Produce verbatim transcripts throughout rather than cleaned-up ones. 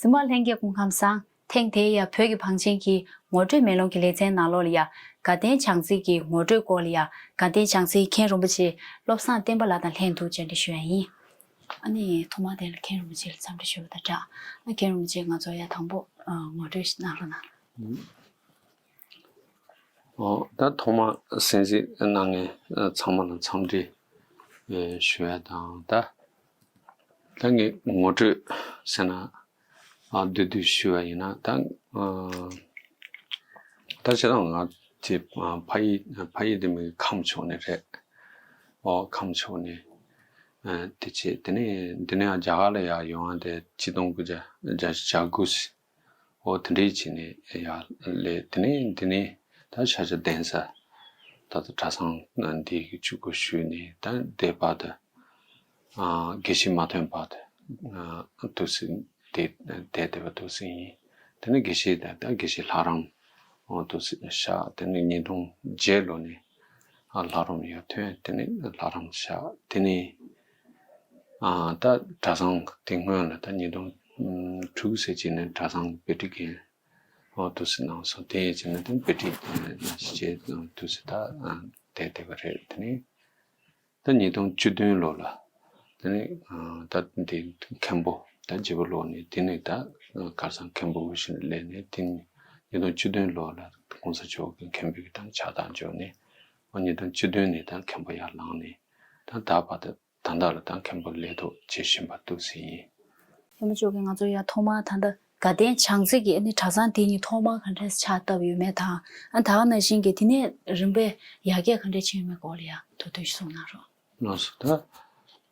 འཛིན་པ་ལྷན་རྒྱས་སྐུ་ཁམས་བཟང་། ཐེངས་དེའི་ཡ་བོད་ཀྱི་བང་ཆེན་གྱི་ངོ་སྤྲོད་མེ་ལོང་གི་ལེ་ཚན་ནང་ལོགས་ལ་ཡ་དགའ་ལྡན་བྱང་རྩེ་གི་ངོ་སྤྲོད་སྐོར་ལ་ཡ་དགའ་ལྡན་བྱང་རྩེའི་མཁན་རིན་པོ་ཆེ་བློ་བཟང་བསྟན་པ་ལགས་དང་ལྷན་དུ་བཅར་འདྲི་ཞུ་ཡ་ཡིན། ཨ་ནི་ཐོག་མར་དེ་ལ་མཁན་རིན་པོ་ཆེ་ལ་འཚམས་འདྲི་ཞུ་བ་དང་སྦྲགས། ཨ་མཁན་རིན་པོ་ཆེ་ང་ཚོ་ཡ་དང་པོ་ཨ་ངོ་སྤྲོད་གནང་རོགས་གནང་། ཨོ། ད་ཐོག་མར་གསན་གཟིགས་གནང་མཁན་ཚང་མ་ལ་འཚམས་འདྲི་ཞུ་ཡ་དང་། ད་ད་ངས་ངོ་སྤྲོད་ཟེར་ན། ཨ་བསྡུས་བསྡུས་ཞུ་བ་ཡིན་ན། ད་ཨ་ད་ཁྱེད་རང་ང་དེ་ཨ་ཕ་ཡུལ་ཕ་ཡུལ་དེ་མི་ཁམས་ཕྱོགས་ནས་རེད། ཨོ་ཁམས་ཕྱོགས་ནས། ཨ་དེ་བྱས་དེ་ནས་འདི་ནས་རྒྱ་གར་ལ་ཡར་ཡོང་བ་དེ་ཆིག་སྟོང་དགུ་བརྒྱ་བརྒྱད་ཅུ་གྱ་དགུ། ཨོ་དེ་འདྲས་བྱས་ནས་ཡར་སླེབས། དེ་ནས་འདི་ནས་ད་ཤར་རྒྱག་གདན་ས་ད་ལྟ་གྲྭ་ཚང་འདི་གི་གཅིག་པུ་ཞུས་ནས། ད་དེ་བར་དུ་ཨ་དགེ་བཤེས་མ་ཐོན་བར་དུ་ཨ་འདུག་སེ་དེ་བསྡད་བསྡད་པ་འདུག་སེ་ཡིན། དེ་ནས་དགེ་བཤེས་དང་ད་དགེ་བཤེས་ལྷ་རམས་ཨོ་འདུག་སེ་བཞག་དེ་ནས་ཉིས་སྟོང་བརྒྱད་ལོ་ནས་ཨ་ལྷ་རམས་ཡར་ཐོན། དེ་ནས་ལྷ་རམས་བཞག་དེ་ནས་ཨ་ད་གྲྭ་ཚང་དེ་སྔོན་ལ་ད་ཉིས་སྟོང་དྲུག་ཟེར་བྱས་ནས་གྲྭ་ཚང་གི་དཔེ་ཁྲིད་མཁན་ཨོ་འདུག་སེ་གནང་སོང་། དེ་ཡན་ཆད་ནས་དེ་དཔེ་ཁྲིད་ཨ་ཞིག་བྱས་འདུག་སེ་ད་ཨ་བསྡད་བསྡད་པ་རེད། དེ་ནས་ད་ཉིས་སྟོང་བཅུ་བདུན་ལོ་ལ་དེ་ནས་ཨ་ད་དེ་མཁན་པོ་ད་བརྗེ་པོ་ལོག་ནས། དེ་ནས་ད་ཁ་སང་མཁན་པོ་དབུ་བཞུགས་སླེབས་ནས། དེ་ནས་ཉིས་སྟོང་བཅུ་བདུན་ལོ་ལ་གོང་ས་མཆོག་གི་མཁན་པོའི་གི་ད་ཕྱག་རྟགས་འབྱོར་ནས། ཨོ་ཉིས་སྟོང་བཅུ་བདུན་ནས་ད་མཁན་པོ་ཡར་ལངས་ནས་ད་ད་བར་དུ་ད་ལྟ་ལ་ད་མཁན་པོ་ལས་ཐོག་བྱེད་བཞིན་པ་འདུག་སེ་ཡིན། ཡུམ་མཆོག་གིས་ང་ཚོ་ཡ་ཐོག་མར་ད་ལྟ་དགའ་ལྡན་བྱང་རྩེ་གི་ཨ་ནི་གྲྭ་ཚང་དེ་ཉིད་ཐོག་མར་ག་འདྲས་ཕྱག་བཏབ་ཡོད་མེད་དང་། ཨ་ད་ག་ནང་བཞིན་གྱི་དེ་ནས་རིམ་པས་ཡར་རྒྱས་ག་འདྲས་ཕྱིན་ཡོད་མེད་སྐོར་ལ་ཡ་ཐུགས་འདོད་ཞིག་གསུང་གནང་རོགས། ལགས་སོ། ད་ཨ་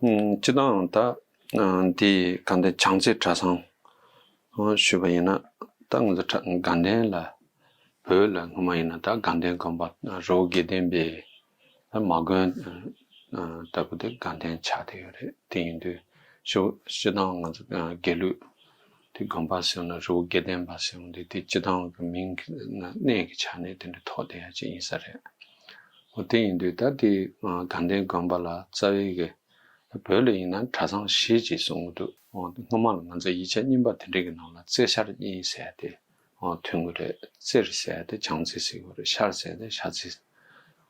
སྤྱིར་བཏང་ད་ཨ་འདི་དགའ་ལྡན་བྱང་རྩེ་གྲྭ་ཚང་ཨ་ཞུས་པ་ཡིན་ན། ད་ང་ཚོ་གྲྭ་དགའ་ལྡན་ལ་བོད་ལ་སྔོན་མ་ཡིན་ན་ད་དགའ་ལྡན་དགོན་པ་རི་བོ་དགེ་ལྡན་པའི་ད་མ་དགོན་ལྟ་བུ་དེ་དགའ་ལྡན་ཆགས་བསྡད་ཡོད་རེད། དེ་ཡིན་དུས་ཤོ་སྤྱིར་བཏང་ང་ཚོ་དགེ་ལུགས་དེ་དགོན་པ་ཟེར་ན་རི་བོ་དགེ་ལྡན་པ་ཟེར་ཡོང་དུས། དེ་སྤྱིར་བཏང་གི་མིང་གི་གནས་ཀྱི་ཆ་ནས་དེ་འདྲ་ཐོགས་བསྡད་ཡ་ཅིག་ཡིན་ས་རེད། འོ་དེ་ཡིན་དུས་ད་དེ་དགའ་ལྡན་དགོན་པ་ལ་རྩ་བའི་གི་བོད་ལ་ཡིན་ན་གྲྭ་ཚང་བཞི་ཅིག་གསུང་གི་འདུག་འོ་སྔོན་མ་ལ་ང་ཚོ་ཡིག་ཆ་རྙིང་པ་དེ་འདྲ་གི་ནང་ལ་རྩེ་ཤར་གཉིས་ཟེར་ཏེ་འོ་ཐོན་གི་རེད། རྩེར་ཟེར་ཏེ་བྱང་རྩེ་ཟེར་གི་རེད། ཤར་ཟེར་ཏེ་ཤར་རྩེ།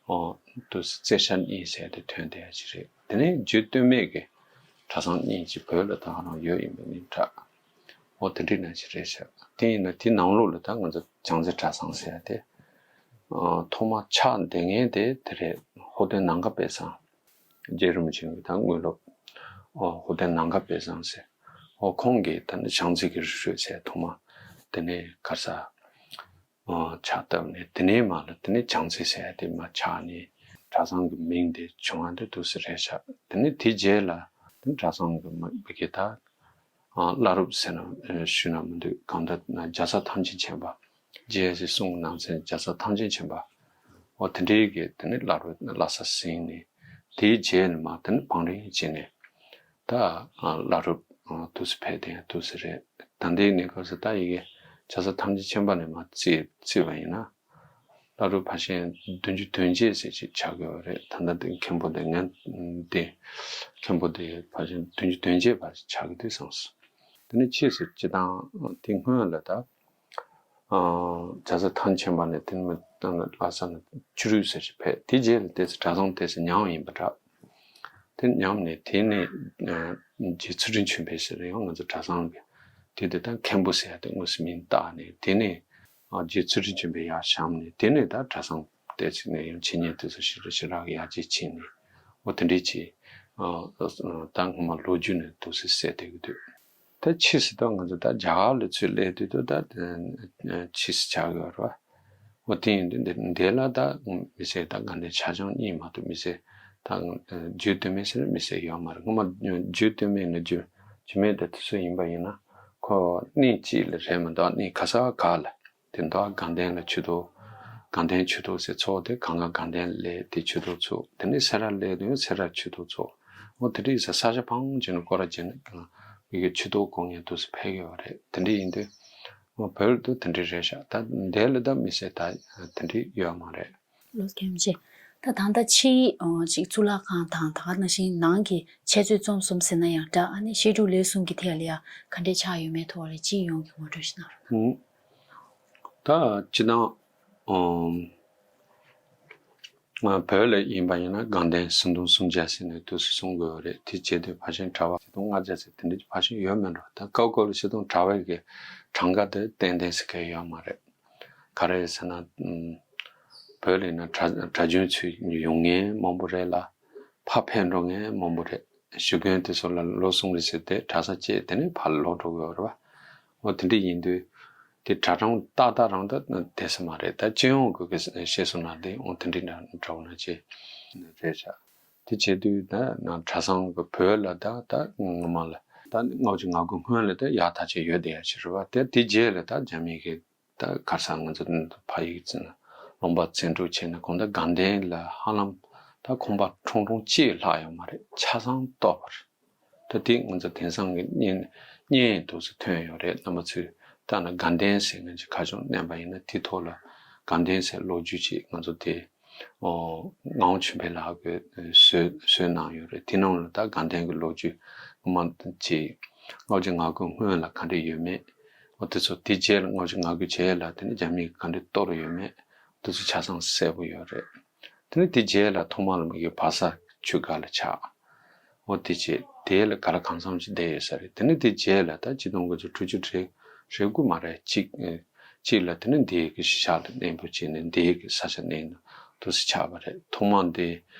འོ་དུ་རྩེ་ཤར་གཉིས་ཟེར་ཏེ་ཐོན་བསྡད་ཡ་ཅིག་རེད། དེ་ནས་རྒྱུད་སྟོད་སྨད་ཀྱི་གྲྭ་ཚང་གཉིས་ཅིག་བོད་ལ་ད་ག་རང་ཡོད་ཡིན་པ་ནི་འདྲ། འོ་དེ་འདྲ་ཅིག་རེད་ཤག་དེ་ཡིན་ན་དེ་ནང་ལོགས་ལ་ད་ང་ཚོ་བྱང་རྩེ་གྲྭ་ཚང་ཟེར་ཏེ་ཐོག་མ་ཆགས་བསྡད་མཁན་དེ་དེ་རེད། ཧོར་གདན་ནམ་མཁའ་དཔལ་བཟང་། རྗེ་རིན་པོ་ཆེ་གི་ད་དངོས་སློབ། ཨོ་ཧོར་གདན་ནམ་མཁའ་དཔལ་བཟང་ཟེར། ཨོ་ཁོང་གིས་ད་ནི་བྱང་རྩེ་གི་རི་ཁྲོད་ཟེར་ཐོག་མ་དེ་ནས་ག་ས་ཨོ་ཕྱག་བཏབ་ནས། དེ་ནས་མར་ལ་དེ་ནས་བྱང་རྩེ་ཟེར་དེ་མར་ཆགས་ནས་གྲྭ་ཚང་གི་མིང་དེ་བྱུང་བ་འདི་འདུག་སེ་རེད་ཤག་དེ་ནས་དེ་རྗེས་ལ་དེ་གྲྭ་ཚང་གི་མི་གི་ད་ཨ་བླ་རབས་ཟེར་ན་ཨ་ཞུས་ན་མི་འདུག་གང་ལྟར་ན་རྒྱལ་ཚབ་ཐམས་ཅད་མཁྱེན་པ། རྗེ་ཡབ་སྲས་གསུམ་ནང་ཚན་རྒྱལ་ཚབ་ཐམས་ཅད་མཁྱེན་པ། འོ་དེ་འདྲའི་གི་དེ་ནི་བླ་རབས་བླ་ས་ཟིན་ནས། དེའི་རྗེས་ནས་མར་དེ་ནི་བང་རིམ་བྱས་ནས་ད་ཨ་བླ་རབས་ཨ་འདུག་སེ་ཕེབས་དེ་འདུག་སེ་རེད། ད་ལྟའི་གནས་སྐབས་སུ་ད་ཡི་གེ་རྒྱལ་ཚབ་ཐམས་ཅད་མཁྱེན་པ་ནས་མར་བརྩིས་བརྩིས་པ་ཡིན་ན། བླ་རབས་ཕལ་ཆེར་བདུན་ཅུ་དོན་བརྒྱད་ཟེར་ཅིག་ཆགས་ཀྱི་ཡོད་རེད། ད་ལྟ་འདི་མཁན་པོ་འདི་ངན་འདི་མཁན་པོ་འདི་ཕལ་ཆེར་བདུན་ཅུ་དོན་བརྒྱད་བར་ཆགས་ཀྱི་འདུག་བསམས་སོང་། དེ་ནས་ཕྱིས་སུ་སྤྱིར་བཏང་དེ་སྔོན་ལ་ད་ཨ་རྒྱལ་ཚབ་ཐམས་ཅད་མཁྱེན་པ་ནས་དེ་ནས་ད་ལྷ་ས་ནས་ཆུ་རུད་ཟེར་ཅིག་ཕེབས། དེ་རྗེས་ལ་ཏོག་ཙམ་གྲྭ་ཚང་ཏོག་ཙམ་ཉམས་ཡིན་པ་འདྲ། དེ་ཉམས་ནས་དེ་ནས་ཨ་རྗེ་ཚུལ་ཁྲིམས་ཆོས་འཕེལ་ཟེར་ཡང་ང་ཚོ་གྲྭ་ཚང་གི་དེ་དེ་ད་མཁན་པོ་ཟེར་ཡ་དེ་དངོས་སུ་མིང་བཏགས་ནས། དེ་ནས་ཨ་རྗེ་ཚུལ་ཁྲིམས་ཆོས་འཕེལ་ཡར་བཞེངས་ནས། དེ་ནས་ད་གྲྭ་ཚང་དེ་ཚོ་ནས་ཡང་འཆད་ཉན་དེ་ཚོ་ཞེ་དྲག་ཞེ་དྲག་ཡར་རྒྱས་ཕྱིན་ནས། འོ་དེ་འདྲའི་ཅིག་ཨ་ད་སྔོན་མ་ལོ་རྒྱུས་ནས་འདུག་སེ་གསལ་བསྡད་ཀྱི་འདུག་ད་ཕྱིས་སུ་ད་ང་ཚོ་ད་རྒྱ་གར་ལ་ཚུར་སླེབས་དུས་ད་ད་ཕྱིས་སུ་ཆགས་ཡོད་རེད་བ། འོ་དེ་ཡིན་དུས་འདི་འདི་ལ་ད་མི་ཚེ་ད་དགའ་ལྡན་ཆ་ཆུང་གཉིས་མ་གཏོགས་མི་ཚེ་ད་རྒྱུད་སྟོད་སྨད་ཟེར་མི་ཚེ་ཡོད་མ་རེད། སྔོན་མ་རྒྱུད་སྟོད་སྨད་ནས་རྒྱུད་རྒྱུད་སྨད་དེ་དུས་ཚོད་ཡིན་པ་ཡིན་ན་ཁོ་གནས་གཅིག་ལ་རེད་མ་གཏོགས་གནས་ག་ས་ག་ལ། དེ་འདྲ་དགའ་ལྡན་ལ་ཆོས་ཐོག་དགའ་ལྡན་ཆོས་ཐོག་ཟེར་ཚོགས་ཏེ་གང་ག་དགའ་ལྡན་སླེབས་དེ་ཆོས་ཐོག་ཚོགས། དེ་ནས་སེ་ར་སླེབས་དུས་སེ་ར་ཆོས་ཐོག་ཚོགས། འོ་དེ་འདྲ་ཡིན་ཙང་ས་ཆ་ཕངས་ཅན་ནས་སྐོར་ར་བྱས་ནས་གང་གི་ཆོས་ཐོག་གོ་མཁན་དུས་སུ་ཕེབས་ཀྱི་ཡོད་རེད། དེ་འདྲ་ཡིན་དུས་འོ་བོད་དུ་དེ་འདྲ་རེད་ཤག་ད་འདི་ལ་ད་མི་ཚེ་ད་དེ་འདྲ་ཡོད་མ་རེད། ལོ་རྒན་ཆེ། ད་ད་ལྟ་ཕྱིའི་ཨ་ཅིག་གཙུག་ལག་ཁང་དང་ད་ག་ནང་བཞིན་ནང་གི་འཆད་རྩོད་རྩོམ་གསུམ་ཟེར་ན་ཡང་འདྲ། ཨ་ནི་བཤད་སྒྲུབ་ལས་གསུམ་གྱི་ཐད་ལ་ཡང་ག་འདྲས་ཆགས་ཡོད་མེད་ཐོག་ལ་སྤྱི་ཡོངས་ཀྱི་ངོ་སྤྲོད་ཞིག་གནང་རོགས་གནང་། ད་སྤྱི་བཏང་ཨམ། ང་བོད་ལ་ཡིན་པ་ཡིན་ན་དགའ་ལྡན་གཟིམ་དུང་གསུམ་བརྒྱ་ཟེར་ནས་འདུག་སེ་གསུང་དགོས་པ་རེད། དེ་བྱས་དུས་ཕལ་ཆེར་གྲྭ་པ་ཆིག་སྟོང་ལྔ་བརྒྱ་ཟེར་དེ་འདྲ་ཕལ་ཆེར་ཡོད་མེད་འགྲོ། ད་སྐབས་སྐབས་ལ་ཆིག་སྟོང་གྲྭ་པའི་གི་གྲངས་ཀ་དེ་ཏན་ཏན་ཟེར་མཁན་ཡོད་མ་རེད། ག་རེ་ཟེར་ན་ཨམ། བོད་ལ་ཡིན་ན་གྲྭ་གྲྭ་རྒྱུན་ཚུར་ཡོང་མཁན་མང་པོ་རེད་ལ། ཕར་ཕེབས་འགྲོ་མཁན་མང་པོ་རེད། ཞུ་མཁན་དེ་ཚོ་ལ་ལོ་གསུམ་རེ་ཟེར་ཏེ་གྲྭ་ས་བཅད་དེ་ནས་ཕར་ལོག་འགྲོ་དགོས་པ་རེད་པ། འོ་དེ་འདྲ་ཡིན་དུས་དེ་གྲྭ་གྲངས་ཏག་ཏག་རང་ད་དེ་ས་མ་རེད། ད་སྤྱི་ཡོངས་ཀྱི་གི་བཤད་སོང་ན་དེ་འོ་དེ་འདྲ་འདྲ་འདྲ་བོ་ན་ཅི་རེད་ཤག་དེ་བྱེད་དུས་ད་ན་གྲྭ་ཚང་གི་བོད་ལ་ད་ད་ངོ་མ་ལ་ད་ལྔ་བཅུ་ང་དགུ་སྔོན་ལ་ད་ཡག་ཐག་ཆོད་ཡོད་བསྡད་ཡ་ཅིག་རེད་པ། དེ་དེ་རྗེས་ལ་ད་རྒྱ་མི་གི་ད་ག་རེ་ཟེར་ང་ཚོ་ཕ་ཡུལ་ལུང་པ་བཙན་འཕྲོག་བྱས་ནས་གང་ལྟར་དགའ་ལྡན་ལ་ཧ་ལམ་ད་ཁང་པ་ཁྲུང་ཁྲུང་གཅིག་ལྷག་ཡོད་མ་རེད། ཆ་ཚང་བཏོག་པ་རེད། ད་དེ་ང་ཚོ་དེང་སང་གི་བརྙན་བརྙན་འདུག་སེ་ཐོན་ཡོད་རེད། རྣམ་པ་ཚོས་ལྟ་ན་དགའ་ལྡན་ཟེར་མཁན་ཅིག་ཁ་བྱང་བསྣན་པ་ཡིན་ན་དེ་ཐོག་ལ་དགའ་ལྡན་ཟེར་ལོ་རྒྱུས་ཅིག་ང་ཚོ་དེ་ཨོ་ངག་དབང་ཆོས་འཕེལ་ལགས་ཀྱིས་བཟོས་བཟོས་གནང་ཡོད་རེད། དེ་ནང་ལ་ད་དགའ་ལྡན་གྱི་ལོ་རྒྱུས་སྔོན་མ་ཅིག་ལྔ་བཅུ་ང་དགུ་སྔོན་ལ་ག་འདྲ་ཡོད་མེད། འོ་དེ་ཚོ་དེ་རྗེས་ལ་ལྔ་བཅུ་ང་དགུ་རྗེས་ལ་དེ་ནི་རྒྱ་མིས་ག་འདྲ་གཏོར་ཡོད་མེད། དེ་ཚོ་ཆ་ཚང་གསལ་པོ་ཡོད་རེད། དེ་ནི་དེ་རྗེས་ལ་ཐོག་མ་ལ་མི་གི་བལ་བཟའ་ཆོས་སྒར་ལ་ཆགས། འོ་དེ་རྗེས་དེ་ལ་ག་ལ་གང་འཚམ་ཞིག་བསྡད་ཡོད་ས་རེད། དེ་ནི་དེ་རྗེས་ལ་ད་ཆིག་སྟོང་དགུ་བརྒྱ་དྲུག་ཅུ་རེ་རེ་དགུ་མ་རེད། གཅིག་གཅིག་ལ་དེ་ནི་འདི་གི་གཞིས་ཆགས་ལ་གནས་སྤོ་བྱས་ནས་འདི་གི་ས་ཆ་གནས་ན་དུ་སི་ཆགས་པ་རེད། ཐོག་མ་འདི་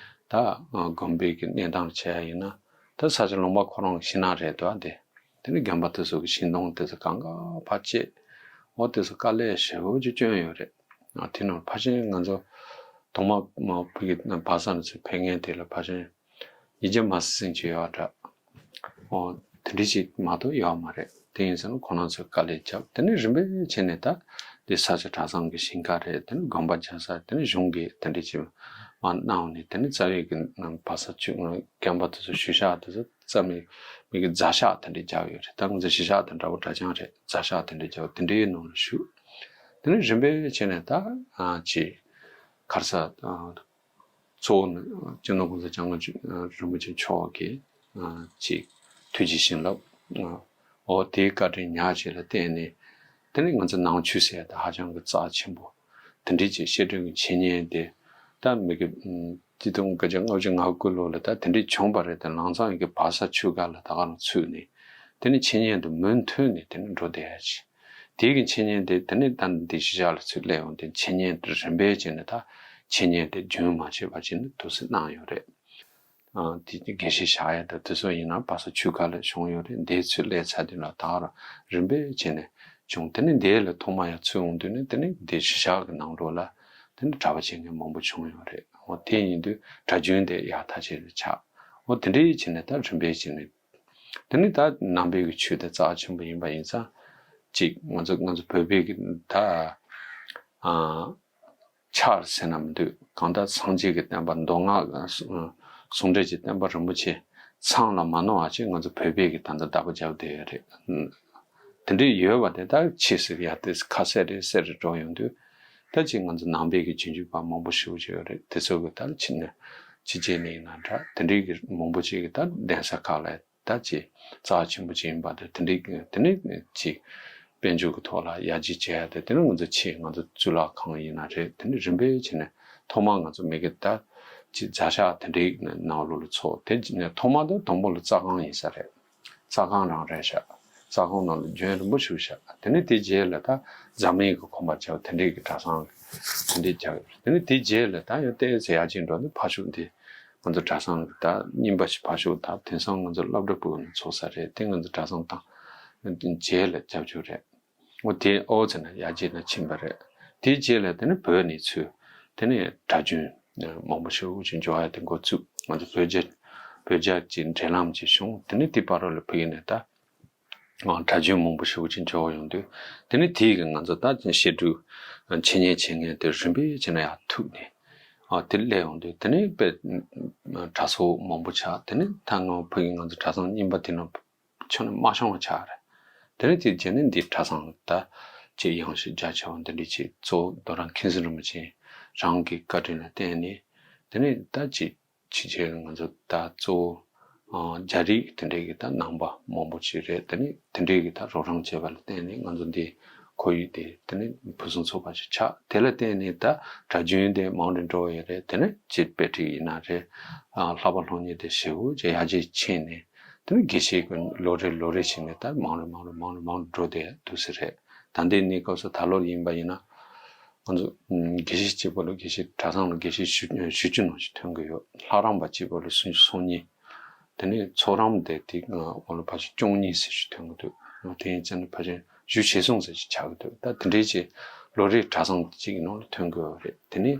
ད་དགོན་པའི་གི་གནས་སྟངས་བྱས་ཡ་ཡིན་ན་ད་ས་ཆ་ལུང་པ་ཁོ་རང་གི་ཤིང་ནགས་རེད་དོ། འདི་དེ་ནི་རྒན་པ་དེ་ཚོ་གི་ཤིང་སྡོང་དེ་ཚོ་གང་ག་ཕར་བཅད། འོ་དེ་ཚོ་དཀའ་ལས་ཞེ་པོ་ཅིག་བསྐྱོན་ཡོད་རེད། ཨ་དེ་ནང་ཕལ་ཆེར་ང་ཚོ་ཐོག་མ་བོད་ཀྱི་བལ་བཟའ་ནས་ཚུར་ཕེབས་མཁན་དེ་ལ་ཕལ་ཆེར་ཉིས་བརྒྱ་མ་ཟིན་ཅིག་ཡོད་འདྲ། འོ་དེ་འདྲ་ཞིག་མ་གཏོགས་ཡོད་མ་རེད། དེ་ཡིན་ཟེར་ན་ཁོ་རང་ཚོས་དཀའ་ལས་བརྒྱབ། དེ་ནས་རིམ་པས་བྱས་ནས་ད་དེ་ས་ཆ་གྲྭ་ཚང་གི་ཞིང་ཁ་རེད། དེ་ནས་དགོན་པ་རྒྱག་ས། དེ་ནས་གཞུང་གིས་དེ་འདྲ་ཅིག་མར་གནང་ནས་དེ་ནས་རྩ་བའི་གི་བལ་བཟའ་ཆོས་རྒན་པ་དེ་ཚོ་ཞུ་ཤག་དེ་ཚོ་རྩ་མེད་མི་གི་རྫ་ཤག་དེ་འདྲ་རྒྱག་ཡོད་རེད། ད་ང་ཚོ་གཞིས་ཆགས་དང་འདྲ་པོ་གྲྭ་རྐྱང་རེད། རྫ་ཤག་དེ་འདྲ་རྒྱག་དེ་འདྲའི་ནང་ལ་བཞུགས། དེ་ནས་རིམ་པས་བྱས་ནས་ད་ཨ་ཅིག་ག་རེ་ཟེར་ཨ་གཙོ་བོ་ནི་སྤྱི་ནོར་༸གོང་ས་༸སྐྱབས་མགོན་རིན་པོ་ཆེ་མཆོག་གི་ཨ་ཅིག་ཐུགས་རྗེ་བྱིན་རླབས་ཨ་འོ་དེའི་བཀའ་དྲིན་ཉག་གཅིག་ལ་བརྟེན་ནས་དེ་ནས་ང་ཚོ་ནང་ཆོས་ཟེར་ཡ་དེ་ཧ་ཅང་གི་རྩ་ཆེན་པོ། དེ་འདྲའི་ཅིག་བཤད་སྒྲུབ་ཀྱི་འཆད་ཉན་དེ་ད་མི་གི་ཨམ་ཆིག་སྟོང་དགུ་བརྒྱ་ལྔ་བཅུ་ང་དགུ་ལོ་ལ་ད་དེ་འདྲའི་བྱུང་བ་རེད། དེ་ལམ་སང་ཡི་གེ་བལ་བཟའ་ཆོས་སྒར་ལ་ད་ག་རང་ཚུད་ནས་དེ་ནས་འཆད་ཉན་དེ་མུ་མཐུད་ནས་དེ་ནས་འགྲོ་བསྡད་ཡ་ཅིག་དེ་གི་འཆད་ཉན་དེ་དེ་ནས་ད་འདི་གཞིས་ཆགས་ལ་ཚུར་སླེབས་ཡོང་དེ་འཆད་ཉན་དེ་རིམ་པས་བྱས་ནས་ད་འཆད་ཉན་དེ་རྒྱུན་མ་ཆད་པ་བྱས་ནས་དུ་སེ་གནང་ཡོད་རེད། ཨ་དེ་དགེ་བཤེས་བཞག་ཡ་དང་དེ་ཚོ་ཡིན་ན་བལ་བཟའ་ཆོས་སྒར་ལ་བྱུང་ཡོད་རེད། འདིའི་ཚུར་སླེབས་ཚར་དུས་ལ་ད་ར་རིམ་པས་བྱས་ནས་བྱུང་། དེ་ནས་འདི་ལ་ཐོག་མ་ཡར་ཚུར་ཡོང་དུས་ནས་དེ་ནས་འདི་གཞིས་ཆགས་ཀྱི་ནང་ལོགས་ལ་དེ་ནས་གྲྭ་པ་བྱེད་མཁན་མང་པོ་བྱུང་ཡོད་རེད། འོ་དེ་ཡིན་དུས་གྲྭ་རྒྱུན་དེ་ཡག་ཐག་ཆོད་ནས་ཆགས། འོ་དེ་འདྲའི་བྱས་ནས་ད་རིམ་པས་བྱས་ནས་དེ་ནས་ད་ནང་པའི་གི་ཆོས་དེ་རྩ་ཆེན་པོ་ཡིན་པ་ཡིན་ཙང་ཅིག་ང་ཚོ་ང་ཚོ་བོད་པའི་གི་ད་ཨ། ཕྱག་ཟེར་ན་མི་འདུག་གང་ལྟར་སངས་རྒྱས་ཀྱི་བསྟན་པ་མདོ་སྔགས་ཟུང་འབྲེལ་གྱི་བསྟན་པ་རིན་པོ་ཆེ་ཚང་ལ་མ་ནོར་བ་ཅིག་ང་ཚོ་བོད་པའི་གི་ད་ལྟ་བདག་པོ་རྒྱབ་བསྡད་ཡོད་རེད། དེ་འདྲའི་ཡོད་པ་དེ་ད་ཆེས་སུ་ཡ་དེ་ཁ་གསལ་རེ་གསལ་རེ་འགྲོ་ཡོང་དུས་ད་ཅིག་ང་ཚོ་ནང་པའི་གི་རྗེས་འཇུག་པ་མང་པོ་ཞེ་པོ་ཅིག་ཡོད་རེད། དེ་ཚོ་གི་ད་ཕྱི་ནས་ཕྱི་རྒྱལ་ནས་ཡིན་ན་འདྲ་དེ་འདྲའི་གི་མང་པོ་ཅིག་གི་ད་གདན་ས་ཁག་ལ་ད་ཅིག་རྩ་ཆེན་པོ་ཅིག་ཡིན་པ་དེ་དེ་འདྲའི་དེ་ནི་ཅིག་དཔལ་འབྱོར་གྱི་ཐོག་ལ་ཡར་རྒྱས་བྱེད་ཡ་དེ་དེ་ནི་ང་ཚོ་ཆེས་ང་ཚོ་གཙུག་ལག་ཁང་ཡིན་ན་རེད། དེ་ནི་རིམ་པས་བྱས་ནས་ཐོག་མར་ང་ཚོ་མི་གི་ད་ཅིག་རྫ་ཤག་དེ་འདྲའི་ནང་ལོགས་ལ་ཚོགས་དེ་ནས་ཐོག་མར་དུ་དང་པོ་ལ་རྩྭ་ཁང་ཡིན་ས་རེད། རྩྭ་ཁང་རང་རེད་ཤག་རྩྭ་ཁང་ནང་ལ་རྒྱུན་རིང་པོ་ཞིག་བཞག་དེ་ནི་དེ་རྗེས་ལ་ད་རྫ་མའི་གི་ཁང་པ་བྱས་དེ་འདྲའི་གི་གྲྭ་ཚང་དེ་འདྲའི་བྱས་དེ་ནི་དེ་རྗེས་ལ་ད་ཡང་ཏོག་ཙམ་ཡར་རྒྱས་འགྲོ་ནས་ཕར་ཕྱོགས་འདི། ང་ཚོ་གྲྭ་ཚང་གི་ད་རྙིང་པ་ཞིག་ཕར་ཞོག་ད་དེང་སང་ང་ཚོ་སློབ་གྲྭ་ཕྲུ་གུ་ནས་ཚོགས་ས་རེད། དེ་ང་ཚོ་གྲྭ་ཚང་དང་རྗེས་ལ་རྒྱབ་སྐྱོར་རེད། འོ་དེ་ཨོ་ཚེ་ན་ཡར་རྒྱས་ན་ཕྱིན་པ་རེད། དེའི་རྗེས་ལ་དེ་ནི་བོད་ནས་ཚུར་དེ་ནས་གྲྭ་རྒྱུན་མང་པོ་ཞེ་པོ་ཅིག་འབྱོར་ཡ་དེ་འགོ་བཙུགས། ང་ཚོ་བོད་རྒྱ་བོད་རྒྱ་གི་འབྲེལ་ལམ་ཅིག་བྱུང་། དེ་ནི་དེ་བར་ལ་ཕ་གི་ནས་ད། གྲྭ་རྒྱུན་མང་པོ་ཞེ་པོ་ཅིག་འབྱོར་ཡོང་དུས་དེ་ནི་དེའི་གི་ང་ཚོ་ད་བཤད་སྒྲུབ་འཆད་ཉན་བྱེད་མཁན་དེ་རིམ་པས་བྱས་ན་ཡར་ཐུག་ནས་ཨ་དེ་སླེབས་ཡོང་དུས་དེ་ནི་དཔེ་གྲྭ་ཚང་མང་པོ་ཆགས། དེ་ནི་ད་སྔོན་ཕ་གི་ང་ཚོ་གྲྭ་ཚང་རྙིང་པ་དེ་ནང་ཆུང་ནས་མ་བྱུང་བ་ཆགས་རེད། དེ་ནི་དེ་རྗེས་ནས་འདི་གྲྭ་ཚང་ད་ཅིག་ཡང་ཞིག་རྒྱ་ཆེ་བ་འདི་འདྲ་ཅིག་གཙོ་བོ་རྡོ་རིང་མཁན་ཟུར་རིན་པོ་ཆེ་རང་གི་བཀའ་དྲིན་ལ་བརྟེན་ནས་ དེ་ནས་ད་ཅིག་ཕྱི་རྒྱལ་ང་ཚོ་ད་གཙོ་བོ་ཨ་རྒྱ་རིགས་དེ་འདྲའི་གི་ད་ནང་པ་མང་པོ་ཅིག་རེད། དེ་ནས་དེ་འདྲའི་གི་ད་རོགས་རམ་བྱས་པ་ལ་བརྟེན་ནས་ང་ཚོ་འདི་ཁོར་ཡུག་དེ་དེ་ནས་ཕུན་སུམ་ཚོགས་པ་ཞིག་ཆགས། དེ་ལ་བརྟེན་ནས་ད་གྲྭ་རྒྱུན་དེ་མང་རུ་འགྲོ་བ་ཡོད་རེད། དེ་ནས་སྤྱིར་དཔེ་ཁྲིད་ཡིན་ན་རེད། ཨ་བསླབ་པ་སློབ་གཉེར་དེ་ཞེ་པོ་ཅིག་ཡར་རྒྱས་ཕྱིན་ནས་དེ་ནས་དགེ་བཤེས་ཀྱི་ལོ་རེ་ལོ་རེ་བྱས་ནས་ད་མང་རུ་མང་རུ་མང་རུ་མང་རུ་འགྲོ་བསྡད་འདུག་ས་རེད། ད་ལྟའི་གནས་སྐབས་སུ་ད་ལོར་ཡིན་པ་ཡིན་ན། ང་ཚོ་ཨུམ་དགེ་བཤེས་གཅིག་པོ་ལ་དགེ་བཤེས་གྲྭ་ཚང་ལ་དགེ་བཤེས་བཞི་བཞི་བཅུ་ནང་བཞིན་ཐོན་གྱི་ཡོད། ལྷ་རམས་པ་གཅིག་པོ་ལ་སུམ་ཅུ་སོ་གཉིས། དེ་ནས་ཚོགས་རམས་དེ་དེ་ང་ལ་ཕལ་ཆེར་བཅུ་གཉིས་ཙམ་ཞིག་ཐོན་གྱི་འདུག། དེ་ཡིན་ཙང་ཕལ་ཆེར་བཞི་བྱེ་གསུམ་ཙམ་ཞིག་ཆགས་ཀྱི་འདུག། ད་དེ་འདྲའི་ཅིག་ལོ་རེ་གྲྭ་ཚང་གཅིག་གི་ནང་ལ་ཐོན་གྱི་ཡོད་རེད། དེ་ནས་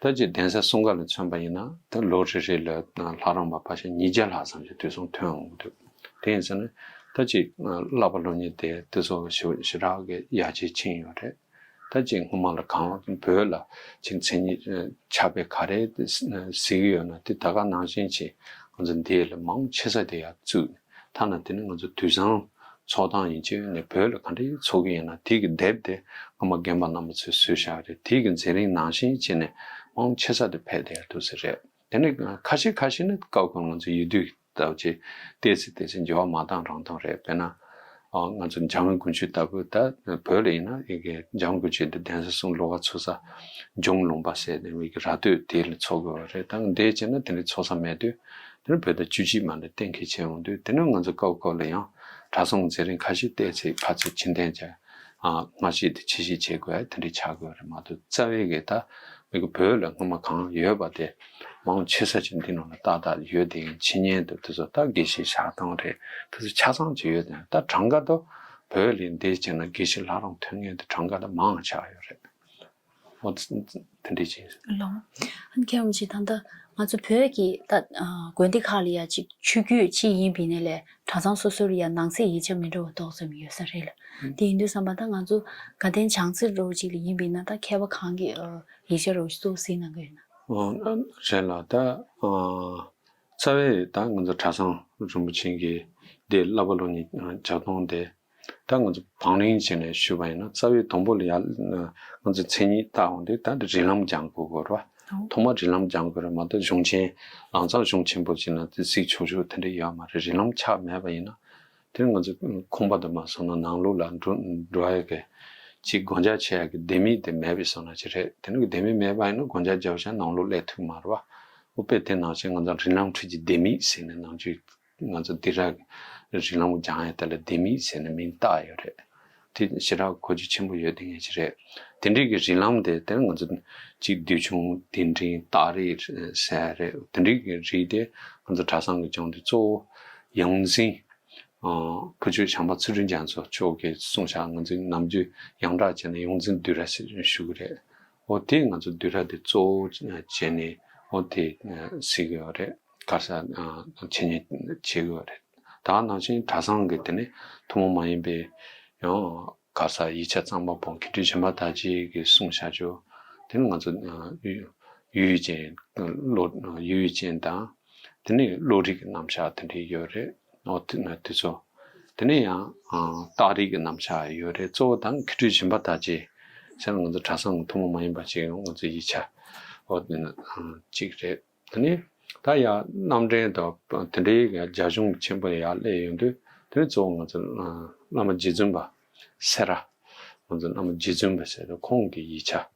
ད་ཅིག་གདན་ས་གསུམ་ཀ་ལ་མཚོན་པ་ཡིན་ན་ད་ལོ་རེ་རེ་ལ་ལྷ་རམས་པ་ཕལ་ཆེར་ཉིས་བརྒྱ་ལྷག་ཙམ་ཞིག་དུས་སང་ཐོན་འོང་གི་འདུག། དེ་ཡིན་ཙང་ད་ཅིག་བསླབ་པ་སློབ་གཉེར་དེ་དེ་ཚོ་ཞེ་ཞེ་དྲག་གི་ཡར་རྒྱས་ཕྱིན་ཡོད་རེད། ད་ཅིག་སྔོན་མ་ལ་གང་བོད་ལ་ཅིག་མཚན་ཉིད་ཨ་ཆགས་པའི་ག་རེ་གཟིགས་ཡོད་ན་དེ་ད་ག་ནང་བཞིན་ཅིག་ང་ཚོ་འདི་ལ་མང་ཆེ་ས་དེ་ཡར་བཙུགས་ནས། ཐ་ན་དེ་ནི་ང་ཚོ་དུས་བཟང་ཚོགས་སྟངས་ཡིན་གཅིག་ནས་བོད་ལ་ག་འདྲ་ཡིན་ཚོགས་ཀྱི་ཡིན་ན་དེ་གི་དེབ་དེ་སྔོན་མ་རྒན་པ་རྣམ་པ་ཚོས་བཟོས་བཞག་རེད། དེ་གི་མཛད་རིམ་ནང་བཞིན་བྱས་ནས་མང་ཆེ་ས་དེ་ཕེབས་བསྡད་ཡ་འདུག་ས་རེད། དེ་ནི་ཁ་ཤས་ཁ་ཤས་ནི་སྐབས་གང་ང་ཚོ་ཡུལ་དུས་ལྟ་བུ་ཅིག་ཏོག་ཙམ་ཏོག་ཙམ་འགྱུར་བ་མ་བཏང་རང་བཏང་རེད། དཔེར་ན། ཨ་ང་ཚོ་འཇམ་དབྱངས་དགུན་ཆོས་ལྟ་བུ་ད་བོད་ལ་ཡིན་ན་ཡི་གེ་འཇམ་དབྱངས་དགུན་ཆོས་འདི་གདན་ས་གསུམ་ལོ་ཁ་ཚུགས་ས་འབྱུང་ལུང་པ་ཟེར་ནས་མི་གི་ར་སྟོད་དེ་ལ་ཚོགས་དགོས་པ་རེད། ད་འདས་བྱས་ན་དེ་འདྲའི་ཚོགས་ས་མེད་དུས་དེ་ནི་བོད་ཟླ་བཅུ་གཅིག་མ་འདྲ་གཏན་འཁེལ་བྱས་འོང་དུས་དེ་ནི་ང་ཚོ་སྐབས་སྐབས་ལ་ཡང་གྲྭ་ཚང་མཛད་རིམ་ཁ་ཤས་ཏོག་ཙམ་ཕར་ཚུར་ཕྱིར་འཐེན་བྱས། ཨ་སྔ་ཕྱི་དེ་ཕྱི་བཤིག་བྱེད་དགོས་ཡ་དེ་འདྲ་ཆགས་དགོས་རེད་མ་གཏོགས་རྩ་བའི་གི་ད་མི་གི་བོད་ལ་སྔོན་མ་གང་ཡོད་པ་དེ་མང་ཆེ་ས་ཅིག་འདི་ནང་ལ་ཏག་ཏག་ཡོད། དེ་ཡིན་ཕྱི་ཉིན་དུ་དེ་ཚོ་ད་དགེ་བཤེས་ཞལ་ཐང་རེད། དེ་ཚོ་ཆ་ཚང་ཅིག་ཡོད་དེ་ད་གྲངས་ཀ་དུ་བོད་ལ་འདི་བྱས་ན་དགེ་བཤེས་ལྷ་རམས་ཐོན་མཁན་དེ་གྲངས་ཀ་དུ་མང་ཆགས་ཡོད་རེད། འོ་དེ་འདྲ་ཅིག་ཡིན། ལོ། ཨ་ནི་མཁས་དབང་ཅིག་ད་ལྟ་ང་ཚོ་བོད་ཀྱི་ད་ཨ་དགོན་སྡེ་ཁག་ལ་ཡ་ཅིག་ཆོས་བརྒྱུད་ཅིག་ཡིན་པའི་ནས་ལས་གྲྭ་ཚང་སོ་སོར་ཡ་ནང་གསེས་ཡིག་ཆ་མི་འདྲ་བ་ཏོག་ཙམ་ཡོད་ས་རེད་ལ། ཨུ། དེ་ཡིན་དུས་ཙམ་པ་ད་ང་ཚོ་དགའ་ལྡན་བྱང་རྩེ་འདྲ་བོ་ཅིག་ལ་ཡིན་པའི་ན་ད་མཁས་པ་གང་གི་ཨ་ཡིག་ཆ་འདྲ་བོ་ཞིག་གཙོ་བོ་གཟིགས་གནང་གི་ཡོད་ན། ཨོ་རེད་ལ་ད་ཨ་རྩ་བའི་ད་ང་ཚོ་གྲྭ་ཚང་རིན་པོ་ཆེ་གི་དེ་བསླབ་པ་སློབ་གཉེར་ལྗགས་རྟོགས་དེ། ད་ང་ཚོ་བང་རིམ་བྱས་ནས་ཞུས་པ་ཡིན་ན་རྩ་བའི་དང་པོ་ལ་ཡ་ང་ཚོ་མཚན་ཉིད་བཏགས་འོང་དུས་ད་འདི་རིགས་ལམ་སྦྱང་དགོས་དགོས་རེད་བ། ཨོ། ཐོག་མར་རིགས་ལམ་སྦྱང་དགོས་རེད་མ་གཏོགས་གཞུང་ཆེན་ལམ་སང་གཞུང་ཆེན་པོ་ཅིག་ན་དེ་གཟིགས་ཆོག་ཆོག་དེ་འདྲ་ཡོད་མ་རེད། རིགས་ལམ་ཆགས་མེད་པ་ཡིན་ན་དེ་ང་ཚོ་ཁང་པ་དུ་མ་སོང་ན་ནང་ལོགས་ལ་འགྲོ་འགྲོ་ཡ་གི་ཅིག་སྒོ་ལྕགས་ཕྱེ་ཡ་གི་ལྡེ་མིག་དེ་མེད་པའི་སོང་ན་ཅི་རེད། དེ་ནི་གི་ལྡེ་མིག་མེད་པ་ཡིན་ན་སྒོ་ལྕགས་རྒྱབ་བྱས་ནང་ལོགས་སླེབས་ཐུབ་མ་རེད་བ། ཨོ་དཔེ་དེ་ནང་བཞིན་ང་ཚོ་རིགས་ལམ་འཁྲུལ་གྱི་ལྡེ་མིག་ཟེར་ནས་ནང་ཆོས། ང་ཚོ་འདི་རག་རིགས་ལམ་སྦྱང་ཡ་དེ་ལ་ལྡེ་མིག་ཟེར་ནས་མིང་བཏགས་ཡོད་རེད། དེ་ཞེ་དྲག་གོ་རྒྱུ་ཆེན་པོ་ཡོད་དེ་ངེས་ཅི་རེད། དེ་འདྲའི་གི་རིགས་ལམ་དེ་དེ་ང་ཚོ་གཅིག་བསྡུས་ཆུང་དེ་འདྲའི་རྟགས་རིགས་ཟེར་ཡ་རེད། དེ་འདྲའི་གི་རིགས་དེ་ང་ཚོ་གྲྭ་ཚང་གི་སྦྱོང་དེ་གཙོ་བོ་ཡོངས་འཛིན་ཨ་བུ་བཅོལ་བྱམས་པ་ཚུལ་ཁྲིམས་རྒྱ་མཚོ་མཆོག་གིས་གསུངས་བཞག་ང་ཚོ་ནམ་རྒྱུན་ཡང་དག་བྱས་ནས་ཡོངས་འཛིན་བསྡུས་གྲྭ་ཟེར་ཞུ་གི་རེད། འོ་དེ་ང་ཚོ་བསྡུས་གྲྭ་དེ་གཙོ་བོ་བྱས་ནས་འོ་དེ་གཟིགས་ཡོད་རེད། ག་ས་འཆད་ཉན་བྱེད་དགོས་རེད། ད་ནང་བཞིན་གྲྭ་ཚང་གི་དེ་ནས་ཐུན་མོང་མ་ཡིན་པའི་ཡང་ག་ས་ཡིག་ཆ་གཙང་མ་པོ་མཁས་གྲུབ་གཞན་པ་དག་ཅིག་གིས་གསུངས་བཞག་ཆོག་དེ་ནི་ང་ཚོ་ཡུལ་ཡུལ་ཅན་བློ་ཡུལ་ཅན་དང་དེ་ནས་བློ་རིག་གི་རྣམ་གཞག་དེ་འདྲ་ཡོད་རེད། འོ་དེ་ནས་དེ་ཚོ་དེ་ནས་ཡང་རྟགས་རིག་གི་རྣམ་གཞག་ཡོད་རེད། གཙོ་བོ་དང་མཁས་གྲུབ་གཞན་པ་དག་ཅིག་ཟེར་ན་ང་ཚོ་གྲྭ་ཚང་གི་ཐུན་མོང་མ་ཡིན་པ་ཅིག་ང་ཚོ་ཡིག་ཆ་འོ་དེ་ནས་གཅིག་རེད། དེ་ནས་ད་ཡང་རྣམ་འདྲེན་དང་དེ་འདྲའི་རྒྱ་གཞུང་ཆེན་པོ་ཡར་སླེབས་ཡོང་དུས་དེ་ནས་གཙོ་བོ་ང་ཚོ་བླ་མ་རྗེ་བཙུན་པ་སེ་ར། ང་ཚོ་བླ་མ་རྗེ་བཙུན་པ་ཟེར་ཏེ་ཁོང་གི་ཡིག་ཆ།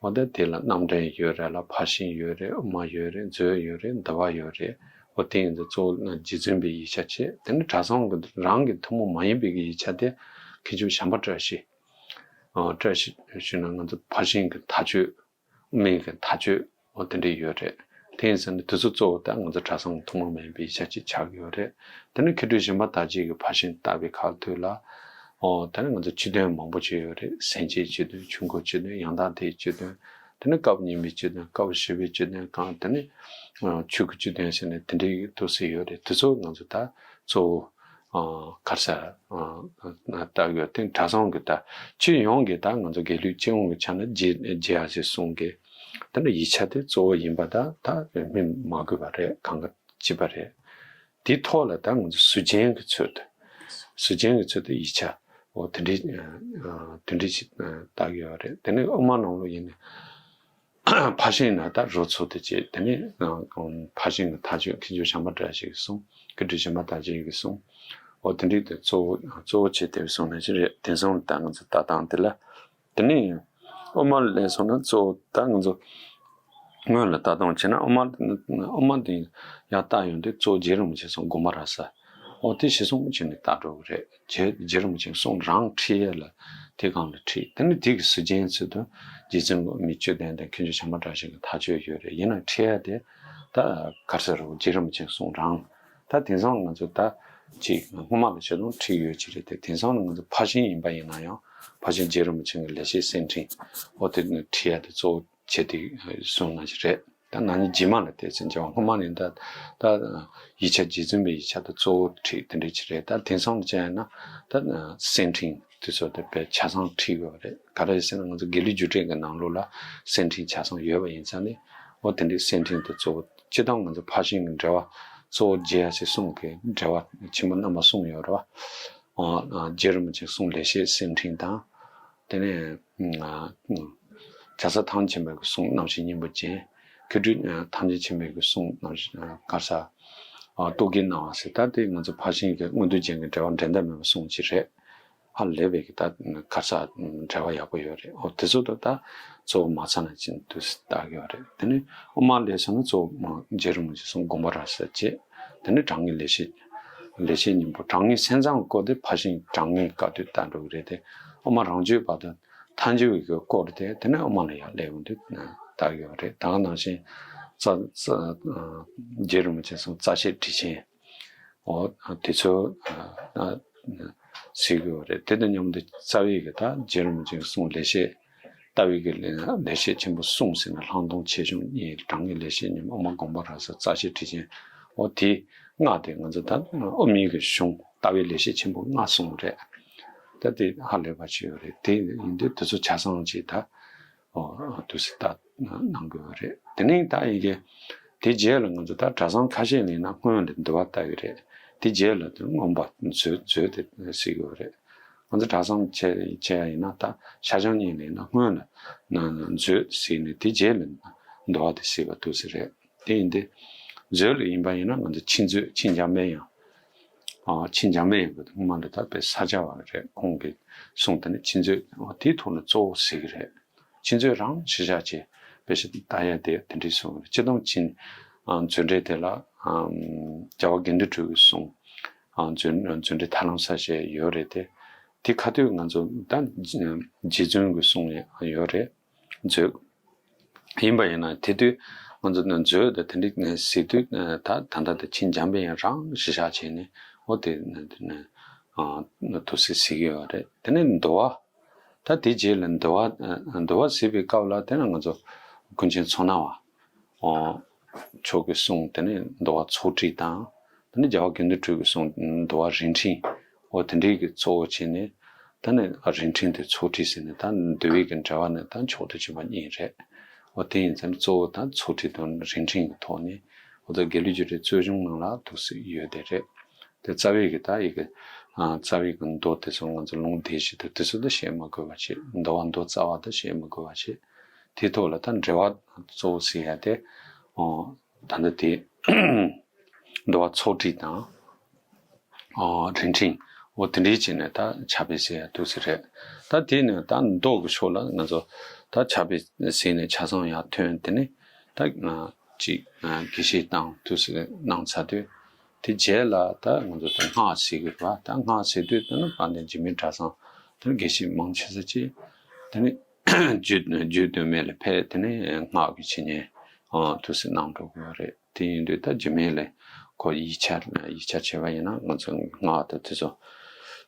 འོ་ད་དེ་ལ་རྣམ་འདྲེན་ཡོད་རེད་ལ་ཕར་ཕྱིན་ཡོད་རེད། དབུ་མ་ཡོད་རེད། མཛོད་ཡོད་རེད། འདུལ་བ་ཡོད་རེད། འོ་དེ་ཡིན་ཚེ་གཙོ་བོ་རྗེ་བཙུན་པའི་ཡིག་ཆ་བྱས། དེ་ནི་གྲྭ་ཚང་གི་རང་གི་ཐུན་མོང་མ་ཡིན་པའི་གི་ཡིག་ཆ་དེ་མཁས་མཆོག་བྱམས་པ་བཀྲ་ཤིས། ཨ་བཀྲ་ཤིས་ཞུས་ན་ང་ཚོ་ཕར་ཕྱིན་གྱི་མཐའ་དཔྱོད། དམིགས་ཀྱི་མཐའ་དཔྱོད། འོ་དེ་འདྲ་ཡོད་རེད། དེ་ཡིན་ཟེར་ན་དེ་ཚོ་གཙོ་བོ་ད་ང་ཚོ་གྲྭ་ཚང་ཐུན་མོང་མ་ཡིན་པའི་ཡིག་ཆ་ཅིག་ཆགས་ཀྱི་ཡོད་རེད། དེ་ནི་མཁས་གྲུབ་གཞན་པ་དག་ཅིག་གིས་ཕར་ཕྱིན་བཏབ་པའི་ཁ་ཐུག་ལ། འོ་དེ་ནི་ང་ཚོ་སྤྱི་དོན་མང་པོ་ཅིག་ཡོད་རེད། སེམས་བསྐྱེད་སྤྱི་དོན། ཆོས་འཁོར་སྤྱི་དོན། ཡང་དག་ལྡན་སྤྱི་དོན། དེ་ནི་སྐབས་སྙིང་པོའི་སྤྱི་དོན། སྐབས་བཞི་པའི་སྤྱི་དོན་གང་། དེ་ནི་ཆོས་ཀྱི་སྤྱི་དོན་ཟེར་ནས་དེ་འདྲའི་ཏོག་ཙམ་ཡོད་རེད། དེ་ཚོ་ང་ཚོ་ད་གཙོ་བོ། ཨ་ག་རེ་ཟེར། ཨ་ལྟ་གི་ཡོད་དེ་གྲྭ་ཚང་གི་ད་སྤྱི་ཡོངས་ཀྱི་ད་ང་ཚོ་དགེ་ལུགས་སྤྱི་ཡོངས་ཀྱི་ཆ་ནས་རྗེ་རྗེ་ཡབ་སྲས་གསུམ་གྱི་ད་ནི་ཡིག་ཆ་དེ་གཙོ་བོ་ཡིན་པ་ད་ད་སྨོས་མ་དགོས་པ་རེད། གང་ག་ཅི་པ་རེད། དེའི་ཐོག་ལ་ད་ང་ཚོ་ཟུར་རྒྱན་གྱི་ཚུལ་དུ་ཟུར་རྒྱན་གྱི་ཚུལ་དུ་ཡིག་ཆ་འོ་དེ་འདྲའི་ཨ་དེ་འདྲའི་ཞིག་ལྟ་གི་ཡོད་རེད། དེ་ནས་དབུ་མ་ནང་ལོགས་ཡིན་ན། ཕར་ཕྱིན་ན་ད་རོལ་ཚུལ་དེ་བྱས། དེ་ནས་ཕར་ཕྱིན་གྱི་མཐའ་དཔྱོད་མཁས་འཇོག་བྱམས་པ་བཀྲ་ཤིས་ཀྱི་གསུང་། ཀུན་འདུས་བྱམས་པ་དར་རྒྱས་ཀྱི་གསུང་། འོ་དེ་འདྲའི་དེ་གཙོ་བོ་གཙོ་བོ་བྱས་དེ་བའི་གསུང་ནང་བཞིན་རེད། དེང་སང་ད་ང་ཚོ་ལྟ་སྟངས་དེ་ལ། དེ་ནས་དབུ་མ་ལ་སོང་ན་གཙོ་བོ་ད་ང་ཚོ་སྔོན་ལ་ལྟ་སྟངས་བྱས་ན། དབུ་མ་དབུ་མ་དེ་ཡར་བལྟ་ཡོང་དུས་གཙོ་བོ་རྗེ་རིན་པོ་ཆེ་གསུང་དགོངས་པ་རབ་གསལ། འོ་དེ་གཞི་བཟུང་བྱས་ནས་ལྟ་འགྲོ་གི་རེད། རྗེ་རྗེ་རིན་པོ་ཆེའི་གསུང་རང་ཁྲིད་ཡས་ལ་དེ་སྒང་ལ་ཁྲིད། དེ་ནས་དེ་གི་ཟུར་རྒྱན་ཚུལ་དུ་རྗེ་བཙུན་མི་བཅུ་ལྡན་དང་མཁས་འཇོག་བྱམས་པ་བཀྲ་ཤིས་ཀྱི་མཐའ་དཔྱོད་ཡོད་རེད། ཡིན་ན་ཁྲིད་ཡས་དེ་ད་ག་རེ་ཟེར་རོ། རྗེ་རིན་པོ་ཆེའི་གསུང་རང་། ད་དེང་སང་ང་ཚོ་ད་ཅིག་སྔོན་མ་ལ་ཆ་ཚང་ཁྲིད་ཡོད་ཅིག་རེད་དེ། དེང་སང་ང་ཚོ་ཕར་ཕྱིན་ཡིན་པ་ཡིན་ན་ཡང་ཕར་ཕྱིན་རྗེ་རིན་པོ་ཆེ་གི་ལེགས་བཤད་གསེར་ཕྲེང་། འོ་དེ་ནི་ཁྲིད་ཡས་དེ་གཙོ་བོ་བྱས་ཏེ་གསུངས་ནང་བཞིན་རེད། ད་ན་ནིང་རྗེས་མ་ལ་བལྟས་ཚེ་མཇལ་བ་སྔོན་མ་ནས་ད་ད་ཡིག་ཆ་རྗེ་བཙུན་པའི་ཡིག་ཆ་དེ་གཙོ་བོ་ཁྲིད་དེ་འདྲ་ཅིག་རེད། ད་དེང་སང་ལ་བྱས་ན་ད་གསེར་ཕྲེང་དེ་ཚོ་དེ་དཔེ་ཆ་ཚང་ཁྲིད་དགོས་པ་རེད། ག་རེ་ཟེར་ན་ང་ཚོ་དགེ་ལུགས་རྒྱུགས་སྤྲོད་ཀྱི་ནང་ལོགས་ལ་གསེར་ཕྲེང་ཆ་ཚང་ཡོད་པ་ཡིན་ཙང་ནི། འོ་དེ་འདྲའི་གསེར་ཕྲེང་དེ་གཙོ་བོ། སྤྱིར་བཏང་ང་ཚོ་ཕར་ཕྱིན་གྱི་འགྲེལ་པ་གཙོ་བོ་རྗེ་ཡབ་སྲས་གསུམ་གྱི་འགྲེལ་པ་ཆེན་པོ་རྣམ་པ་གསུམ་ཡོད་རེད་བ། རྗེ་རིན་པོ་ཆེའི་གསུང་ལེགས་བཤད་གསེར་ཕྲེང་དང་། དེ་ནས་ཨ་ཨ་བྱ་ཚ་ཐམས་ཅད་མཁྱེན་པའི་གསུང་རྣམ་བཤད་སྙིང་པོ་ཅན། མཁས་གྲུབ་ཨ་ཐམས་ཅད་མཁྱེན་པའི་གསུང་རྣམ་བཤད་ཨ་ག་རེ་ཟེར། ཨ་རྟོག་གེའི་སྣང་བ་ཟེར། ད་དེ་ང་ཚོ་ཕར་ཕྱིན་གྱི་མངོན་རྟོགས་རྒྱན་གྱི་འགྲེལ་པ་འགྲན་ཟླ་མེད་པའི་གསུང་ཅིག་རེད། ཧ་ལས་པའི་གི་ད་ག་རེ་ཟེར་འགྲེལ་པ་ཡག་པོ་ཡོད་རེད། འོ་དེ་ཚོ་ད་ད་གཙོ་བོ་མ་ཚང་ན་ཅིག་འདུག་སེ་ལྟ་གི་ཡོད་རེད། དེ་ནས་དབུ་མ་ལ་སོང་ན་གཙོ་བོ་རྗེ་རིན་པོ་ཆེ་གསུང་དགོངས་པ་རབ་གསལ་བྱས། དེ་ནས་དྲང་ངེས་ལེགས་བཤད། ལེགས་བཤད་སྙིང་པོ། དྲང་ངེས་སེམས་ཙམ་སྐོར་དེ་ཕར་ཕྱིན་དྲང་ངེས་སྐབས་དུས་ལྟ་འགྲོ་གི་རེད་དེ། དབུ་མ་རང་རྒྱུད་པ་དང་ཐལ་འགྱུར་བའི་གི་སྐོར་དེ་དེ་ནས་དབུ་མ་ལ་ཡར་སླེབས་ཡོང་དུས་ལྟ་གི་ཡོད་རེད། ད་ག་ནང་བཞིན་རྩ་རྩ་རྗེ་རིན་པོ་ཆེ་གསུང་རྩ་ཤེས་ཊཱིཀ་ཆེན། འོ་དེ་ཚོ་ཨ་ཨ་ཟེར་གྱི་ཡོད་རེད། དེ་དང་མཉམ་དུ་རྩ་བའི་གི་ད་རྗེ་རིན་པོ་ཆེའི་གསུང་ལེགས་བཤད་ལྟ་བའི་གི་ལེགས་བཤད་ཆེན་པོ་གསུམ་ཟེར་ན། ལྷག་མཐོང་ཆེ་ཆུང་གཉིས། དྲང་ངེས་ལེགས་བཤད་སྙིང་པོ། དབུ་མ་དགོངས་པ་རབ་གསལ། རྩ་ཤེས་ཊཱིཀ་ཆེན། འོ་དེ་ལྔ་དེ་ང་ཚོ་ད་དབུ་མའི་གི་གཞུང་ལྟ་བའི་ལེགས་བཤད་ཆེན་པོ་ལྔ་གསུངས་རེད། ད་དེ་ཧ་ལས་པ་ཞིག་ཡོད་རེད། དེ་ཡིན་དུས་དེ་ཚོ་ཆ་ཚང་ཅིག་ད། འོ་འདུག་སེ་ལྟ་གནང་དགོས་པ་རེད། དེ་ནས་ད་ཡི་གེ་དེ་རྗེས་ལ་ང་ཚོ་ད་གྲྭ་ཚང་ཁ་ཤས་ལ་ཡིན་ན་སྔོན་ལ་འདུལ་བ་ལྟ་གི་རེད། དེ་རྗེས་ལ་དེ་མངོན་པ་མཛོད་མཛོད་དེ་ཟེར་གི་ཡོད་རེད། ང་ཚོ་གྲྭ་ཚང་བྱས་བྱས་ཡ་ཡིན་ན་ད་ཤར་བྱང་གཉིས་ལ་ཡིན་ན་སྔོན་ལ་ན་ན་མཛོད་ཟེར་ནས་དེ་རྗེས་ལ་འདུལ་བ་དེ་ཟེར་བ་འདུག་སེ་རེད། དེ་ཡིན་དུས་མཛོད་ལ་ཡིན་པ་ཡིན་ན་ང་ཚོ་ཆོས་མཛོད། ཆོས་འཇམ་དཔལ་དབྱངས། ཨ་ཆོས་འཇམ་དཔལ་དབྱངས་ཀྱི་སྔོན་མ་ལ་ད་དཔེ་ས་སྐྱ་པ་རེད། ཁོང་གི་གསུང་དེ་ནི་ཆོས་མཛོད། འོ་དེའི་ཐོག་ནས་གཙོ་བོ་ཟེར་གི་རེད། ཆོས་མཛོད་རང་གཞི་བཞག་བྱས་དཔེ་ཆ་ལྟ་ཡ་དེ་དེ་འདྲའི་གསུང་རེད། སྤྱིར་བཏང་ཆོས་ཨ་མཛོད་འགྲེལ་དེ་ལ་ཨམ་རྒྱལ་བ་དགེ་འདུན་གྲུབ་ཀྱི་གསུང་ཨ་མཛོད་མཛོད་འགྲེལ་ཐར་ལམ་གསལ་བཤད་ཡོད་རེད་དེ། དེ་ཁ་ཐུག་ང་ཚོ་ད་རྗེ་བཙུན་གྱི་གསུང་ཡང་ཡོད་རེད། མཛོད། ཡིན་པ་ཡིན་ན་དེ་དུས་ང་ཚོ་མཛོད་དེ་དེ་འདྲའི་ཟེར་དུས་ད་ད་ལྟ་དེ་ཆོས་འཇམ་དཔལ་དབྱངས་རང་གཞི་བཞག་བྱས་ནས་འོ་དེ་ཨ་འདུག་སེ་ཟེར་གྱི་ཡོད་རེད། དེ་ནས་འདུལ་བ། ད་དེ་རྗེས་ལ་འདུལ་བ་འདུལ་བ་ཟེར་བའི་སྐབས་ལ་དེ་ནས་ང་ཚོ་ཀུན་མཁྱེན་མཚོ་སྣ་བ་མཆོག་གི་གསུང་དེ་ནས་འདུལ་བ་ཚོགས་བྲིས་དང་། དེ་ནས་རྒྱལ་བ་དགེ་འདུན་གྲུབ་ཀྱི་གསུང་འདུལ་བ་རིམ་འཕྲེང་། འོ་དེ་འདྲའི་གི་གཙོ་བོ་བྱས་ནས། ད་ནི་རིམ་འཕྲེང་དེ་ཚོགས་བྲིས་ཟེར་ནས་ད་འདུལ་བའི་གི་འགྲེལ་པ་ནི་ད་མཆོག་ཏུ་གྱུར་པ་གཉིས་རེད། འོ་དེ་ཡིན་ཙང་གཙོ་བོ་ད་ཚོགས་བྲིས་དང་རིམ་འཕྲེང་གི་ཐོག་ནས་འོ་ད་དགེ་ལུགས་རྒྱུགས་སྤྲོད་རྩོད་གཞུང་ནང་ལ་འདུག་སེ་ཡོད་དེ་རེད། དེ་རྩ་བའི་གི་ད་ཡི་གེ་ཨ་རྩ་བའི་གི་མདོ་དེ་ཚོ་ང་ཚོ་ལུང་སྡེ་བཞི་དང་དེ་ཚོ་ད་བཤད་མ་དགོས་པ་བྱས། འདུལ་བ་མདོ་རྩ་བ་ད་བཤད་མ་དགོས་པ་བྱས། དེའི་ཐོག་ལ་ད་འགྲེལ་པ་གཙོ་བོ་ཟེར་ཡ་དེ་འོ་ད་ལྟ་དེ་འདུལ་བ་ཚོགས་བྲིས་དང་། ཨོ་རིམ་འཕྲེང་འོ་དེ་འདྲའི་བྱས་ནས་ད་ཕྱག་དཔེ་ཟེར་ཡ་འདུག་སེ་རེད། ད་དེ་ནས་ད་མདོ་གི་ཕྱོགས་ལ་ང་ཚོ་ད་ཕྱག་དཔེ་ཟེར་ནས་ཆ་ཚང་ཡར་ཐོན། དེ་ནས་ད་ཅིག་དགེ་བཤེས་བཏང་འདུག་སེ་གནང་ཚར་དུས་དེ་རྗེས་ལ་ད་ང་ཚོ་ད་སྔགས་ཟེར་གི་རེད་བ། ད་སྔགས་ཟེར་དུས་ད་ནི་དཔལ་ལྡན་འཇིགས་མེད་གྲྭ་ཚང་དེ་ནི་དགེ་བཤེས་མང་ཆེ་ས་ཅིག་དེ་ནི་རྒྱུད་རྒྱུད་སྟོད་སྨད་ལ་ཕེབས། དེ་ནས་སྔགས་ཀྱི་འཆད་ཉན་འདུག་སེ་གནང་འགྲོ་གི་ཡོད་རེད། དེ་ཡིན་དུས་ད་རྒྱུད་སྨད་ལ་ཁོ་ཡིག་ཆ་ཡིག་ཆ་བྱས་པ་ཡིན་ན་ང་ཚོ་སྔགས་དང་དེ་ཚོ་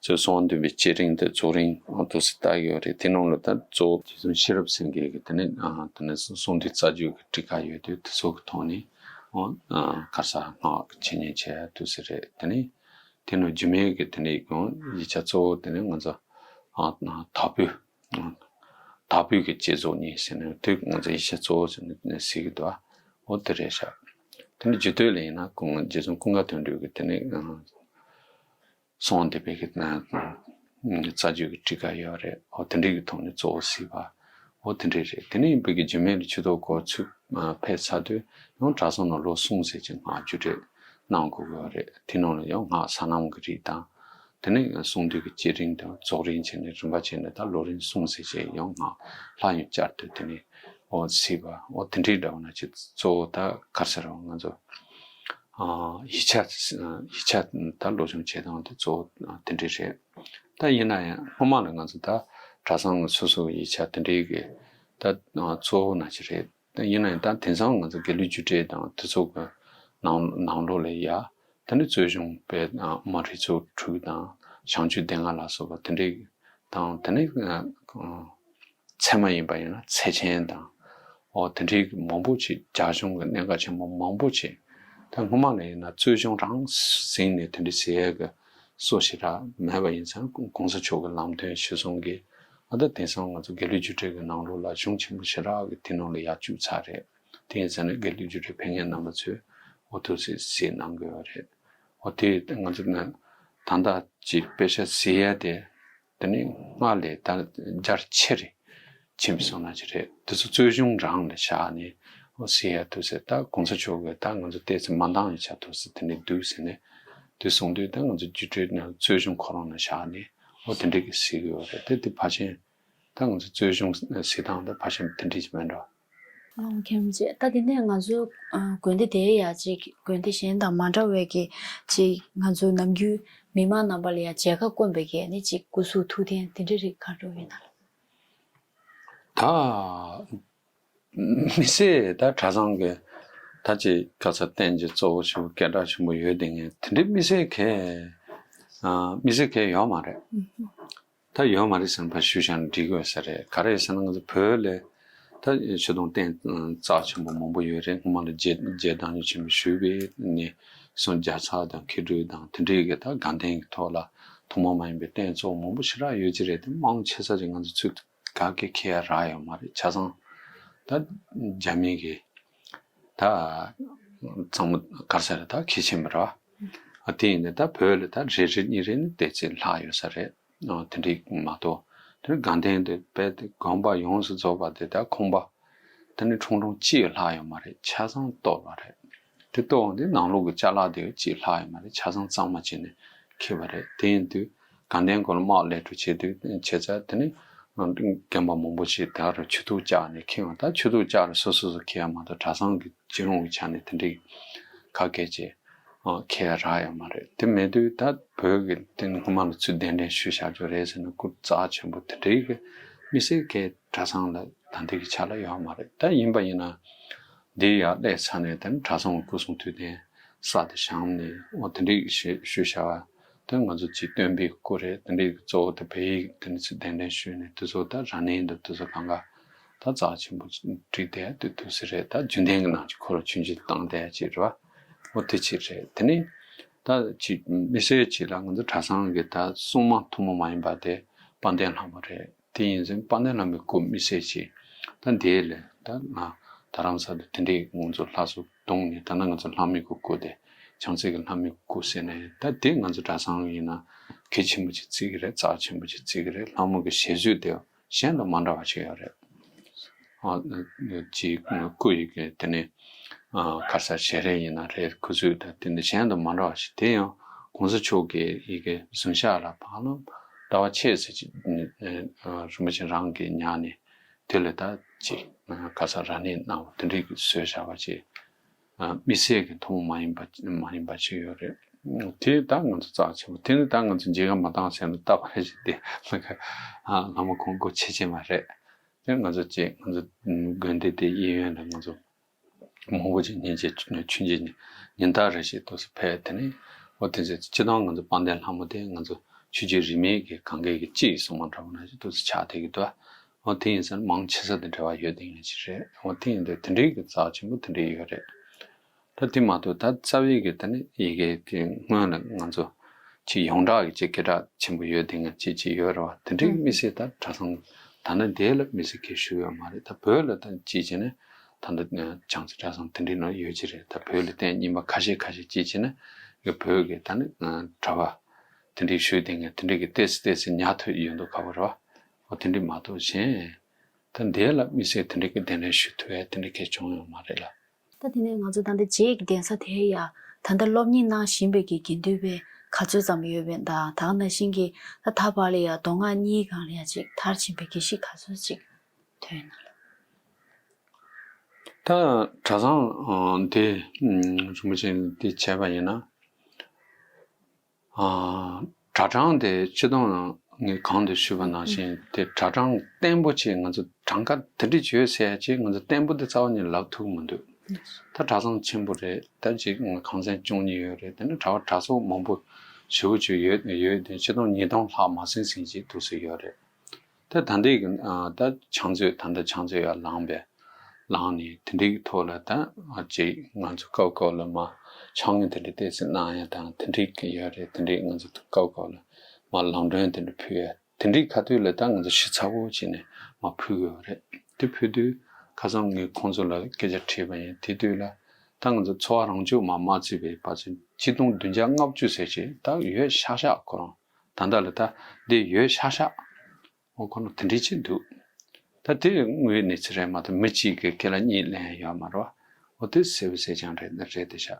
གཙོ་གསང་བ་འདུས་པའི་བསྐྱེད་རིམ་དང་རྫོགས་རིམ་འདུག་སེ་ལྟ་གི་ཡོད་རེད། དེ་ནང་ལ་ད་གཙོ་བོ་རྗེ་བཙུན་ཤེས་རབ་སེང་གེ་གི་དེ་ནས་དེ་ནས་གསང་འདུས་རྩ་རྒྱུད་ཀྱི་ཊཱི་ཀ་ཡོད་དུས་དེ་ཚོ་གི་ཐོག་ནས་ག་རེ་ཟེར་སྔགས་ཀྱི་འཆད་ཉན་བྱས་འདུག་སེ་རེད། དེ་ནས་དེ་ནང་རྒྱུད་སྨད་ཀྱི་དེ་ནས་ཡིག་ཆ་གཙོ་བོ་དེ་ནས་ང་ཚོ་དྭགས་པོའི་དྭགས་པོའི་གི་བསྐྱེད་རྫོགས་གཉིས་ཟེར་ནས་དེ་ང་ཚོ་ཡིག་ཆ་གཙོ་བོ་ཟེར་ནས་ཟེར་གི་འདུག་འོ་དེ་རེད་ཤག་དེ་ནས་རྒྱུད་སྟོད་ལ་ཡིན་ན་ཀུན་རྗེ་བཙུན་ཀུན་དགའ་དོན་གྲུབ་ཀྱི་དེ་ནས་གསང་བ་འདུས་པའི་གི་རྩ་རྒྱུད་ཀྱི་ཊཱི་ཀ་ཡོད་རེད། འོ་དེ་འདྲའི་གི་ཐོག་ནས་གཙོ་བོ་གཟིགས་པ། འོ་དེ་འདྲས་རེད། དེ་ནས་བོད་ཀྱི་རྒྱུད་སྨད་ལ་ཆུ་ཐོག་སྐོར་ཚུར་ཕེབས་ཚར་དུས་ཡང་གྲྭ་ཚང་ནང་ལོ་གསུམ་ཙམ་ཅིག་སྔགས་རྒྱུགས་སྤྲོད་གནང་དགོས་ཀྱི་ཡོད་རེད། དེ་ནང་ལ་ཡང་སྔགས་ས་སྣམ་གྱི་རིགས་དང་། དེ་ནས་གསུང་འདུས་ཀྱི་བསྐྱེད་རིམ་དང་རྫོགས་རིམ་བྱས་ནས་རིམ་པ་བྱས་ནས་ད་ལོ་རིམ་གསུམ་ཙམ་ཅིག་ཡང་སྔགས་ལྷ་ཡང་བསྐྱར་དུ་དེ་ནས་འོ་གཟིགས་པ། འོ་དེ་འདྲས་འདྲ་བོ་ན་ཅིག་གཙོ་བོ་ད་ག་རེ་ཟེར་བ་ང་ཚོ་ཡིག་ཆ་ཡིག་ཆ་ད་སློབ་སྦྱོང་བྱེད་སྟངས་དེ་གཙོ་བོ་དེ་འདྲས་རེད། ད་ཡིན་ན་ཡང་སྔོན་མ་ལ་ང་ཚོ་ད་གྲྭ་ཚང་གི་སོ་སོ་གི་ཡིག་ཆ་དེ་འདྲའི་གི་ད་གཙོ་བོ་ན་ཅིག་རེད། ད་ཡིན་ན་ཡང་ད་དེང་སང་ང་ཚོ་དགེ་ལུགས་རྒྱུགས་སྤྲོད་དང་དེ་ཚོ་གི་ནང་ནང་ལོགས་ལ་ཡ་ད་ནི་རྩོད་གཞུང་དཔེ་དམངས་རིགས་ཚོགས་དྲུག་དང་བྱང་ཆུབ་སྡེ་ལྔ་ལ་སོགས་པ་དེ་འདྲའི་དང་དེ་ནི་ཚད་མ་ཡིན་པ་ཡིན་ན་ཚད་ཆེན་དང་། འོ་དེ་འདྲའི་མང་པོ་ཅིག་རྒྱ་གཞུང་གི་གནད་འགག་ཆེན་པོ་མང་པོ་ཅིག་ད་སྔོན་མ་ལ་ཡིན་ན་རྩོད་གཞུང་རང་ཟིན་ནས་དེ་འདྲ་ཟེར་ཡས་ཀྱི་སྲོལ་ཞེ་དྲག་མེད་པ་ཡིན་ཙང་གོང་ས་མཆོག་གི་ལམ་སྟོན་གཞིར་བཟུང་གིས་ཨ་ད་དེང་སང་ང་ཚོ་དགེ་ལུགས་རྒྱུགས་སྤྲོད་ཀྱི་ནང་ལོགས་ལ་གཞུང་ཆེན་པོ་ཞེ་དྲག་གི་དེ་ནང་ལ་ཡར་བཅུག་ཚར་རེད། དེ་ཡིན་ཙང་ནས་དགེ་ལུགས་རྒྱུགས་སྤྲོད་ཕེབས་མཁན་རྣམ་པ་ཚོས་འོ་ཐུགས་སྲས་གཟིགས་གནང་དགོས་པ་རེད། འོ་དེ་ང་ཚོ་ནི་ད་ལྟ་ཅིག་དཔེ་ཆ་གཟིགས་ཡས་དེ། དེ་ནི་སྔར་ལས་ད་རྒྱ་ཆེ་རེ་ཕྱིན་པ་སོང་ན་ཅི་རེད། དེ་ཚོ་རྩོད་གཞུང་རང་ལ་བཞག་ནས་ཨོ་ཟེར་ཡ་དུ་ཟེར། ད་གོང་ས་མཆོག་གིས་ད་ང་ཚོ་ཏོག་ཙམ་མ་འདང་ཡ་ཆ་དུ་ཟེར་དེ་འདྲ་འདུག་ཟེར་ནས་དུ་གསུངས་དུས་ད་ང་ཚོ་རྒྱུགས་སྤྲོད་ནང་རྩོད་གཞུང་ཁོ་རང་ལ་བཞག་ནས་ཨོ་དེ་འདྲ་གི་ཟེར་གི་ཡོད་རེད། དེ་དེ་ཕལ་ཆེར་ད་ང་ཚོ་རྩོད་གཞུང་ཟེར་སྟངས་ད་ཕལ་ཆེར་དེ་འདྲ་ཅིག་མེད་འགྲོ། ཨོ་ཁྱེད་རང་ཅེ། ད་དེ་ནས་ང་ཚོ་ཨ་དགོན་སྡེ་དེའི་ཡ་ཅིག་དགོན་སྡེ་གཞན་དང་མ་འདྲ་བའི་གི་ཅིག་ང་ཚོ་ནམ་རྒྱུན་མི་མང་རྣམ་པ་ལ་ཡ་མཇལ་ཁ་བསྐོན་པའི་གི་ནི་ཅིག་སྐུ་གཟུགས་ཐུགས་རྟེན་དེ་འདྲ་རིགས་ག་འདྲ་ཡོད་ན། ད་མི་སེར་ད་གྲྭ་ཚང་གི་ད་ཅིག་ག་ཚོད་རྟེན་གྱི་གཙོ་བོ་ཆེན་པོ་སྐད་གྲགས་ཆེན་པོ་ཡོད་དེ་ངས་དེ་འདྲའི་མི་སེར་གས་ཨ་མི་སེར་གས་ཡོད་མ་རེད། ད་ཡོད་མ་རེད་ཟེར་ན་ཕར་ཞུས་བཞག་ན་འགྲིག་གི་ཡོད་ས་རེད། ག་རེ་ཟེར་ན་ང་ཚོ་བོད་ལ་ད་ཆོས་དུང་རྟེན་རྩ་ཆེན་པོ་མང་པོ་ཡོད་རེད། སྔོན་མ་ལ་རྗེ་རྗེ་བདག་ཉིད་ཆེན་པོ་ཞུས་པའི་ནས་སོང་རྒྱལ་ཚབ་དང་མཁས་གྲུབ་དང་དེ་འདྲའི་གི་ད་དགའ་ལྡན་གྱི་ཐོག་ལ་ཐུན་མོང་མ་ཡིན་པའི་རྟེན་གཙོ་བོ་མང་པོ་ཞེ་དྲག་ཡོད་ཀྱི་རེད། དེ་མང་ཆེ་ས་ཅིག་ང་ཚོ་ཚུར་ག་གེ་ཁྱེར་ཡ་རག་ཡོད་མ་རེད། ཆ་ཚང་ད་རྒྱ་མི་གི་ད་གཙང་མ་ག་རེ་ཟེར་རེད། ད་གལ་ཆེན་པོ་རེད་བ། ཨ་དེ་ཡིན་ནའི་ད་བོད་ལ་ད་རེ་རེ་གཉིས་རེ་ནི་ཏོག་ཙམ་ལྷག་ཡོད་ས་རེད། ཨ་དེ་འདྲའི་མ་གཏོགས་དེ་དགའ་ལྡན་དེ་དཔེ་དེ་དགོན་པ་ཡོངས་སུ་རྫོགས་པ་དེ་ད་ཁང་པ་དེ་ནི་ཁྲུང་ཁྲུང་གཅིག་ལྷག་ཡོད་མ་རེད། ཆ་ཚང་གཏོར་བ་རེད། དེ་གཏོར་འོང་དུས་ནང་ལོགས་ཀྱི་ཅ་ལག་དེ་གཅིག་ལྷག་ཡོད་མ་རེད། ཆ་ཚང་གཙང་མ་བྱས་ནས་འཁྱེར་བ་རེད། དེ་ཡིན་དུས་དགའ་ལྡན་སྐོར་ལ་དམག་ལས་འཕྲོ་བྱེད་དུས་བྱས་ཚར། དེ་ནི་རྒན་པ་མང་པོ་ཞིག་ད་རུ་ཆུ་ཐུག་བཅག་ནས་འཁྱེར་ཡོང་། ད་ཆུ་ཐུག་བཅག་རུ་སོ་སོ་སོ་འཁྱེར་ཡ་མ་གཏོགས་གྲྭ་ཚང་གི་སྤྱི་ཡོངས་ཀྱི་ཆ་ནས་དེ་འདྲའི་ཁ་སྐད་ཅིག་འཁྱེར་ཡ་རག་ཡོད་མ་རེད། དེ་མེད་དུས་ད་བོད་ཀྱི་དེ་ནི་སྔོན་མ་ལ་ཚུར་གདན་འདྲེན་ཞུས་བཞག་རྒྱུ་རེད་ཟེར་ན་སྐུ་རྩ་ཆེན་པོ་དེ་འདྲའི་གི་མི་སེར་གྱི་གྲྭ་ཚང་ལ་ད་ལྟའི་གི་ཆ་ལ་ཡོད་མ་རེད། ད་ཡིན་པ་ཡིན་ན་འདི་ཡར་སླེབས་ཚར་ནས་དེ་ནི་གྲྭ་ཚང་གི་སྐུ་གསུང་ཐུགས་རྟེན་ས་དེ་བཞེངས་ནས་འོ་དེ་འདྲའི་གི་ཞུས་བཞག་པ། དེ་ང་ཚོ་ཅིག་སྟོན་པའི་སྐུ་རེད། དེ་འདྲའི་གཙོ་བོ་དེ་བོད་ཡིག་དེ་ནི་ཚུར་གདན་འདྲེན་ཞུས་ནས་དེ་ཚོ་ད་ར་ནན་དང་དེ་ཚོ་གང་ག་ད་རྩ་ཆེན་པོ་བསྒྲིགས་བསྡད་དེ་དུས་སུ་རེད། ད་རྒྱུན་ལྡན་གྱི་ནང་ཆ་ཁོ་རང་ཆུང་ཆུང་བཏང་བསྡད་ཅིག་རེད་བ། འོ་དེ་ཅིག་རེད། དེ་ནི་ད་ཅིག་མི་སེར་ཅིག་ལ་ང་ཚོ་གྲྭ་ཚང་གི་ད་སྲུང་མ་ཐུན་མོང་མ་ཡིན་པ་དེ་དཔལ་ལྡན་ལྷ་མོ་རེད། དེ་ཡིན་ཙང་དཔལ་ལྡན་ལྷ་མོའི་སྐུ་མི་སེར་ཅིག་ད་འདི་ལས་ད་ང་རྡ་རམ་ས་ལ་དེ་འདྲའི་ང་ཚོ་ལྷ་གཟུགས་བརྡུངས་ནས་ད་ནི་ང་ཚོ་ལྷ་མོའི་སྐུ་སྐུ་དེ་བྱང་རྩེ་གི་ལྷ་མོའི་སྐུ་ཟེར་ནས་ད་དེ་ང་ཚོ་གྲྭ་ཚང་ཡིན་ན་གལ་ཆེན་པོ་ཅིག་བརྩི་གི་རེད། རྩ་ཆེན་པོ་ཅིག་བརྩི་གི་རེད། ལྷ་མོ་གི་བཞེད་སྲོལ་དེ་གཞན་དང་མ་འདྲ་བ་ཅིག་ཡོད་རེད། ཨ་ཅིག་སྐུ་ཡི་གི་དེ་ནས་ཨ་ག་རེ་ཟེར་ཞལ་རས་ཡིན་ན་རེད། སྐུ་གཟུགས་དང་དེ་ནས་གཞན་དང་མ་འདྲ་བ་ཞིག་དེ་ཡང་གོང་ས་མཆོག་གི་ཡི་གེ་གཟུངས་བཞག་ལ་བག་ལམ་ཟླ་བ་ཕྱེད་ཙམ་ཅིག་ཨ་རིན་པོ་ཆེ་རང་གིས་ཉར་ནས་དེ་ལ་ད་ཅིག་ཨ་ག་རེ་ཟེར་ར་ནན་གནང་བ་དེ་འདྲའི་གི་བཟོས་བཞག་པ་ཅིག་ཨ་དམིགས་བསལ་གྱི་ཐུན་མོང་མ་ཡིན་པ་མ་ཡིན་པ་ཅིག་ཡོད་རེད། དེ་ད་ང་ཚོ་རྩ་ཆེན་པོ་དེ་ནི་ད་ང་ཚོ་མཇལ་ཁ་མ་བཏང་ཟེར་ན་ལྟ་བ་རེ་ཞིག་དེ་ལྷ་མོ་ཁོང་སྒོ་ཕྱེ་ཕྱེ་མ་རེད། དེ་ང་ཚོ་ཅིག་ང་ཚོ་དགོན་སྡེ་དེ་གཡས་གཡོན་ལ་ང་ཚོ་མང་པོ་ཅིག་སྙིང་རྗེ་ཆུང་ཆུང་ཉིན་ལྟར་རེ་ཞིག་ཏོག་ཙམ་ཕེབས། དེ་ནས་འོ་དེ་ཚོ་སྤྱིར་བཏང་ང་ཚོ་དཔལ་ལྡན་ལྷ་མོ་དེ་ང་ཚོ་ཆོས་བརྒྱུད་རིས་མེད་ཀྱི་གང་གའི་གི་སྤྱི་ཡི་སྲུང་མ་འདྲ་བོ་ནང་བཞིན་ཏོག་ཙམ་ཆགས་བསྡད་ཀྱི་འདུག་འོ་དེ་ཡིན་ཙང་མང་ཆེ་ས་དེ་འབྲེལ་བ་ཡོད་བསྡད་མཁན་ཅིག་རེད། འོ་དེ་ཡིན་དུས་དེ་འདྲའི་གི་རྩ་ཆེན་པོ་དེ་འདྲའི་ཡོད་རེད། ད་དེ་མ་གཏོགས་ད་རྩ་བའི་གི་ད་ནི་ཡི་གེ་དེ་སྔོན་ལ་ང་ཚོ་ཅིག་ཡོངས་གྲགས་ཀྱི་ཅིག་སྐད་གྲགས་ཆེན་པོ་ཡོད་དེ་ང་ཅིག་ཅིག་ཡོད་རེད་བ། དེ་འདྲའི་གི་དམིགས་བསལ་ད་གྲྭ་ཚང་ད་ནི་དེ་ལ་དམིགས་བསལ་གྱི་ཞུ་ཡོད་མ་རེད། ད་བོད་ལ་ད་ཅིག་བྱས་ནས་ད་ལྟ་བྱང་རྩེ་གྲྭ་ཚང་དེ་འདྲའི་ནང་ཡོད་ཀྱི་རེད། ད་བོད་ལ་རྟེན་རྙིང་པ་ཁ་ཤས་ཁ་ཤས་ཅིག་བྱས་ནས་གི་བོད་ཀྱི་ད་ནི་གྲྭ་པ་དེ་འདྲའི་ཞུ་དེ་ང་དེ་འདྲའི་གི་ཏོག་ཙམ་ཏོག་ཙམ་ཉར་ཐུབ་ཡོད་འདུག་ག་བ་རེད་བ། འོ་དེ་འདྲའི་མ་གཏོགས་གཞན་ ད་འདི་ལ་དམིགས་བསལ་དེ་འདྲའི་གི་གདན་འདྲེན་ཞུ་ཐུབ་ཡ་དེ་འདྲའི་གལ་བྱུང་ཡོད་མ་རེད་ལ། ད་དེ་ནས་ང་ཚོ་ད་ལྟ་རྗེས་ཀྱི་གདན་ས་དེ་ཡ་ད་ལྟ་སློབ་གཉེར་གནང་བཞིན་པའི་གི་དགེ་འདུན་པས་ག་ཚོད་ཙམ་ཡོད་པས་ད་ད་ག་ནང་བཞིན་གྱི་ད་ད་བར་ལ་ཡ་མདོ་སྔགས་གཉིས་སྒང་ལ་ཡ་ཅིག་མཐར་ཕྱིན་པའི་དགེ་བཤེས་ག་ཚོད་ཅིག་ཐོན་ཡོད་ན་ལ། ད་གྲྭ་ཚང་དེ་རིན་པོ་ཆེ་དེ་བྱས་པ་ཡིན་ན། གྲྭ་གྲངས་དེ་སྤྱི་བཏང་ངས་གོང་དུ་ཞུས་པ་ནང་བཞིན་དེ་གྲྭ་གྲངས་བརྟན་པོ་ཆེ་ང་ཚོ་གྲངས་ཀ་དེ་འདྲ་ཡོད་ཟེར་ཡ་ཅིག་ང་ཚོ་བརྟན་པོ་དེ་རྩ་བ་ནས་ལབ་ཐུབ་མི་འདུག་ད་གྲྭ་ཚང་ཆེན་པོ་རེད། ད་ཅིག་གངས་ཚན་བཅུ་གཉིས་ཡོད་རེད། དེ་ནས་གྲྭ་པ་གྲྭ་ཚོགས་མང་པོ་ཞེ་པོ་ཅིག་ཡོད་ཡོད་དེ་སྤྱི་བཏང་ཉིས་སྟོང་ལྷག་མ་ཟིན་ཟིན་ཅིག་འདུག་སེ་ཡོད་རེད། ད་ད་ལྟའི་གི་ད་ཕྱག་མཛོད་ད་ལྟ་ཕྱག་མཛོད་ཡར་ལངས་པས། ལངས་ནས་དེ་འདྲའི་གི་ཐོག་ལ་ད་ཅིག་ང་ཚོ་སྐབས་སྐབས་ལ་མ་ཕྱག་དངོས་དེ་འདྲ་ཏོག་ཙམ་གནང་ཡ་དང་དེ་འདྲའི་གི་ཡོད་རེད། དེ་འདྲའི་ང་ཚོ་སྐབས་སྐབས་ལ་མ་ལམ་སྒྲོན་དེ་འདྲ་ཕུལ་ཡ་དེ་འདྲའི་ཁ་ཐུག་ལ་ད་ང་ཚོ་ཞིབ་ཚགས་པོ་བྱས་ནས་མ་ཕུལ་གི་ཡོད་རེད། དེ་ཕུལ་དུས་ཁ་སང་ངས་ཁོང་ཚོ་ལ་སྐད་ཆ་དྲིས་པ་ཡིན། དེ་དུས་ལ་ད་ང་ཚོ་འཚོ་བ་རང་བྱུང་མ་མ་བརྩིས་པའི་བར་ཚོད་ཆིག་སྟོང་བདུན་བརྒྱ་ལྔ་བཅུ་ཟེར་ཅིག་ད་ཡོད་ཤག་ཤག་ཁོ་རང་ད་ལྟ་ལ་ད་འདི་ཡོད་ཤག་ཤག་འོ་ཁོ་ན་དེ་འདྲའི་ཅིག་འདུག་ད་དེ་དངོས་གནས་ཚེ་རིང་མ་གཏོགས་མི་གཅིག་གིས་ཁས་ལེན་གཉིས་ལེན་ཡོད་མ་རེད་བ། འོ་དེ་གསལ་པོ་གསལ་རྐྱང་རེད་རེད་དེ་ཤག་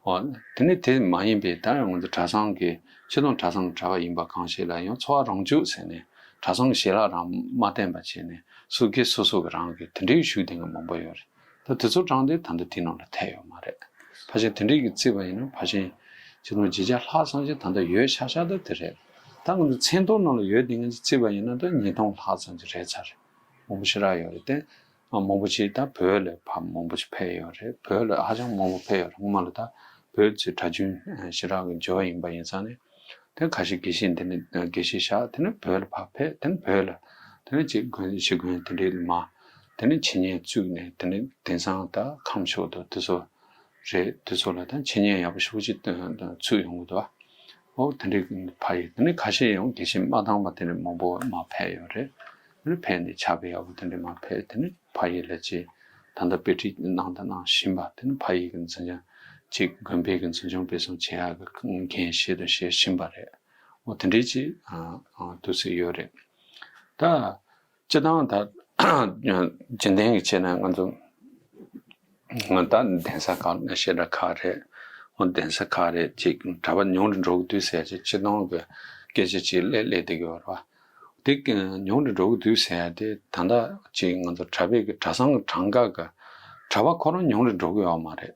འོ་དེ་ནི་དེ་མ་ཡིན་པའི་ད་ཡང་ང་ཚོ་གྲྭ་ཚང་གི་ཆེ་མཐོང་གྲྭ་ཚང་གི་གྲྭ་པ་ཡིན་པ་གང་ཞིག་ལ་ཡང་འཚོ་བ་རང་བྱུང་ཟེར་ནས་གྲྭ་ཚང་གི་ཞལ་ལག་རང་མ་བསྟེན་པ་བྱས་ནས་སོ་སྐྱེ་སོ་སོ་གི་རང་གི་དེ་འདྲའི་བཞུགས་བསྡད་མཁན་མང་པོ་ཡོད་རེད། ད་དེ་ཚོ་གྲངས་དེ་ད་ལྟ་དེ་ནང་ལ་ཐེ་ཡོད་མ་རེད། ཕལ་ཆེར་དེ་འདྲའི་གི་བརྩིས་པ་ཡིན་ན་ཕལ་ཆེར་ཆིག་སྟོང་བརྒྱད་བརྒྱ་ལྷག་ཙམ་ཞིག་ད་ལྟ་ཡོད་ཤག་ཤག་ད་དེ་རེད། ད་ང་ཚོ་མཚན་ཐོ་ནང་ལ་ཡོད་དེ་ངས་བརྩིས་པ་ཡིན་ན་ད་ཉིས་སྟོང་ལྷག་ཙམ་ཞིག་རེད་ཚར་རེད། མང་པོ་ཞེ་དྲག་ཡོད་རེད་དེ། མང་པོ་ཞིག་ད་བོད་ལ་ཕར་མང་པོ་ཞིག་ཕེབས་ཡོད་རེད། བོད་ལ་ཧ་ཅང་མང་པོ་ཕེབས་ཡོད་རེད། སྔོན་མ་ལ་ད་བོད་ཀྱི་གྲྭ་རྒྱུན་ཞེ་དྲག་གི་འབྱོར་ཡིན་པ་ཡིན་ཙང་ནས། དེ་ཁ་ཤས་དགེ་བཤེས་འདི་ནས་དགེ་བཤེས་བཞག་དེ་ནས་བོད་ལ་ཕར་ཕེབས། དེ་ནས་བོད་ལ་དེ་ནས་ཅིག་དགོན་བཞུགས་དགོན་དེ་འདྲའི་མ་དེ་ནས་འཆད་ཉན་བཙུགས་ནས་དེ་ནས་དེང་སང་ད་ཁམས་ཕྱོགས་དང་དེ་ཚོ་རེད། དེ་ཚོ་ལ་ད་འཆད་ཉན་ཡག་པོ་ཞེ་པོ་ཅིག་ཚུགས་ཡོང་གི་འདུག་འོ་དེ་འདྲའི་ཕ་ཡུལ་དེ་ནས་ཁ་ཤས་ཡང་དགེ་བཤེས་མ་དང་པ་དེ་འདྲ་མང་པོ་མར་ཕེབས་ཡོད་རེད། དེ་ནས་ཕེབས་ནས་ཕྱག་དཔེ་ཡག་པོ་དེ་འདྲ་མར་ཕེབས། དེ་ནས་ཕ་ཡུལ་ལ་ཅིག་ད་ལྟ་དཔེ་ཁྲིད་གནང་དང་གནང་བཞིན་པ་དེ་ནས་ཕ་ཡུལ་གྱི་འཛིན་སྐྱོང་ཅིག་དགོན་པའི་གི་འཛིན་སྐྱོང་སྤེལ་གསུམ་བྱེད་ཡག་གི་འགན་བཞེས་དང་བཞེས་བཞིན་པ་རེད། འོ་དེ་འདྲའི་ཅིག་ཨ་ཨ་འདུག་སེ་ཡོད་རེད། ད་སྤྱིར་བཏང་ད་རྒྱུན་ལྡན་གྱི་ཆེད་ནས་ང་ཚོ་ད་གདན་ས་ཁག་ཞེ་དྲག་ཁག་རེད། འོ་གདན་ས་ཁག་རེད་ཅིག་གྲྭ་པ་ཉུང་རུ་འགྲོ་གི་འདུག་ཟེར་ཅིག་སྤྱིར་བཏང་གི་སྐད་ཆ་ཅིག་སླེབས་སླེབས་བསྡད་ཀྱི་ཡོད་རེད་བ། དེ་ཉུང་རུ་འགྲོ་གི་འདུག་ཟེར་ཡ་དེ་ད་ལྟ་ཅིག་ང་ཚོ་གྲྭ་པའི་གི་གྲྭ་ཚང་གི་གྲངས་ཀ་གི་གྲྭ་པ་ཁོ་རང་ཉུང་རུ་འགྲོ་གི་ཡོད་མ་རེད།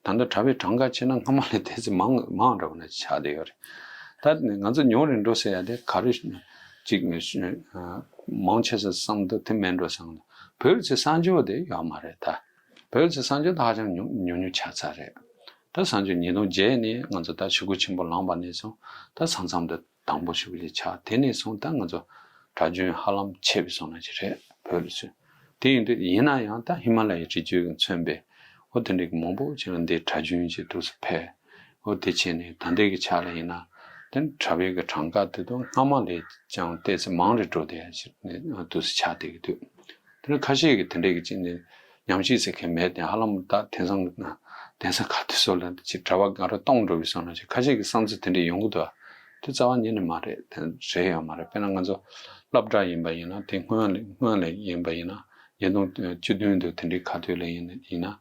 ད་ལྟ་གྲྭ་པའི་གྲངས་ཀ་བྱས་ན་སྔ་མ་ལས་དེ་ཚོ་མང་མང་འདྲ་བོ་ནས་ཆགས་བསྡད་ཡོད་རེད། ད་ང་ཚོ་ཉུང་རུ་འགྲོ་ཟེར་ཡ་དེ་ག་རེ་ཅིག་མང་ཆེ་ས་བསམ་འདུག་དེ་མེད་འགྲོ་བསམ་འདུག་བོད་ཚེ་གསར་འབྱོར་དེ་ཡོད་མ་རེད་ད། བོད་ཚེ་གསར་འབྱོར་དེ་ཧ་ཅང་ཉུང་ཉུང་ཉུང་ཆགས་ཚར་རེད། ད་གསར་འབྱོར་ཉིས་སྟོང་བརྒྱད་ནས་ང་ཚོ་ད་ཆུ་འགོ་ཆེན་པོ་ལངས་པ་ནས་བཟུང་ད་ས་མཚམས་དེ་དང་པོ་ཞུ་གི་ཆགས། དེ་ནས་བཟུང་ད་ང་ཚོ་གྲྭ་རྒྱུན་ཧ་ལམ་ཆད་པའི་བཟོ་འདྲ་ཅིག་རེད་བོད་ལ་ཚུད། དེ་ཡིན་དུས་ཡིན་ན་ཡང་ད་ཧི་མ་ལ་ཡའི་རི་རྒྱུད་ཀྱིས་མཚོན་པའི་འོ་དེ་འདྲའི་མང་པོ་ཅིག་ལ་འདི་གྲྭ་རྒྱུན་ཅིག་འདུག་སེ་ཕེབས། འོ་དེ་བྱས་ནས་ད་ལྟའི་གི་ཆ་ལ་ཡིན་ན་དེ་གྲྭ་པའི་གི་གྲངས་ཀ་དེ་དང་སྔ་མ་ལས་ཀྱང་ཏོག་ཙམ་མང་རུ་འགྲོ་བསྡད་ཡ་ཅིག་འདུག་སེ་ཆགས་བསྡད་ཀྱི་འདུག་དེ་ནས་ཁ་ཤས་ཀྱིས་དེ་འདྲའི་གི་ཅིག་ནས་ཉམས་ཞིབ་ཟེར་མཁན་མེད་དེ་ཧ་ལམ་ད་དེང་སང་གི་ན་གདན་ས་ཁག་དེ་ཚོ་ལ་ཅིག་གྲྭ་པ་སྒང་ར་སྟོང་འགྲོ་བའི་བཟོ་འདྲ་ཅིག་ཁ་ཤས་ཀྱི་བསམ་ཚུལ་དེ་འདྲ་ཡོང་གི་འདུག་དེ་རྩ་བ་ཉིད་ནས་མ་རེད། དེ་རེད་ཡོད་མ་རེད། དཔེར་ན་ང་ཚོ་སློབ་གྲྭ་ཡིན་པ་ཡིན་ན་དེ་སྔོན་ལ་སྔོན་ལ་ཡིན་པ་ཡིན་ན་ཉིས་སྟོང་བཅུ་བདུན་དུ་དེ་འདྲའི་ཁ་ཐུག་ལ་ཡིན་ཡིན་ན་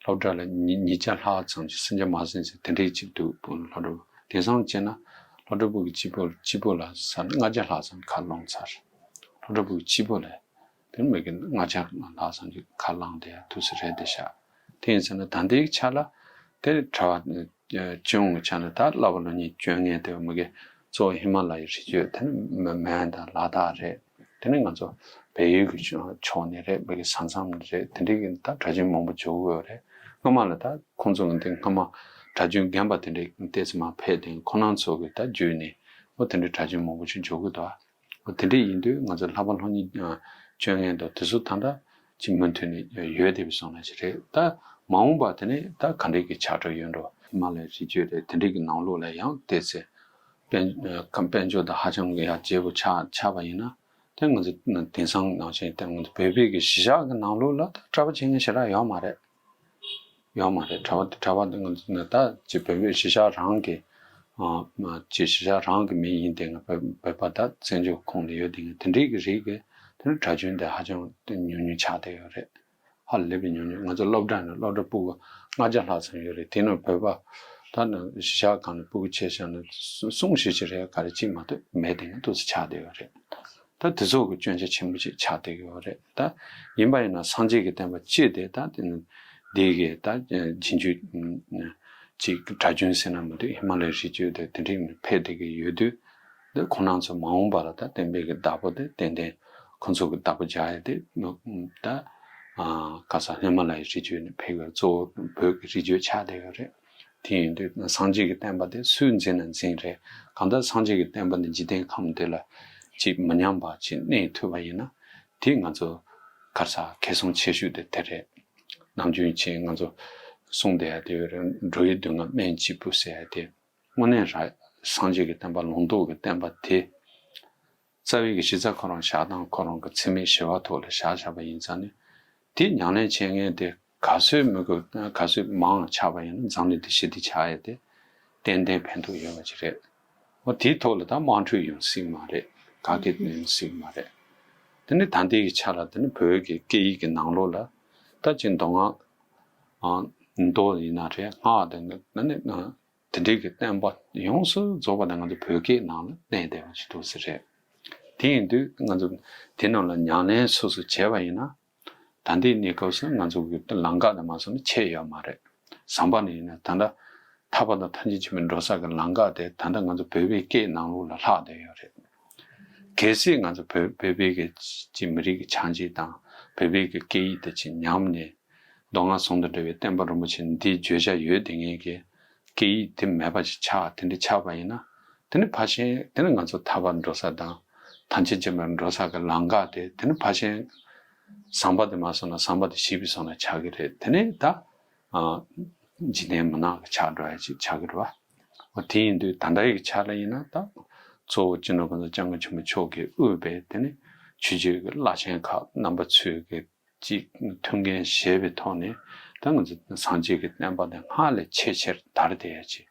སློབ་གྲྭ་ལ་ཉིས་ཉིས་བརྒྱ་ལྷག་ཙམ་ཅིག་སུམ་བརྒྱ་མ་ཟིན་ཟིན་དེ་འདྲའི་ཅིག་འདུག་སློབ་གྲྭ་དེང་སང་བྱས་ན་སློབ་གྲྭ་བུ་གི་གཅིག་པོ་གཅིག་པོ་ལ་ས་ལྔ་བརྒྱ་ལྷག་ཙམ་ཁ་ལོངས་ཚར། སློབ་གྲྭ་བུ་གཅིག་པོ་ལ་དེ་མི་གི་ལྔ་བརྒྱ་ལྷག་ཙམ་གྱི་ཁ་བླངས་དེ་ཡང་ཐུགས་སུ་རེད་དེ་ཤག་དེ་ཡིན་ཟེར་ན་ད་ལྟའི་ཆ་ལ་དེ་གྲྭ་པ་སྤྱི་ཡོངས་ཀྱི་ཆ་ནས་ད་བསླབ་པ་སློབ་གཉེར་སྤྱོད་མཁན་དེ་མི་གི་གཙོ་བོ་ཧི་མ་ལ་ཡའི་རི་རྒྱུད་དེ་ནི་མོན་དང་ལ་དྭགས་རེད། དེ་ནི་ང་ཚོ་བལ་ཡུལ་གྱི་ཕྱོགས་ནས་རེད། མི་གི་ས་མཚམས་རེད། དེ་འདྲའི་གི་ད་གྲྭ་རྒྱུན་མང་པོ་འཇོག་གི་ཡོད་རེད། སྔོན་མ་ལ་ད་ཁོང་ཚོ་གི་འདི་སྔ་མ་གྲྭ་རྒྱུན་རྒན་པ་དེ་འདྲའི་ཏོག་ཙམ་མར་ཕེབས་ཏེ་ཁོ་རང་ཚོ་གི་ད་བརྒྱུད་ནས་འོ་དེ་འདྲའི་གྲྭ་རྒྱུན་མང་པོ་ཞིག་འཇོག་གི་འདུག་འོ་དེ་འདྲ་ཡིན་དུས་ང་ཚོ་བསླབ་པ་སློབ་གཉེར་སྤྱོད་མཁན་དང་དེ་ཚོ་ད་ལྟ་ཅིག་མུ་མཐུད་ནས་ཡོད་བསྡད་པའི་བཟོ་འདྲ་ཞིག་རེད། ད་མ་འོངས་པ་དེ་ནས་ད་ག་འདྲའི་གི་ཆགས་འགྲོ་ཡོད་འགྲོ། ཧི་མ་ལ་ཡའི་རི་རྒྱུད་རེད། དེ་འདྲའི་གི་ནང་ལོགས་ལ་ཡང་ཏོག་ཙམ་དཔལ་ཁམས་དཔལ་འབྱོར་དང་ཧ་ཅང་གི་ཡར་རྒྱས་པོ་ཆགས་ཆགས་པ་ཡིན་ན་དེ་ང་ཚོ་དེང་སང་ནང་བཞིན་དེ་ང་ཚོ་བོད་པའི་གི་གཞིས་ཆགས་གི་ནང་ལོགས་ལ་ད་གྲྭ་པ་བྱེད་མཁན་ཞེ་དྲག་ཡོད་མ་རེད། ཡོད་མ་རེད། གྲྭ་པ་གྲྭ་པ་འདི་ང་ཚོ་ནི་ད་ཅིག་བོད་པའི་གཞིས་ཆགས་རང་གི་ཨ་ཅིག་གཞིས་ཆགས་རང་གི་མི་ཡིན་དེ་ང་བོད་བོད་པ་ད་བཙན་བྱོལ་ཁོངས་ལ་ཡོད་དེ་ང་དེ་འདྲའི་གི་རིགས་གི་ དེ་ནི་གྲྭ་རྒྱུན་དེ་ཧ་ཅང་ཉུང་ཉུང་ཆགས་བསྡད་ཡོད་རེད། ཧ་ལས་པའི་ཉུང་ཉུང་། ང་ཚོ་སློབ་གྲྭ་ནང་སློབ་གྲྭ་ཕྲུ་གུ་ལྔ་བརྒྱ་ལྷག་ཙམ་ཡོད་རེད། དེ་ནང་བོད་པ་ད་ནི་གཞིས་ཆགས་གང་ནས་ཕྲུ་གུ་ཆེ་ཤོས་ནི་གསུམ་བཞི་ཅིག་རེད། ག་རེ་གཅིག་མ་གཏོགས་མེད། དེ་ནི་འདུག་སེ་ཆགས་བསྡད་ཡོད་རེད། ད་དེ་ཚོ་གི་སྐྱོན་ཆ་ཆེན་པོ་ཅིག་ཆགས་བསྡད་ཡོད་རེད། ད་ཡིན་པ་ཡིན་ན་སངས་རྒྱས་ཀྱི་བསྟན་པ་སྤྱི་དེ་ད་དེ་ནི་འདི་གི་ད་རྗེས་འཇུག་ཅིག་གྲྭ་རྒྱུན་ཟེར་ན་མི་འདུག་ཧི་མ་ལ་ཡའི་རི་རྒྱུད་དེ་དེ་འདྲའི་ནས་ཕེབས་བསྡད་ཀྱི་ཡོད་དུས། འདི་ཁོང་རྣམ་ཚོ་མ་འོངས་པ་ལ་ད་བསྟན་པའི་གི་བདག་པོ་དེ་ཏན་ཏན་ཁོང་ཚོ་གི་བདག་པོ་རྒྱག་ཡ་དེ་ད་ག་ས་ཧི་མ་ལ་ཡའི་རི་རྒྱུད་ནས་ཕེབས་ཡོད། གཙོ་བོ་བོད་ཀྱི་རི་རྒྱུད་ཆགས་བསྡད་ཡོད་རེད། དེ་ཡིན་དུས་སངས་རྒྱས་ཀྱི་བསྟན་པ་དེ་སུས་འཛིན་ན་འཛིན་རེད། གང་ལྟར་སངས་རྒྱས་ཀྱི་བསྟན་པ་འདི་འཇིག་རྟེན་ཁམས་འདི་ལ་ཅིག་མི་ཉམས་པ་ཅིག་གནས་ཐུབ་པ་ཡིན་ན། དེ་ང་ཚོ་ག་ས་ཁེ་བཟང་ཆེ་ཤོས་དེ་དེ་རེད། ནམ་རྒྱུན་ཅིག་ང་ཚོ་གསུང་བསྡད་ཡ་དེ་ཡོད་རེད། འགྲོ་བའི་སྡུག་བསྔལ་སྨན་གཅིག་པུ་ཟེར་ཡ་དེ། དངོས་གནས་ར་སངས་རྒྱས་ཀྱི་བསྟན་པ་ལུང་རྟོགས་ཀྱི་བསྟན་པ་དེ། རྩ་བའི་གི་གཞི་རྩ་ཁོ་རང་བཞག་སྟངས་ཁོ་རང་གི་འཚེ་མེད་ཞི་བ་ཐོག་ལ་བཞག་བཞག་པ་ཡིན་ཙང་ནི། དེ་ཉམས་ལེན་བྱེད་མཁན་དེ་ག་ཚོད་མི་དགོས། ག་ཚོད་མང་ཆགས་པ་ཡིན་ན་འཛམ་གླིང་འདི་ཞི་བདེ་ཆགས་ཡས་དེ་ཏན་ཏན་ཕན་ཐོགས་ཡོད་པ་ཅིག་རེད། འོ་དེའི་ཐོག་ལ་ད་དམངས་ཁྲོད་ཡོང་སྲིད་མ་རེད། ག་གེ་ཡོང་སྲིད་མ་རེད། དེ་ནི་ད་ལྟའི་གི་ཆ་ལ་དེ་ནི་བོད་ཀྱི་སྐད་ཡིག་གི་ནང་ལོགས་ལ་ད་ཅིག་མདོ་སྔགས་ཨ་མདོ་ཡིན་ན་རེད། སྔགས་དེ་ནི་ད་ནི་དེ་འདྲའི་གི་བསྟན་པ་ཡོངས་སུ་རྫོགས་པ་དེ་ང་ཚོ་བོད་སྐད་ནང་ལ་གནས་བསྡད་པ་ཅིག་འདུག་ཟེར་རེད། དེ་ཡིན་དུས་ང་ཚོ་དེ་རྣམས་ལ་ཉམས་ལེན་སོ་སོ་བྱས་པ་ཡིན་ན། ད་ལྟའི་གནས་སྐབས་སུ་ང་ཚོ་གི་ལམ་ཁ་དེ་མ་སོང་ན་ཆད་ཡོད་མ་རེད། ཟམ་པ་ནས་ཡིན་ན་ད་ལྟ་ཐར་པ་དང་ཐམས་ཅད་མཁྱེན་པའི་འགྲོ་ས་གི་ལམ་ཁ་དེ་ད་ལྟ་ང་ཚོ་བོད་པའི་སྐད་ནང་ལོགས་ལ་ལྷག་བསྡད་ཡོད་རེད། གལ་སྲིད་ང་ཚོ་བོད་བོད་པའི་གི་ཅིག་མི་རིགས་ཀྱི་ཆགས་འཇིག་དང་བོད་པའི་གི་སྐད་ཡིག་དེ་ཅིག་ཉམས་ནས། མདོ་སྔགས་ཟུང་དུ་འབྲེལ་བའི་བསྟན་པ་རིན་པོ་ཆེ་འདིའི་བརྗོད་བྱ་ཡོད་དེ་ངེས་ཀྱི་སྐད་ཡིག་དེ་མེད་པ་ཞིག་ཆགས། དེ་འདྲ་ཆགས་པ་ཡིན་ན། དེ་ནི་ཕལ་ཆེར་དེ་ནི་ང་ཚོ་ཐར་པར་འགྲོ་ས་དང་ཐམས་ཅད་མཁྱེན་པར་འགྲོ་ས་གི་ལམ་ཁ་དེ་དེ་ནི་ཕལ་ཆེར་ཟམ་པ་དེ་མ་སོང་ན་ཟམ་པ་དེ་ཞིག་པའི་སོང་ན་ཆགས་ཀྱི་རེད། དེ་ནི་ད་འཇིག་རྟེན་མུན་ནག་གི་ཆགས་འགྲོ་ཡ་ཅིག་ཆགས་ཀྱི་རེད་བ། འོ་དེ་ཡིན་དུས་ད་ལྟ་ཡི་ཆ་ལ་ཡིན་ན་ད་གཙོ་བོ་སྤྱི་ནོར་གོང་ས་སྐྱབས་མགོན་ཆེན་པོ་མཆོག་གིས་དབུས་པའི་དེ་ནི་ཆོས་བརྒྱུད་ཀྱི་བླ་ཆེན་ཁག་རྣམ་པ་ཚོས་ཀྱི་ཅིག་ཐུགས་འགན་བཞེས་པའི་ཐོག་ནས་ད་ང་ཚོ་སངས་རྒྱས་ཀྱི་བསྟན་པ་དེ་སྔར་ལས་ཆེས་ཆེར་དར་བསྡད་ཡ་ཅིག་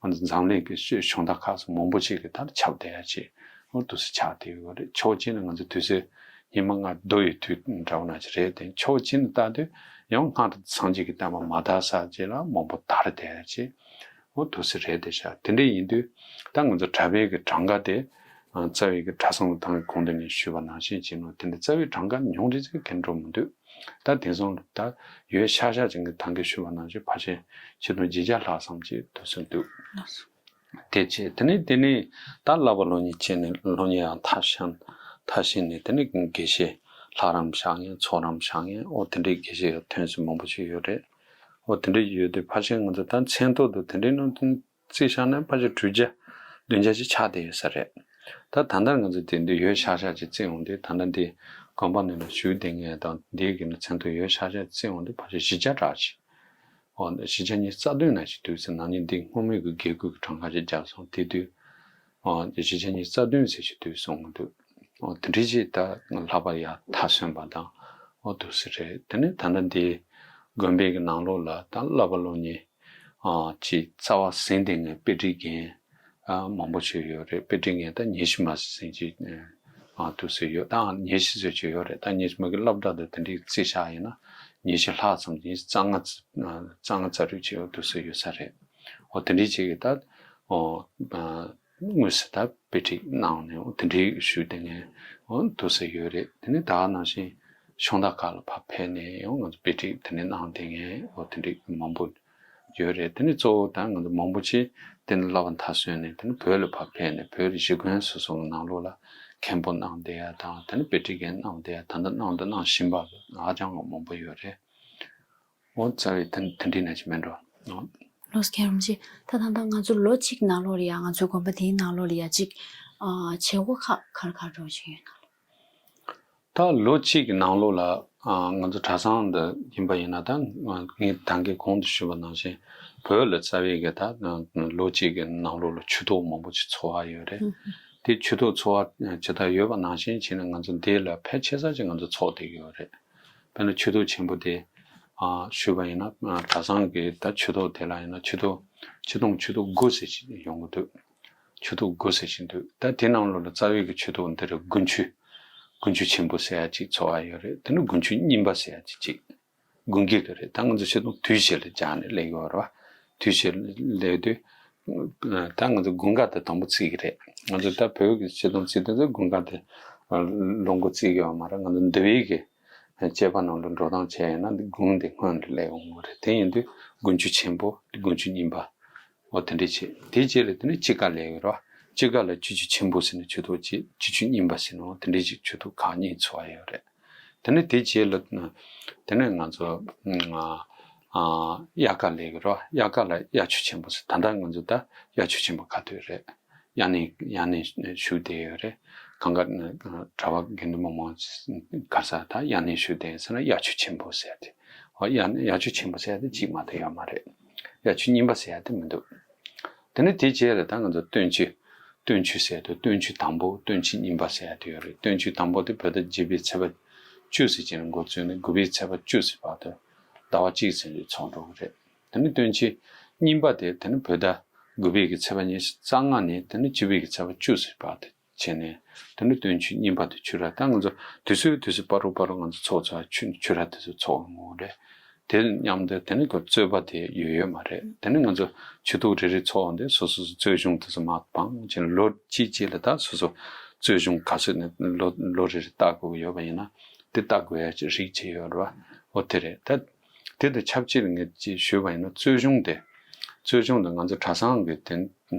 ང་ཚོ་འཛམ་གླིང་གི་ཆོས་གཞུང་དག་ཁག་སོགས་མང་པོ་ཅིག་གི་དར་ཁྱབ་བསྡད་ཡ་ཅིག་འོ་འདུག་སེ་ཆགས་བསྡད་ཡོད་རེད། ཕྱོགས་གཅིག་ནས་ང་ཚོ་དུས་ཚོད་ཉི་མ་ལྔ་བསྡུ་ཡི་དུས་འདྲ་བོ་ནང་ཅིག་རེད་དེ། ཕྱོགས་གཅིག་ནས་ལྟ་དུས་ཡང་སྔར་སངས་རྒྱས་ཀྱི་བསྟན་པ་མ་དར་ས་ཅིག་ལ་མང་པོ་དར་བསྡད་ཡ་ཅིག་འོ་འདུག་སེ་རེད་དེ་ཤག་དེ་འདྲ་ཡིན་དུས་ད་ང་ཚོ་གྲྭ་པའི་གི་གྲངས་ཀ་དེ་རྩ་བའི་གི་གྲྭ་ཚང་ལ་ད་གོང་དུ་ངས་ཞུས་པ་ནང་བཞིན་བྱས་ནས་དེ་འདྲ་རྩ་བའི་གྲངས་ཀ་ཉུང་རེ་ཟིག་གི་འགྲོ་མི་འདུག་ད་དེང་སང་ད་ཡོད་ཤག་ཤག་ཅིག་གི་ད་གིན་ཞུས་པ་ནང་བཞིན་ཕལ་ཆེར་ཆིག་སྟོང་བརྒྱད་བརྒྱ་ལྷག་ཙམ་ཅིག་འདུག་སེ་འདུག་དེ་བྱས་དེ་ནས་དེ་ནས་ད་བསླབ་པ་སློབ་གཉེར་བྱས་ནས་སློབ་གཉེར་ཡང་མཐར་ཕྱིན་མཐར་ཕྱིན་ནས་དེ་ནས་དགེ་བཤེས་ལྷ་རམས་བྱ་མཁན་ཚོགས་རམས་བྱ་མཁན་འོ་དེ་འདྲའི་དགེ་བཤེས་ཐོན་ས་མང་པོ་ཅིག་ཡོད་རེད། འོ་དེ་འདྲ་ཡོད་དུས་ཕལ་ཆེར་ང་ཚོ་ད་མཚན་ཐོ་དང་དེ་འདྲའི་ནང་དོན་རྩིས་བཞག་ན་ཕལ་ཆེར་དྲུག་བརྒྱ་བདུན་བརྒྱ་ཅིག་ཆགས་བསྡད་ཡོད་ས་རེད། ད་ད་ལྟ་ང་ཚོ་དེ་འདི་ཡོད་ཤག་ཤག་ཅིག་བརྩིས་འོང་དུས་ད་ལྟ་འདི་དགོན་པ་ནང་ལ་བཞུགས་བསྡད་མཁན་དང་འདིའི་གི་ནི་མཚན་ཐོ་ཡོད་ཤག་ཤག་བརྩིས་འོང་དུས་ཕལ་ཆེར་བཞི་བརྒྱ་གྲགས་ཅིག་འོ་བཞི་བརྒྱ་ཉི་ཤུ་རྩ་བདུན་ན་ཅིག་འདུག་ཟེར། ན་ནིང་འདི་སྔོན་མའི་གི་དགེ་སྐོས་ཀྱི་གྲངས་ཀ་ཅིག་བརྒྱབ་སོང་། དེ་དུས་འོ་བཞི་བརྒྱ་ཉི་ཤུ་རྩ་བདུན་ཟེར་ཅིག་འདུག་སོང་འདུག་འོ་དེ་འདྲ་ཅིག་ད་བསླབ་པ་ཡར་མཐར་སོན་པ་དང་འོ་འདུག་སེ་རེད། དེ་ནས་ད་ལྟ་འདི་དགོན་པའི་གི་ནང་ལོགས་ལ་ད་བསླབ་པ་སློབ་གཉེར་ཨ་ཅིག་རྩ་བ་ཟིན་བསྡད་མཁན་དཔེ་ཁྲིད་མཁན་ཨ་མང་པོ་ཅིག་ཡོད་རེད། དཔེ་ཁྲིད་མཁན་ད་ཉི་ཤུ་མ་ཟིན་ཅིག་ཨ་འདུག་སེ་ཡོད། ད་ཉི་ཤུ་ཟེར་ཅིག་ཡོད་རེད། ད་ཉི་ཤུ་མ་གི་སློབ་གྲྭ་དང་དེ་འདྲའི་རྩིས་བཞག་ཡིན་ན་ཉི་ཤུ་ལྷག་ཙམ་ཉི་ཤུ་རྩ་ལྔ་རྩ་ལྔ་རྩ་དྲུག་ཅིག་འདུག་སེ་ཡོད་ས་རེད། འོ་དེ་འདྲའི་ཅིག་གི་ད་འོ་ཨ་དངོས་སུ་ད་དཔེ་ཁྲིད་གནང་ནས་འོ་དེ་འདྲའི་ཞུས་བསྡད་མཁན་འོ་འདུག་སེ་ཡོད་རེད། དེ་ནས་ད་ག་ནང་བཞིན་ཤོང་སྟག་ཁ་ལ་ཕར་ཕེབས་ནས་ཡང་ང་ཚོ་དཔེ་ཁྲིད་དེ་ནས་གནང་བསྡད་མཁན་འོ་དེ་འདྲའི་མང་པོ་ཡོད་རེད། དེ་ནས་གཙོ་བོ་ད་ང་ཚོ་མང་པོ་ཅིག་དེ་ནས་བསླབ་པ་མཐར་སོན་ནས་དེ་ནས་བོད་ལ་ཕར་ཕེབས་ནས་བོད་ཀྱི་གཞིས་དགོན་སོ་སོ་གི་ནང་ལོགས་ལ་མཁན་པོ་གནང་བསྡད་ཡ་དང་དེ་ནས་དཔེ་ཁྲིད་མཁན་གནང་བསྡད་ཡ། ད་ལྟ་གནང་དང་གནང་བཞིན་པ་ཧ་ཅང་གི་མང་པོ་ཡོད་རེད། འོ་རྩ་བའི་དེ་དེ་འདྲའི་ནང་ཅིག་མེད་འགྲོ། ལགས་སོ་མཁན་རིན་པོ་ཆེ། ད་ད་ལྟ་ང་ཚོ་ལོ་གཅིག་ནང་ལོགས་ལ་ཡ་ང་ཚོའི་དགོན་པ་དེའི་ནང་ལོགས་ལ་ཡ་ཅིག་ཨ་བྱེད་སྒོ་ཁག་ག་རེ་ག་རེ་འགྲོ་བཞིན་ཡོད་ན། ད་ལོ་གཅིག་གི་ནང་ལོགས་ལ་ཨ་ང་ཚོ་གྲྭ་ཚང་འདི་ཡིན་པ་ཡིན་ན་ད་ངས་ད་གིན་གོང་དུ་ཞུས་པ་ནང་བཞིན་བོད་ལ་རྩ་བའི་གི་ད་ལོ་གཅིག་གི་ནང་ལོགས་ལ་ཆོས་ཐོག་མང་པོ་ཅིག་ཚོགས་པ་ཡོད་རེད། དེ་ཆོས་ཐོག་ཚོགས་པ་ཇི་ལྟར་ཡོད་པ་ནང་བཞིན་བྱས་ནས་ང་ཚོ་འདི་ལ་ཕལ་ཆེ་ས་ཅིག་ང་ཚོ་ཚོགས་བསྡད་ཀྱི་ཡོད་རེད། དཔེར་ན་ཆོས་ཐོག་ཆེན་པོ་དེ་ཨ་ཞུས་པ་ཡིན་ན་ཨ་གྲྭ་ཚང་གི་ད་ཆོས་ཐོག་དེ་ལ་ཡིན་ན་ཆོས་ཐོག་ཆོས་ཐོག་ཆོས་ཐོག་དགུ་ཟེར་ཞིག་ཡོང་གི་འདུག་ཆོས་ཐོག་དགུ་ཟེར་ཞིག་འདུག་ད་དེ་ནང་ལོགས་ལ་རྩ་བའི་གི་ཆོས་ཐོག་འདི་རུ་དགུན་ཆོས་ དགུན་ཆོས་ཆེན་པོ་ཟེར་ཡ་གཅིག་ཚོགས་ཡ་ཡོད་རེད། དེ་ནས་དགུན་ཆོས་རྙིང་པ་ཟེར་ཡ་གཅིག་གཅིག་དགུན་གྱི་གི་རེད། ད་ང་ཚོ་ཆེ་མཐོང་དུས་བཞི་ལ་སྦྱར་ནས་སླེབས་ཡོད་རེད་བ། དུས་བཞི་ལ་སླེབས་དུས། ད་ང་ཚོ་དགུན་ཁ་དེ་དང་པོ་བརྩི་གི་རེད། ང་ཚོ་ད་བོད་ཀྱི་ཆེ་མཐོང་བརྩི་དུས་ཚོད་དགུན་ཁ་དེ་ལོ་འགོ་བརྩི་གི་ཡོད་མ་རེད། ང་ཚོ་འདི་བའི་གི་བཅས་པ་ནང་ལ་འགྲོ་སྟངས་བྱས་ཡོད་ན་འདི་དགུན་དེ་སྔོན་ལ་སླེབས་ཡོང་གི་རེད། དེ་ཡིན་དུས་དགུན་ཆོས་ཆེན་པོ་དགུན་ཆོས་རྙིང་པ། འོ་དེ་འདྲས་བྱས། དེའི་རྗེས་ལ་དེ་ནས་དཔྱིད་ཀ་སླེབས་ཡོད་རེད་བ། དཔྱིད་ཀ་ལ་ཆོས་ཆོས་ཆེན་པོ་ཟེར་ནས་ཆོས་ཐོག་བྱས། ཆོས་ཆོས་རྙིང་པ་ཟེར་ནས་འོ་དེ་འདྲས་ཅིག་ཆོས་ཐོག་ཁག་གཉིས་ཚོགས་ཡོད་རེད། དེ་ནས་དེའི་རྗེས་ལ་དེ་ནས་ང་ཚོ་ཨ་ཨ་དབྱར་ཁ་སླེབས་ཡོད་རེད་བ། དབྱར་ཁ་ལ་དབྱར་ཆོས་ཆེན་པོ་ཟེར། ད་ལྟ་ང་ཚོ་ད་དབྱར་ཆོས་ཆེན་པོ་ག་དུས་རེད། དབྱར་གནས་དབྱར་གནས་ཞུ་བསྡད་ཡོད་རེད། གང་ག་གྲྭ་པ་དགེ་འདུན་པ་མང་ག་ས་ད་དབྱར་གནས་ཞུ་བསྡད་ཡོད་ཟེར་ན་དབྱར་ཆོས་ཆེན་པོ་ཟེར་ཏེ། འོ་དབྱར་དབྱར་ཆོས་ཆེན་པོ་ཟེར་ཡ་དེ་གཅིག་མ་གཏོགས་ཡོད་མ་རེད། དབྱར་ཆོས་རྙིང་པ་ཟེར་ཡ་དེ་མི་འདུག་དེ་ནས་དེའི་རྗེས་ལ་ད་ང་ཚོ་སྟོན་ཆོས། སྟོན་ཆོས་ཟེར་དུས་སྟོན་ཆོས་དང་པོ་སྟོན་ཆོས་རྙིང་པ་ཟེར་ཡ་དེ་ཡོད་རེད། སྟོན་ཆོས་དང་པོ་དེ་བོད་ཟླ་བརྒྱད་པའི་ཚེས་པ་བཅུ་ཙམ་ཅིག་ནས་འགོ་བཙུགས་ནས་དགུ་པའི་ཚེས་པ་བཅུ་ཙམ་བར་དུ་ཟླ་བ་གཅིག་ཙམ་ལ་ཚོགས་འགྲོ་གི་རེད། དེ་ནས་སྟོན་ཆོས་རྙིང་པ་དེ་དེ་ནས་བོད་ཟླ་དགུ་པའི་གི་ཚེས་པ་ཉི་ཤུ་རྩ་ལྔ་ནས་དེ་ནས་བཅུ་པའི་གི་ཚེས་པ་བཅུ་ཙམ་བར་དུ། བྱས་ནས་དེ་འདྲ་སྟོན་ཆོས་རྙིང་པ་དེ་ཆོས་ར། ད་ང་ཚོ་དུས་ཚོད་དུས་ཚོད་བར་དུ་བར་དུ་ང་ཚོ་ཚོགས་ཚོགས་ཆོས་ཆོས་ར་དེ་ཚོ་ཚོགས་ཡོང་གི་རེད། དེ་མཉམ་དུ་དེ་ནི་ཁོ་རྩོད་པ་དེ་ཡོད་ཡོད་མ་རེད། དེ་ནི་ང་ཚོ་ཆོས་ཐོག་རེ་རེ་ཚོགས་འོང་དུས་སོ་སོ་སོ་རྩོད་གཞུང་དེ་ཚོ་མར་སྤངས་བྱས་ནས་ལོ་གཅིག་གཅིག་ལ་ད་སོ་སོ་རྩོད་གཞུང་ག་ཚོད་ནས་ལོ་ལོ་རེ་རེ་ལྟ་དགོས་ཀྱི་ཡོད་པ་ཡིན་ན་དེ་ལྟ་དགོས་ཡ་ཅིག་རིགས་ཅིག་ཡོད་རེད་བ། འོ་དེ་རེད། ད་དེ་དང་ཆབས་ཅིག་ལ་ངས་ཅིག་ཞུས་པ་ཡིན་ན་རྩོད་གཞུང་དེ་རྩོད་གཞུང་དེ་ང་ཚོ་གྲྭ་ཚང་གི་དེ་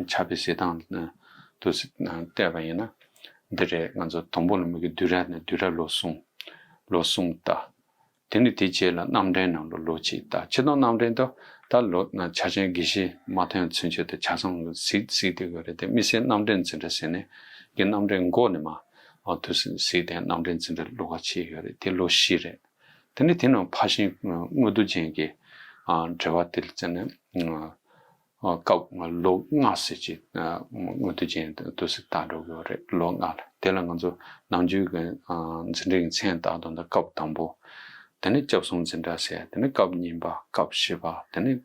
ཆབ་པའི་གཞས་གཏམ་དུ་བལྟས་པ་ཡིན་ན། འདི་རེད། ང་ཚོ་དང་པོ་ལ་མི་གི་བསྡུས་གྲྭ་ནས་བསྡུས་གྲྭ་ལོ་གསུམ། ལོ་གསུམ་ལྟ། དེ་ནས་དེའི་རྗེས་ལ་རྣམ་འདྲེན་ནང་ལོ་ལོ་གཅིག་ལྟ། ཆེད་དུ་རྣམ་འདྲེན་དུ་ད་ལོ་ན་ཆ་ཅན་དགེ་བཤེས་མ་ཐོན་ཚུན་ཆད་དུ་ཆ་ཚང་གི་གཟིགས་གཟིགས་བསྡད་དགོས་རེད་དེ། དམིགས་བསལ་རྣམ་འདྲེན་འཛིན་གྲྭ་ཟེར་ནས་གི་རྣམ་འདྲེན་འགོ་ནས་མ་འོ་དུ་གཟིགས་དེ་རྣམ་འདྲེན་འཛིན་གྲྭ་ལོ་ག་ཆེ་ཡོད་རེད། དེ་ལོ་བཞི་རེད། དེ་ནས་དེ་ནང་ཕར་ཕྱིན་དངོས་མཐོ་ཅན་གྱི་འབྲེལ་བ་དེ་ལ་བརྩིས་ནས། སྐབས་ལོ་ལྔ་ཟེར་གྱི་དངོས་མཐོ་ཅན་དུ་ཟེར་བཏང་འགྲོ་གི་ཡོད་རེད། ལོ་ལྔ་ལ་དེ་ལ་ང་ཚོ་ནམ་རྒྱུན་གྱི་འཛིན་གྲྭའི་མཚན་བཏགས་དང་། ད་སྐབས་དང་པོ། དེ་ནས་སྐྱབས་གསུམ་འཛིན་གྲྭ་ཟེར། དེ་ནས་སྐབས་གཉིས་པ། སྐབས་བཞི་པ། དེ་ནས་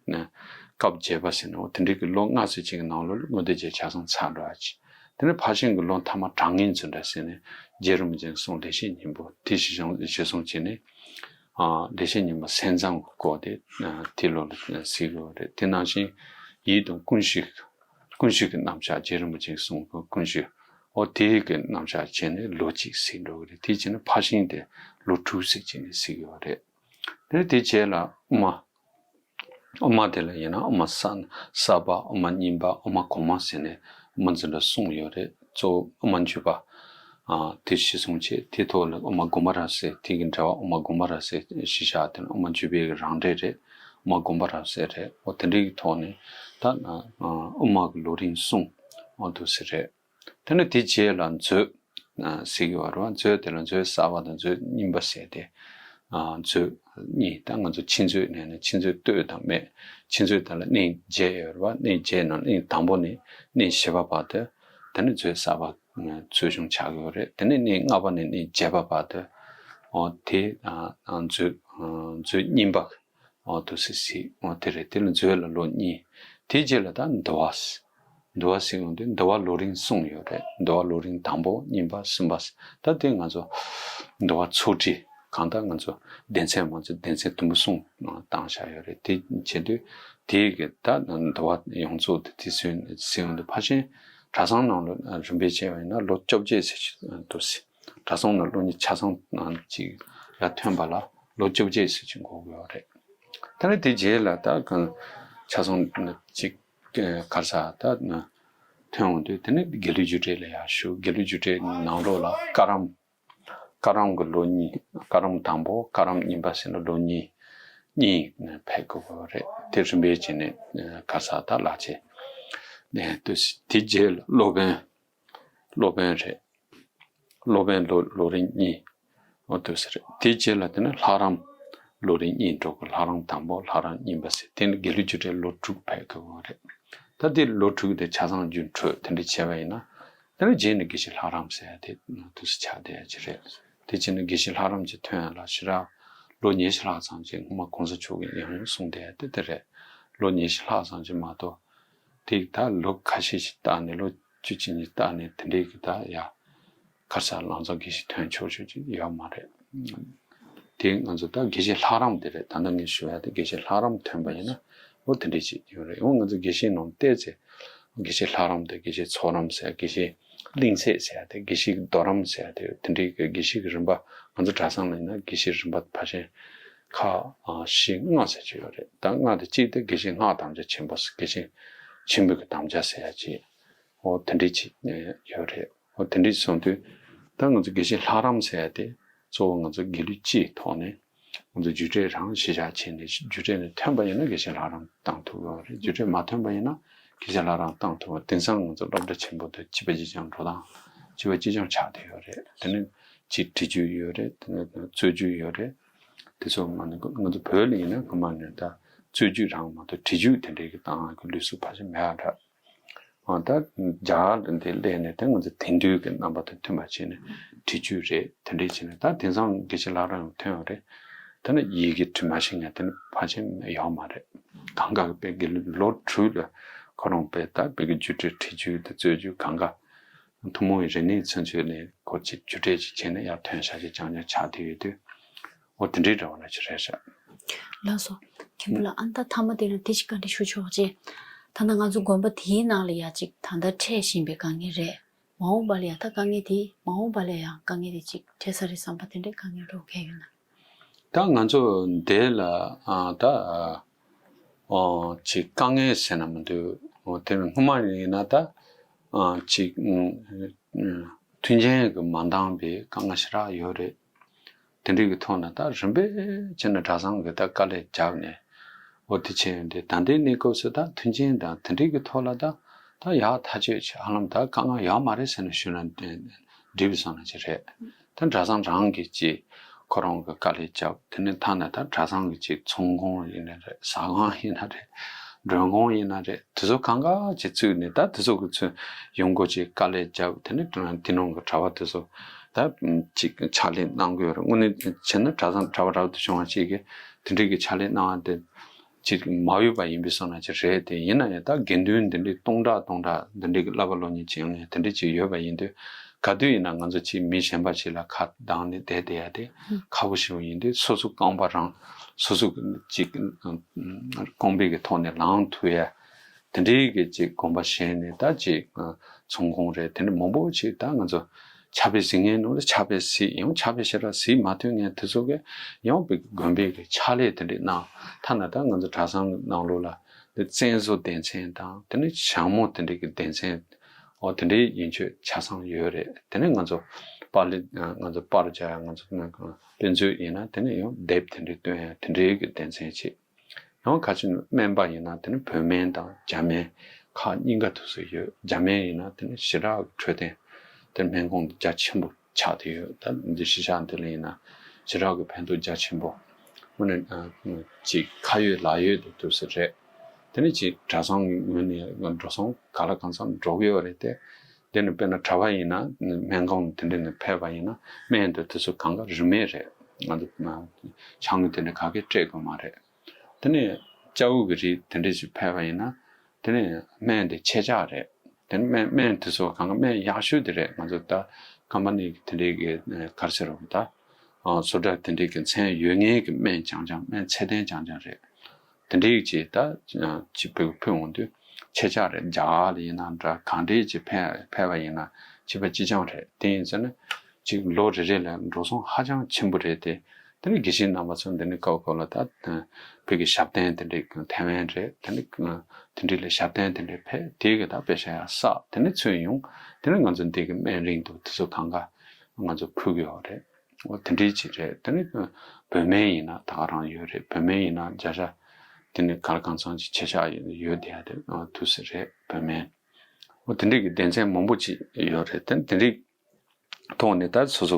སྐབས་བརྒྱད་པ་ཟེར་ནས་འོ་དེ་འདྲའི་གི་ལོ་ལྔ་ཙམ་ཅིག་གི་ནང་ལོགས་ལ་དངོས་མཐོ་ཅན་ཆ་ཚང་ཚར་འགྲོ་ཡ་ཅིག་དེ་ནས་ཕར་ཕྱིན་གྱི་ལོ་མཐའ་མ་དྲང་ངེས་འཛིན་གྲྭ་ཟེར་ནས་རྗེ་རིན་པོ་ཆེའི་གསུང་བདེ་གཤེགས་སྙིང་པོ་དེ་གཞི་བཟུང་གཞི་བཟུང་བྱས་ནས། ཨ་བདེ་གཤེགས་སྙིང་པོ་གསན་བསམ་གྱི་སྐོར་དེ་ཨ་དེ་ལོ་ལ་གཟིགས་ཡོད་རེད། དེ་ནང་བཞིན་ཡིད་དང་ཀུན་གཞི། ཀུན་གཞི་གི་རྣམ་གཞག་རྗེ་རིན་པོ་ཆེའི་གསུང་གི་ཀུན་གཞི། འོ་དེ་གི་རྣམ་གཞག་བྱས་ནས་ལོ་གཅིག་གཟིགས་འགྲོ་གི་རེད། དེ་བྱས་ནས་ཕར་ཕྱིན་དེ་ལོ་དྲུག་ཙམ་བྱས་ནས་གཟིགས་ཡོད་རེད། དེ་དེ་རྗེས་ལ་དབུ་མ། དབུ་མ་དེ་ལ་ཡིན་ན་དབུ་མ་གསར་གསར་པ། དབུ་མ་རྙིང་པ། དབུ་མ་གོང་མ་ཟེར་ནས་དབུ་མ་འཛིན་གྲྭ་གསུམ་ཡོད་རེད། གཙོ་བོ་དབུ་མ་འཇུག་པ། ཨ་དེ་གཞི་བཟུང་བྱས། དེའི་ཐོག་ལ་དབུ་མ་དགོངས་པ་རབ་གསལ། དེ་གི་འགྲེལ་པ་དབུ་མ་དགོངས་པ་རབ་གསལ་གཞི་བཞག་དེ་ནི་དབུ་མ་འཇུག་པའི་རང་འགྲེལ་རེད། དབུ་མ་དགོངས་པ་རབ་གསལ་རེད། འོ་དེ་འདྲའི་གི་ཐོག་ནས་ད་ཨ་དབུ་མ་གི་ལོ་རིམ་གསུམ། འོ་འདུག་སེ་རེད། དེ་ནས་དེ་རྗེས་ལ་མཛོད། ཨ་ཟེར་གྱི་ཡོད་རེད་བ། མཛོད་དེ་ལ་མཛོད་གསར་པ་དང་མཛོད་རྙིང་པ་ཟེར་ཏེ། ཨ་མཛོད་གཉིས། ད་ང་ཚོ་ཕྱི་མཛོད་ནས་ནི་ཕྱི་མཛོད་སྟོད་དང་སྨད། ཕྱི་མཛོད་དེ་ལ་གནས་བརྒྱད་ཡོད་རེད་བ། གནས་བརྒྱད་ནང་གནས་དང་པོ་ནས་གནས་བཞི་པ་བར་དུ་དེ་ནི་མཛོད་གསར་པ་ཨ་འཛོལ་གཞུང་ཆགས་ཀྱི་ཡོད་རེད། དེ་ནས་གནས་ལྔ་པ་ནས་གནས་བརྒྱད་པ་བར་དུ། འོ་དེ་ཨ་ཨ་མཛོད་ཨ་མཛོད་རྙིང་པ། འོ་འདུག་སེ་གཟིགས། འོ་དེ་རེད། དེ་ལ་མཛོད་ལ་ལོ་གཉིས། དེའི་རྗེས་ལ་ད་འདུལ་བ། འདུལ་བ་ཟེར་ཡོང་དུས་འདུལ་བ་ལོ་རིམ་གསུམ་ཡོད་རེད། འདུལ་བ་ལོ་རིམ་དང་པོ། གཉིས་པ། གསུམ་པ། ད་དེ་ང་ཚོ་འདུལ་བ་ཚོགས་སྒྲིག་གང་ལྟར་ང་ཚོ་སྡེ་ཚན་མ་ཚོ་སྡེ་ཚན་དུམ་བུ་གསུམ་བཏང་བཞག་ཡོད་རེད། དེ་བྱེད་དུས་དེའི་གི་ད་འདུལ་བ་ཡོངས་རྫོགས་དེ་དེ་ཚོའི་ཟེར་ཡོང་དུས་ཕལ་ཆེར་གྲྭ་ཚང་ནང་ལ་རིམ་པས་བྱས་པ་ཡིན་ན་ལོ་བཅོ་བརྒྱད་ཟེར་གྱི་འདུག་ཟེར། གྲྭ་ཚང་ནང་ལོ་གཉིས་ཆ་ཚང་ཅིག་ལ་ཐོན་པ་ལ་ལོ་བཅོ་བརྒྱད་ཟེར་གྱི་འགོར་གྱི་ཡོད་རེད། ད་ནི་དེ་རྗེས་ལ་ད་གང་ཆ་ཚང་ཅིག་ག་རེ་ཟེར་ད་ཐོན་འོང་དུས་དེ་ནི་དགེ་ལུགས་རྒྱུགས་སྤྲོད་ལ་ཡར་ཞུགས། དགེ་ལུགས་རྒྱུགས་སྤྲོད་ནང་ལོགས་ལ་བཀའ་རམས། བཀའ་རམས་ཀྱི་ལོ་གཉིས། བཀའ་རམས་དང་པོ། བཀའ་རམས་གཉིས་པ་ཟེར་ན་ལོ་གཉིས་གཉིས་ཕེབས་དགོས་པ་རེད། དེ་རིམ་པས་བྱས་ནས་ག་རེ་ཟེར་ད་ལག་ཆས་ནས་དུས་དེ་རྗེས་ལ་སློབ་དཔོན། སློབ་དཔོན་རེད། སློབ་དཔོན་ལོ་ལོ་རིམ་གཉིས། འོ་དུས་ཟེར་རེད། དེའི་རྗེས་ལ་དེ་ནི་ལྷ་རམས། ལོ་རིམ་གཉིས་འགྲོ་གི། ལྷ་རམས་དང་པོ། ལྷ་རམས་གཉིས་པ་ཟེར། དེ་ནི་དགེ་ལུགས་རྒྱུགས་སྤྲོད་ལོ་དྲུག་ཕེབས་དགོས་པ་རེད། ད་དེ་ལོ་དྲུག་དེ་ཆ་ཚང་རྒྱུན་འཕྲོད་དེ་འདྲ་བྱས་པ་ཡིན་ན། དེ་ནི་རྗེས་ནས་དགེ་བཤེས་ལྷ་རམས་ཟེར་ཡ་དེ་དུས་སུ་ཆགས་བསྡད་ཡ་ཅིག་རེད། དེ་རྗེས་ནས་དགེ་བཤེས་ལྷ་རམས་ཅིག་ཐོན་ཡ་ལ་ཞེ་དྲག་ལོ་ཉི་ཤུ་ལྷག་ཙམ་ཅིག་སྔོན་མ་གོང་ས་མཆོག་གིས་ཡང་ཡང་གསུངས་བསྡད་ཡ་དེ་དེ་རེད། ལོ་ཉི་ཤུ་ལྷག་ཙམ་ཅིག་མ་གཏོགས། དེ་ད་ལོ་ཁ་ཤས་ཤིག་བཏང་ནས་ལོ་བཅུ་གཅིག་གཉིས་བཏང་ནས་དེ་འདྲའི་གི་ད་ཡ། ག་རེ་ཟེར་ལང་ཚོ་དགེ་བཤེས་ཐོན་ཆོག་ཆོག་ཅིག་ཡོད་མ་རེད། དེ་ང་ཚོ་ད་དགེ་བཤེས་ལྷ་རམས་དེ་རེད། ད་ལྟ་ངས་ཞུ་ཡ་དེ་དགེ་བཤེས་ལྷ་རམས་ཐོན་པ་ཡིན་ན་འོ་དེ་འདྲས་ཅིག་ཡོད་རེད། འོ་ང་ཚོ་དགེ་བཤེས་ནང་བལྟས་ཚེ་དགེ་བཤེས་ལྷ་རམས་དེ་དགེ་བཤེས་ཚོགས་རམས་ཟེར་ཡ་དགེ་བཤེས་གླིང་ཚས་ཟེར་ཡ་དེ་དགེ་བཤེས་རྡོ་རམས་ཟེར་ཡ་དེ་དེ་འདྲས་ཀྱི་དགེ་བཤེས་ཀྱི་རིམ་པ་ང་ཚོ་གྲྭ་ཚང་ལ་ཡིན་ན་དགེ་བཤེས་རིམ་པ་ཕལ་ཆེར་ཁག་བཞི་ལྔ་ཟེར་གྱི་ཡོད་རེད། ད་ལྔ་དེ་གཅིག་དེ་དགེ་བཤེས་སྔགས་དམ་བཅའ་ཆེན་པོ་དགེ་བཤེས་ཆེན་པོའི་གི་དམ་བཅའ་ཟེར་ཡ་ཅིག་འོ་དེ་འདྲས་ཅིག་ཡོད་རེད། འོ་དེ་འདྲས་སོང་དུས་ད་ང་ཚོ་དགེ་བཤེས་ལྷ་རམས་ཟེར་ཡ་དེ་གཙོ་བོ་ང་ཚོ་དགེ་ལུགས་སྤྱིའི་ཐོག་ནས་ང་ཚོ་རྒྱུགས་སྤྲོད་རང་གཞི་བཞག་བྱས་ནས་རྒྱུགས་སྤྲོད་ནས་ཐོན་པ་ཡིན་ན་དགེ་བཤེས་ལྷ་རམས་བཏང་ཐུབ་ཀྱི་ཡོད་རེད། རྒྱུགས་སྤྲོད་མ་ཐོན་པ་ཡིན་ན་དགེ་བཤེས་ལྷ་རམས་བཏང་ཐུབ་པ། དེང་སང་ང་ཚོ་སློབ་གྲྭ་ཆེན་པོ་དེ་བྱིས་པ་སྐྱིད་སྦྱངས་འགྲོ་སྟངས་བྱིས་པ་སྐྱིད་སྦྱངས་ཆགས་བསྡད་ཡོད་རེད། དེ་ནས་ཅིག་འབྲི་རྒྱུགས་ཡོད་རེད། དེ་ནས་རྩོད་རྒྱུགས་ཡོད་རེད། དེ་ཚོ་མ་ནི་ང་ཚོ་བོད་ལ་ཡིན་ན་སྔོན་མ་ནས་ད་རྩོད་རྒྱུགས་རང་མ་གཏོགས་འབྲི་རྒྱུགས་དེ་འདྲའི་གི་བཏང་གི་ལུགས་སྲོལ་ཕལ་ཆེར་མེད་པ་འདྲ། ཨ་ད་རྒྱ་གར་འདི་སླེབས་ནས་དེ་ང་ཚོ་དེང་དུས་ཀྱི་རྣམ་པ་དང་མཐུན་པ་བྱས་ནས་འབྲི་རྒྱུགས་རེད། དེ་འདྲའི་བྱས་ནས་ད་དེང་སང་དགེ་བཤེས་ལྷ་རམས་ཐོན་ཡོད་རེད། ད་ནི་ཡི་གེ་འབྲི་མ་ཤེས་མཁན་དེ་ནི་ཕལ་ཆེར་ཡོད་མ་རེད། གང་ག་གི་དཔེ་དགེ་ལུགས་ལོ་དྲུག་ལ་ཁོ་རང་དཔེ་ད་དཔེ་གི་རྒྱུགས་སྤྲོད་འབྲི་རྒྱུགས་དང་རྩོད་རྒྱུགས་གང་ག་ཐུན་མོང་བའི་རིག་གནས་ཚུན་ཆད་ནས་ཁོ་ཅིག་རྒྱུགས་སྤྲོད་ཅིག་བྱས་ནས་ཡར་ཐོན་ཤག་ཅིག་རྐྱང་རྐྱང་ཆགས་བསྡད་ཡོད་དུས། འོ་དེ་འདྲའི་འདྲ་བ་ལ་ཅི་རེད་ཤག་ལགས་སོ། མཁན་པོ་ལགས། ཨ་ནི་ད་མཐའ་མ་དེ་ལ་དེ་ཅིག་བཀའ་འདྲི་ཞུ་ཆོག་ཅེས། ད་ལྟ་ང་ཚོ་དགོན་པ་དེའི་ནང་ལ་ཡ་ཅིག་ད་ལྟ་འཕྲད་བཞིན་པའི་དཀའ་ངལ་རེད། མ་འོངས་པ་ལ་ཡ་ད་དཀའ་ངལ་དེ་མ་འོངས་པ་ལ་ཡང་དཀའ་ངལ་དེ་ཅིག་འཕྲད་ས་རེད་བསམ་པ་དེ་འདྲའི་དཀའ་ངལ་འགྲོ་མཁན་ཡོད་ན། ད་ང་ཚོ་འདི་ལ་ཨ་ད་ཨ་ཅིག་དཀའ་ངལ་ཟེར་ན་མི་འདུག་འོ་དེ་སྔོན་མ་ཡིན་ན་ད་ཨ་ཅིག་མཐུན་རྐྱེན་གྱི་མ་འདང་པའི་དཀའ་ངལ་ཞེ་དྲག་ཡོད་རེད། དེ་འདྲའི་གི་ཐོག་ནས་ད་རིམ་པས་བྱས་ནས་གྲྭ་ཚང་གི་ད་དཀའ་ལས་བརྒྱབ་ནས་འོ་དེ་བྱས་ཡོང་དུས་ད་ལྟའི་གནས་སྐབས་སུ་ད་མཐུན་རྐྱེན་དང་དེ་འདྲའི་གི་ཐོག་ལ་ད་ད་ཡག་ཐག་ཆོད་ཆེ་ཧ་ལམ་ད་དཀའ་ངལ་ཡོད་མ་རེད་ཟེར་ནས་ཞུས་ན་འགྲིག་པའི་བཟོ་འདྲ་ཅིག་རེད། ད་གྲྭ་ཚང་རང་གིས་ཅིག་ཁོ་རང་གི་དཀའ་ལས་བརྒྱབ། དེ་ནས་ཐ་ན་ད་གྲྭ་ཚང་གི་ཅིག་ཚོང་ཁང་ཡིན་ན་རེད། ཟ་ཁང་ཡིན་ན་རེད། མགྲོན་ཁང་ཡིན་ན་རེད། དེ་ཚོ་གང་ག་ཅིག་བཙུགས་ནས་ད་དེ་ཚོ་གི་ཚུར་ཡོང་སྒོ་ཅིག་དཀའ་ལས་བརྒྱབ། དེ་ནས་དེ་ནང་གི་གྲྭ་པ་དེ་ཚོ་ད་ཅིག་ཕྱག་ལས་གནང་གི་ཡོད་རེད། དངོས་གནས་བྱས་ན་གྲྭ་ཚང་གྲྭ་པ་རབ་ཏུ་བྱུང་བ་ཅིག་གིས་དེ་འདྲའི་གི་ཕྱག་ལས་གནང་བ་དེ་ཅིག་མ་འོས་པ་ཡིན་པའི་བཟོ་འདྲ་ཅིག་རེད། དེ་ཡིན་ན་ཡང་ད་དགེ་འདུན་འདི་འདྲའི་སྟོང་ཕྲག་སྟོང་ཕྲག་འདི་འདྲའི་གི་བསླབ་པ་སློབ་གཉེར་བྱེད་མཁན་དེ་འདྲ་ཅིག་ཡོད་པ་ཡིན་དུས་ག་དུས་ཡིན་ན་ང་ཚོ་ཅིག་མི་གཞན་པ་ཅིག་ལ་ཁ་གདངས་ནས་བསྡད་བསྡད་ཡ་དེ་ཁག་པོ་ཞེ་པོ་ཡིན་དུས་སོ་སོ་རྐང་པ་རང་སོ་སོ་ཅིག་རྐང་པའི་གི་ཐོག་ནས་ལངས་ཐུབ་ཡ། དེ་འདྲའི་གི་ཅིག་དགོན་པ་བཞེངས་ནས་ད་ཅིག་ཚོང་ཁང་རེད། དེ་འདྲ་མང་པོ་ཅིག་ད་ང་ཚོ་ཕྱག་དཔེ་གཟིགས་མཁན་ནང་ལ་ཕྱག་དཔེ་གཟིགས། ཡང་ཕྱག་དཔེ་ཞེ་དྲག་གཟིགས་མ་ཐུབ་མཁན་དེ་ཚོ་གི་ཡང་དགོན་པའི་གི་ཕྱག་ལས་དེ་འདྲ་གནང་། ཐ་ན་ད་ང་ཚོ་གྲྭ་ཚང་གི་ནང་ལོགས་ལ་དེ་བཙན་བཟོ་སྡེ་ཚན་དང་དེ་ནས་ཞྭ་མོ་དེ་འདྲའི་གི་སྡེ་ཚན་འོ་དེ་འདྲའི་ཡན་ཆོད་ཆ་ཚང་ཡོད་རེད། དེ་ནས་ང་ཚོ་པར་ལས་ང་ཚོ་པར་རྒྱག་ཡ་ང་ཚོ་དཔེ་མཛོད་ཡིན་ན་དེ་ནས་ཡང་དེབ་དེ་འདྲའི་སྟོན་ཡ་དེ་འདྲའི་གི་སྡེ་ཚན་ཅིག་ཡང་ཁ་ཅིག་སྨན་པ་ཡིན་ན་དེ་ནི་བོད་སྨན་དང་རྒྱ་སྨན་ཁག་གཉིས་ཀ་ཐུག་སུ་ཡོད། རྒྱ་སྨན་ཡིན་ན་དེ་ནི་ཞེ་དྲག་གི་འཕྲོད་བསྟེན་དེ་སྨན་ཁང་རྒྱ་ཆེན་པོ་ཆགས་བསྡད་ཡོད། ད་འདི་གཞིས་ཆགས་འདི་ལ་ཡིན་ན་ཞེ་དྲག་གི་ཕན་ཐོགས་རྒྱ་ཆེན་པོ་དངོས་གནས་ཅིག་ཁ་ཡོད་ལག་ཡོད་དུ་ཐུག་སུ་རེད། དེ་ནི་ཅིག་གྲྭ་ཚང་གི་ངོས་ནས་འགྲོ་སོང་ག་ལ་གང་འཚམ་འགྲོ་གི་ཡོད་རེད་དེ། དེ་ནི་དཔེར་ན་གྲྭ་པ་ཡིན་ན་སྨན་ཁང་དེ་འདྲ་ནས་ཕེབས་པ་ཡིན་ན་སྨན་དེ་དུས་ཚོད་གང་ག་རིན་མེད་རེད། ང་ཚོ་ཕྱག་དངུལ་དེ་འདྲ་ག་གེ་སྤྲད་དགོས་མ་རེད། དེ་ནས་ལྕགས་འུ་གི་རིགས་དེ་འདྲས་ཞིག་ཕེབས་པ་ཡིན་ན་དེ་ནས་སྨན་དེ་ཁྱེད་ཅག་རེད། དེ་ནས་སྨན་སྨན་དེ་ཚོ་གང་ག་སྨན་ཡག་ཤོས་དེ་རེད། ང་ཚོ་ད་ཀམ་པ་ནི་དེ་འདྲས་ཀྱི་ག་རེ་ཟེར་རོ་ད་བཟོ་གྲྭ་དེ་འདྲས་ཀྱི་མཚན་ཡོད་མཁན་གྱི་སྨན་རྐྱང་རྐྱང་སྨན་ཚད་ལྡན་རྐྱང་རྐྱང་རེད། དེ་འདྲས་ཀྱི་ད་ཅིག་ཕུལ་ཕུལ་འོང་དུས་ཁྱེད་ཅག་རེད། རྒྱ་གར་ལ་ཡིན་ན་འདྲ་གང་འདྲས་ཀྱི་ཕེབས་ཕེབས་པ་ཡིན་ན་ཅིག་པ་ཅི་ཅང་རེད། དེ་ཡིན་ཟེར་ན། གཅིག་ལོ་རེ་རེ་ལ་འགྲོ་སོང་ཧ་ཅང་ཆེན་པོ་རེད་དེ། དེ་ནི་དགེ་བཤེས་རྣམ་པ་ཚོ་འདི་ནི་སྐབས་སྐབས་ལ་ད་བོད་ཀྱི་ཞབས་བརྟན་དེ་འདྲའི་ཐེ་ཝན་རེད། དེ་ནི་དེ་འདྲའི་ལ་ཞབས་བརྟན་དེ་འདྲའི་ཕེབས་དེ་གི་ད་པེ་ཤ་ཡ་བསགས་དེ་ནི་ཚུར་ཡོང་དེ་ནི་ང་ཚོ་འདི་གི་སྨན་རིན་དུ་དེ་ཚོ་གང་ག་ང་ཚོ་ཕུལ་གི་ཡོད་རེད། འོ་དེ་འདྲའི་ཅིག་རེད། དེ་ནི་བོད་སྨན་ཡིན་ན་ད་ག་རང་ཡོད་རེད། བོད་སྨན་ཡིན་ན་བརྒྱ་ཆ་དེ་ནི་ག་ལ་གང་འཚམ་ཅིག་ཁྱེད་ཅག་ཡོད་བསྡད་ཡ་དེ་ཐུག་སྲིད་རེད་བོད་སྨན། འོ་དེ་འདྲའི་གི་སྡེ་ཚན་མང་པོ་ཅིག་ཡོད་རེད། དེ་ནི་དེ་འདྲའི་ཐོག་ནས་ད་སོ་སོ་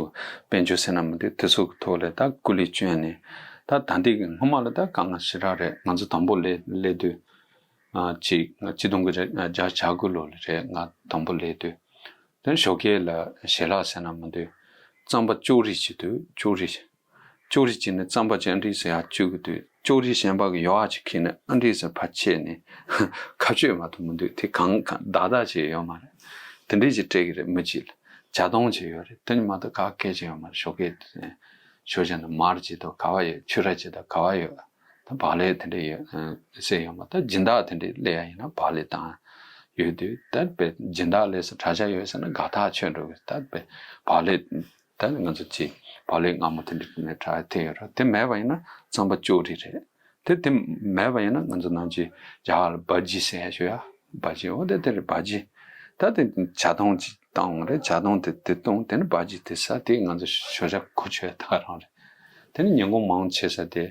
དཔལ་འབྱོར་ཟེར་ན་མི་འདུག་དེ་ཚོ་གི་ཐོག་ལ་ད་སྐུ་ལས་བསྐྱོན་ནས་ད་ད་ལྟའི་གི་སྔོན་མ་ལ་ད་དཀའ་ངལ་ཞེ་དྲག་རེད། ང་ཚོ་དང་པོ་སླེབས་སླེབས་དུས་ཨ་ཅིག་ཆིག་སྟོང་དགུ་བརྒྱ་བརྒྱད་ཅུ་གྱ་དགུ་ལོ་ལ་རེད། ང་དང་པོ་སླེབས་དུས་དེ་ཞོགས་ཀས་ལ་ཞལ་ལག་ཟེར་ན་མི་འདུག་རྩམ་པ་ཅོག་རིས་ཅིག་འདུག་ཅོག་རིས་ཅོག་རིས་ཅིག་ནས་རྩམ་པ་ཅིག་ཨ་འདྲས་ཟེར་ཡར་བཅུག་གི་འདུག་ཅོག་རིས་གཞན་པ་གི་ཡོག་ཨ་ཅིག་ཁྱེར་ནས་ཨ་འདྲས་ཟེར་ཕར་ཆད་ནས་ཁ་གཅོད་མ་ཐུབ་མི་འདུག་དེ་གང་གང་བདག་བདག་བྱས་ཡོད་མ་རེད། དེ་འདྲས་ཅིག་སྤྲད་གི་རེད། མི་གཅིག་ལ་ བྱ་སྡོང་ཅིག་ཡོད་རེད། དེ་ནི་མ་གཏོགས་ག་གེ་ཅིག་ཡོད་མ་རེད། ཞོགས་ཀས་ཞོགས་ཇ་ནི་མར་ཅིག་དང་ག་བ་ཡོད། ཆུ་ར་ཅིག་དང་ག་བ་ཡོད། ད་བག་ལེབ་དེ་འདྲ་ཡོད་ཟེར་ཡོད་མ། ད་སྦྱིན་བདག་དེ་འདྲས་སླེབས་ཡ་ཡིན་ན་བག་ལེབ་བཏང་ཡོད་དུས། ད་དཔེ་སྦྱིན་བདག་སླེབས་སོང་གྲྭ་ཆས་ཡོད་ཟེར་ན་དགའ་ཐག་ཆོད་འགྲོ་གི། ད་དཔེ་བག་ལེབ། ད་ང་ཚོ་ཅིག་བག་ལེབ་མངར་མོ་དེ་འདྲ་ནས་དྲག་ཐེབས་ཡོད་ར། དེ་མེད་པ་ཡིན་ན་རྩམ་པ་ཅོ་རི་རེད། དེ་དེ་མེད་པ་ཡིན་ན་ང་ཚོ་ནང་ཆོས་རྒྱ་གར་ལ་བ་ཇི་ཟེར་ཡ་ཞུ་ཡ། བ་ཇི། འོ་དེ་དེ་རེད། བ་ཇི། ད་དེ་བྱ་སྡོང་ཅིག་བཏང་བ་རེད། བྱ་སྡོང་དེ་དེ་བཏུང་། དེ་ནི་བ་ཇི་དེ་ཟ། དེ་ང་ཚོ་ཞོགས་ཇ་གོ་ཆོད་ད་རང་རེད། དེ་ནི་ཉིན་གུང་མང་ཆེ་ས་དེ་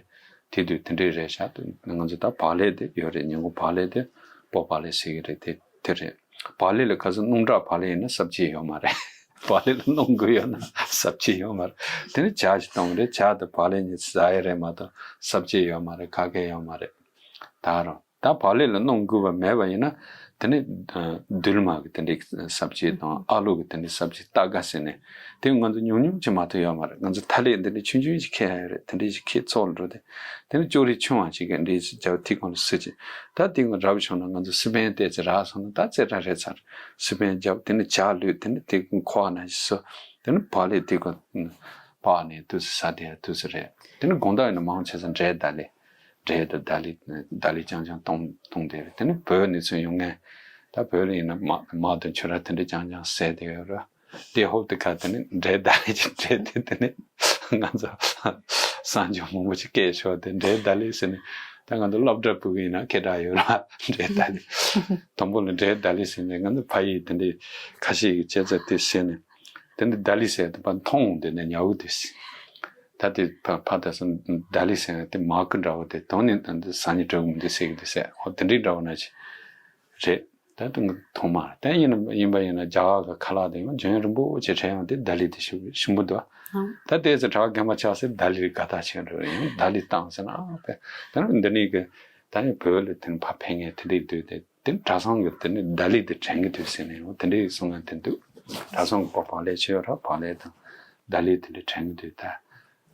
དེ་དུས་དེ་འདྲས་རེད་ཤག་ང་ཚོ་ད་བག་ལེབ་དེ་ཡོད་རེད། ཉིན་གུང་བག་ལེབ་དེ་སྤོ་བག་ལེབ་ཟེར་གི་རེད། དེ་དེ་རེད། བག་ལེབ་ལ་ག་ཚོད་སྣུམ་དྲག་བག་ལེབ་ཡིན་ན་སབ་ཇི་ཡོད་མ་རེད། བག་ལེབ་ལ་སྣུམ་དགོས་ཡོད་ན་སབ་ཇི་ཡོད་མ་རེད། དེ་ནི་ཇ་ཞིག་བཏང་བ་རེད། ཇ་དང་བག་ལེབ་གཉིས་ཟ་ཡ་རེད་མ་གཏོགས་སབ་ཇི་ཡོད་མ་རེད། ག་གེ་ཡོད་མ་རེད། ད་རུང་ད་བག་ལེབ་ལ་སྣུམ་དགོས་པ་མེད་པ་ཡིན་ན་དེ་ནི་ཨ་རྡུལ་མ་གི་དེ་འདྲའི་སབ་ཇི་དང་ཨ་ལུ་གི་དེ་འདྲའི་སབ་ཇི་ཏག་ག་ཟེར་ནས་དེ་ང་ཚོ་ཉུང་ཉུང་ཅིག་མ་གཏོགས་ཡོད་མ་རེད། ང་ཚོ་ཐ་ལེ་འདི་འདྲའི་ཆུང་ཆུང་ཅིག་ཁྱེར་ཡ་ཡོད་རེད། དེ་འདྲའི་ཅིག་ཁྱེར་ཚོགས་ལ་འགྲོ་དེ། དེ་ནི་ཅོ་རི་ཆུང་བ་ཅིག་གི་འདྲའི་ཅིག་རྒྱབ་ཐིག་གོང་ལ་སུ་ཅིག་ད་དེ་ང་རབ་བྱུང་ན་ང་ཚོ་སི་པན་བལྟས་ཅིག་རག་སོང་ན་ད་རྩེ་གྲ་རེད་ཚར། སི་པན་རྒྱབ། དེ་ནི་ཇ་བླུགས། དེ་ནི་དེ་ཁོག་ནང་ཞིག་སོ། དེ་ནི་བག་ལེབ་དེ་ག་སྤགས་ནས་དུས་སུ་ཟ་དེ་དུས་སུ་རེད། དེ་ནི་དགོང་དག་ཡིན་ན་མང་ཆེ་ས་འབྲས་ད་ལེ། འབྲས་དང་ད་ལི། ད་ལི་རྐྱང་རྐྱང་བཏུང་བཏུང་དེ་རེད། དེ་ནི་བོད་ནས་ཚུར་ཡོང་མཁན། ད་བོད་ལ་ཡིན་ན་མ་མར་དང་ཆུ་ར་དེ་འདྲ་རྐྱང་རྐྱང་ཟས་དེ་ཡོད་རེད། དེ་ཧོབ་དེ་ཁ་དེ་ནི་འབྲས་ད་ལི་ཅིག་འབྲས་དེ་དེ་ནི་ང་ཚོ་གསར་འབྱོར་མང་པོ་ཅིག་སྐད་ཤོར་དེ་འབྲས་ད་ལི་ཟེར་ནས། ད་ང་ཚོ་སློབ་གྲྭ་ཕྲུ་གུ་ཡིན་ན་སྐད་གྲགས་ཡོད་ར། འབྲས་ད་ལི། དང་པོ་ལ་འབྲས་ད་ལི་ཟེར་ནས་ང་ཚོ་ཕ་ཡུལ་དེ་འདྲའི་ཁ་ཤས་ཀྱིས་བྱས་ཙང་དེ་ཟེར་ནས། དེ་འདི་ད་ལི་ཟེར་དུས་ཕར་མཐོང་དེ་ནས་ཉལ་བུ་དེ་ཟེར། ད་དེ་ཕ་ཕ་ད་སོ་ད་ལི་ཟེར་ནས་དེ་མ་ཀི་འདྲ་བོ་དེ་དོན་ནི་ད་འདི་ཟ་ནི་འདྲ་བོ་མི་འདུག་ཟེར་གི་འདུག་ཟེར། འོ་དེ་འདྲའི་འདྲ་བོ་ན་ཅི་རེད། ད་དུང་མཐོང་མ་རེད། ད་ཡིན་ན་ཡིན་པ་ཡིན་ན་རྒྱ་གར་གི་ཁ་ལག་དེ་ཡང་འཇོན་རིན་པོ་ཆེ་དྲན་ཡང་དེ་ད་ལི་དེ་ཞིམ་པོ་འདུག་ཨང་། ད་དེ་ཚོ་གྲྭ་པ་རྒན་པ་ཆགས་སེ་ད་ལི་དགའ་ཐག་ཆོད་འགྲོ་ཡིན། ད་ལི་བཏང་ཟེར་ན་ཨ་ཕེ། ད་ནི་འདི་ནི་གི་ད་ནི་བོད་ལ་དེ་ནི་ཕ་ཕེ་ངེ་དེ་འདྲའི་འདུག་དེ། དེ་གྲྭ་ཚང་གི་དེ་ནི་ད་ལི་དེ་དྲན་གི་འདུག་ཟེར་ནས་འོ་དེ་འདྲའི་གསུང་ཡང་དེ་འདུག་གྲྭ་ཚང་གི་པ་བག་ལེབ་ཆེ་བ་ར་བག་ལེབ་དང་ད་ལི་དེ་འདྲའི་དྲན་གི་འདུག་ད་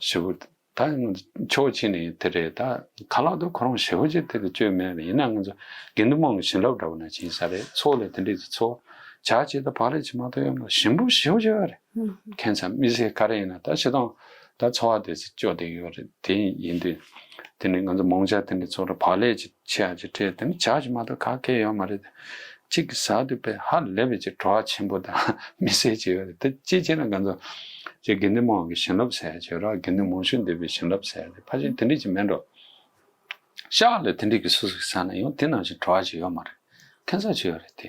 ཞུ་བོ། ད་ང་ཚོ་ཕྱོགས་གཅིག་ནས་དེ་རེད། ད་ཁ་ལག་དེ་ཁོ་རང་ཞེ་བོ་ཅིག་དེ་དེ་སྤྱོད་མེད་པ་ཡིན་ན་ང་ཚོ་དགེ་འདུན་དམངས་ཀྱི་བྱིན་རླབས་འདྲ་བོ་ན་ཅིག་ཡིན་ས་རེད། ཚོགས་ལས་དེ་འདྲའི་ཚོགས་ཇ་ཅིག་དང་བག་ལེབ་ཅིག་མ་གཏོགས་ཡོད་མ། ཞིམ་པོ་ཞེ་བོ་ཅིག་ཡོད་རེད། ཁྱད་མཚར་མི་ཟེར་ག་རེ་ཡིན་ན་ད་སྤྱིར་བཏང་ད་འཚོ་བ་དེ་ཚོ་སྐྱོ་དེ་ཡོད་རེད། དེ་ཡིན་དུས་དེ་ནི་ང་ཚོ་མང་ཇ་དེ་འདྲ་ཚོ་ར་བག་ལེབ་ཅིག་ཆེ་ཡ་ཅིག་སྤྲད་དེ་ནི་ཇ་ཅིག་མ་གཏོགས་ག་གེ་ཡོད་མ་རེད། གཅིག་གིས་ཟ་དུས་དཔེ་ཧ་ལས་པའི་ཅིག་བྲོ་བ་ཆེན་པོ་དང་མི་སེར་ཅིག་ཡོད་རེད། དེ་གཅིག་བྱས་ན་ང་ཚོ་ཅིག་དགེ་འདུན་དམངས་ཀྱི་བྱིན་རླབས་ཟེར་ཡ་ཅིག་ཡོད་ར། དགེ་འདུན་མང་ཤོས་འདུས་པའི་བྱིན་རླབས་ཟེར་ཡ་དེ་ཕལ་ཆེར་དེ་འདྲ་ཅིག་མེད་འགྲོ། ཤག་ལ་དེ་འདྲ་གི་སུ་སུ་ཟ་ན་ཡང་དེ་ནང་བཞིན་བྲོ་བ་ཅིག་ཡོད་མ་རེད། ཁྱད་མཚར་ཅིག་ཡོད་རེད་དེ།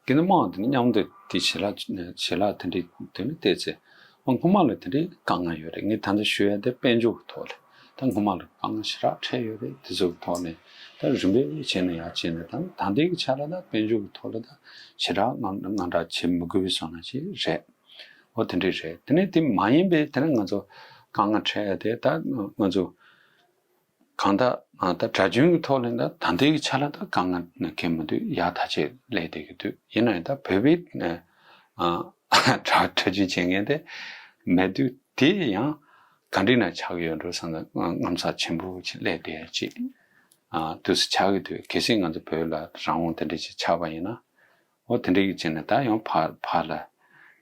དགེ་འདུན་དམངས་དེ་ནི་མཉམ་དུ་དེ་ཞལ་ལག་ཞལ་ལག་དེ་འདྲའི་དེ་ནི་བལྟས་ཚེ། ཨ་སྔོན་མ་ལ་དེ་འདྲའི་དཀའ་ངལ་ཡོད་རེད། ངས་ད་ལྟ་ཞུ་ཡ་དེ་དཔལ་འབྱོར་གྱི་ཐོག་ལ། ད་སྔོན་མ་ལ་དཀའ་ངལ་ཞེ་དྲག་འཕྲད་ཡོད་རེད། དེ་ཚོ་གི་ཐོག་ནས་ད་རིམ་པས་བྱས་ནས་ཡར་བྱས་ནས་ད་ད་ལྟའི་གི་ཆ་ལ་ད་དཔལ་འབྱོར་གྱི་ཐོག་ལ་ད་ཞེ་དྲག་དངངས་དངངས་སྐྲག་བྱེད་མི་དགོས་པའི་བཟོ་འདྲ་ཅིག་རེད། འོ་དེ་འདྲ་རེད། དེ་ནས་དེ་མ་ཡིན་པའི་དེ་ནས་ང་ཚོ་དཀའ་ངལ་འཕྲད་ཡ་དེ་ད་ང་ཚོ་གང་ལྟར་ད་གྲྭ་རྒྱུན་གྱི་ཐོག་ལ་ད་ད་ལྟའི་ཆ་ལ་ད་དཀའ་ངལ་གང་མི་འདུག་ཡག་ཐག་ཆོད་ལས་བསྡད་ཀྱི་འདུག་ཡིན་ན་ཡང་ད་བོད་པའི་གྲྭ་གྲྭ་རྒྱུན་བྱེད་མཁན་དེ་མེད་དུས་དེ་ཡང་ག་འདྲ་ན་ཆགས་ཀྱི་ཡོད་འགྲོ་བསམ་ན་དངངས་འཚབ་ཆེན་པོ་ཅིག་སླེབས་བསྡད་ཡ་ཅིག་དུས་སུ་ཆགས་ཀྱི་འདུག་གལ་སྲིད་ང་ཚོ་བོད་ལ་རང་དབང་དེ་འདྲ་ཅིག་ཆགས་པ་ཡིན་ན། འོ་དེ་འདྲའི་གི་བྱས་ནས་ད་ཡང་ཕར་ཕར་ལ་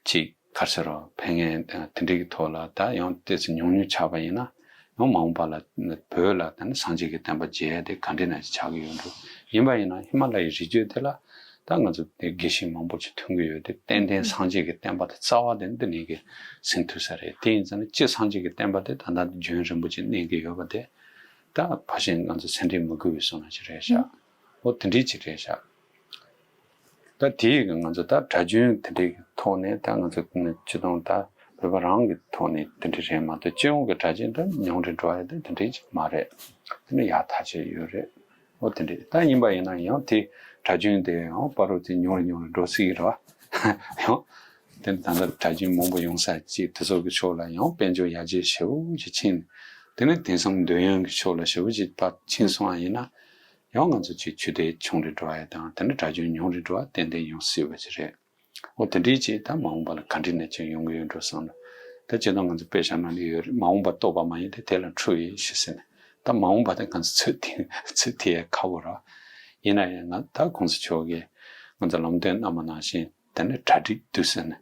ཅིག་ག་རེ་ཟེར་རོ། ཕན་ངན་དེ་འདྲའི་གི་ཐོག་ལ་ད་ཡང་ཏོག་ཙམ་ཉུང་ཉུང་ཆགས་པ་ཡིན་ན་ཡང་མ་འོངས་པ་ལ་བོད་ལ་ད་ནི་སངས་རྒྱས་ཀྱི་བསྟན་པ་རྒྱས་ཏེ་ག་འདྲ་ན་ཅིག་ཆགས་ཀྱི་ཡོད་འགྲོ། ཡིན་པ་ཡིན་ན་ཧི་མ་ལ་ཡའི་རི་རྒྱུད་དེ་ལ་ད་ང་ཚོ་དེ་དགེ་བཤེས་མང་པོ་ཅིག་ཐོན་གྱི་ཡོད་དེ། ཏན་ཏན་སངས་རྒྱས་ཀྱི་བསྟན་པ་དེ་རྩ་བ་དེ་འདི་ནས་གི་ཟིན་ཐུབ་ས་རེད། དེ་ཡིན་ཙང་ནི་སྤྱིར་སངས་རྒྱས་ཀྱི་བསྟན་པ་དེ་ད་ལྟ་རྒྱུན་རིང་པོ་ཅིག་གནས་ཀྱི་ཡོད་པ་དེ་ད་ཕར་ཕྱིན་ང་ཚོ་སེམས་ཁྲལ་མི་དགོས་པའི་བཟོ་འདྲ་ཅིག་རེད་ཤག་འོ་དེ་འདྲའི་ཅིག་རེད་ཤག་ད་དེའི་ང་ཚོ་ད་གྲྭ་རྒྱུན་དེ་འདྲའི་ཐོག་ནས་ད་ང་ཚོ་སྤྱི་བཏང་ད་བོད་པ་རང་གི་ཐོག་ནས་དེ་འདྲ་རེད་མ་གཏོགས་སྤྱི་ཡོངས་ཀྱི་གྲྭ་རྒྱུན་ད་ཉུང་རུ་འགྲོ་ཡ་དེ་དེ་འདྲའི་ཅིག་མ་རེད། དེ་ནི་ཡག་ཐག་ཆོད་ཡོད་རེད། འོ་དེ་འདྲའི་ད་ཡིན་པ་ཡིན་ན་ཡང་དེ་གྲྭ་རྒྱུན་དེ་ཡང་བར་དུ་དེ་ཉུང་རུ་ཉུང་རུ་འགྲོ་སྲིད་ཀྱི་རེད་བ། ཡང་དེ་ད་ལྟ་གྲྭ་རྒྱུན་མང་པོ་ཡོང་ས་ཅིག་དེ་ཚོ་གི་ཕྱོགས་ལ་ཡང་དཔལ་འབྱོར་ཡར་རྒྱས་ཞེ་པོ་ཅིག་ཕྱིན། དེ་ནི་དེང་སང་འདོད་ཡོན་གྱི་ཕྱོགས་ལ་ཞེ་པོ་ཅིག་ཕར་ཕྱིན་སོང་བ་ཡིན་ན། ཡང་ང་ཚོ་ཅིག་ཆོས་དད་ཆུང་རུ་འགྲོ་ཡ་དང་དེ་འདྲ་གྲྭ་རྒྱུན་ཉུང་རུ་འགྲོ་བ་ཏན་ཏན་ཡོང་སྲིད་པ་ཅིག་རེད། འོ་དེ་འདྲའི་ཅིག་ད་མ་འོངས་པ་ལ་ག་འདྲ་ནས་ཅིག་ཡོང་གི་ཡོད་འགྲོ་བསམ་ལ། ད་སྤྱིར་བཏང་ང་ཚོ་དཔེ་བཞག་ན་ནི་ཡོད་རེད། མ་འོངས་པ་རྟོགས་པ་མ་ཡིན་ཏེ་དེ་ལ་འཁྲུལ་ཡོད་ཤི་ཟེར་ནས། ད་མ་འོངས་པ་དེ་ང་ཚོ་ཚོད་ཐིག་ཚོད་ཐིག་ཡ་ཁག་པོ་ར། ཡིན་ན་ཡང་ང་ད་གོང་ས་མཆོག་གིས་ང་ཚོ་ལམ་སྟོན་གནང་བ་ནང་བཞིན་དེ་ནི་གྲ་སྒྲིག་དུས་ཟེར་ནས།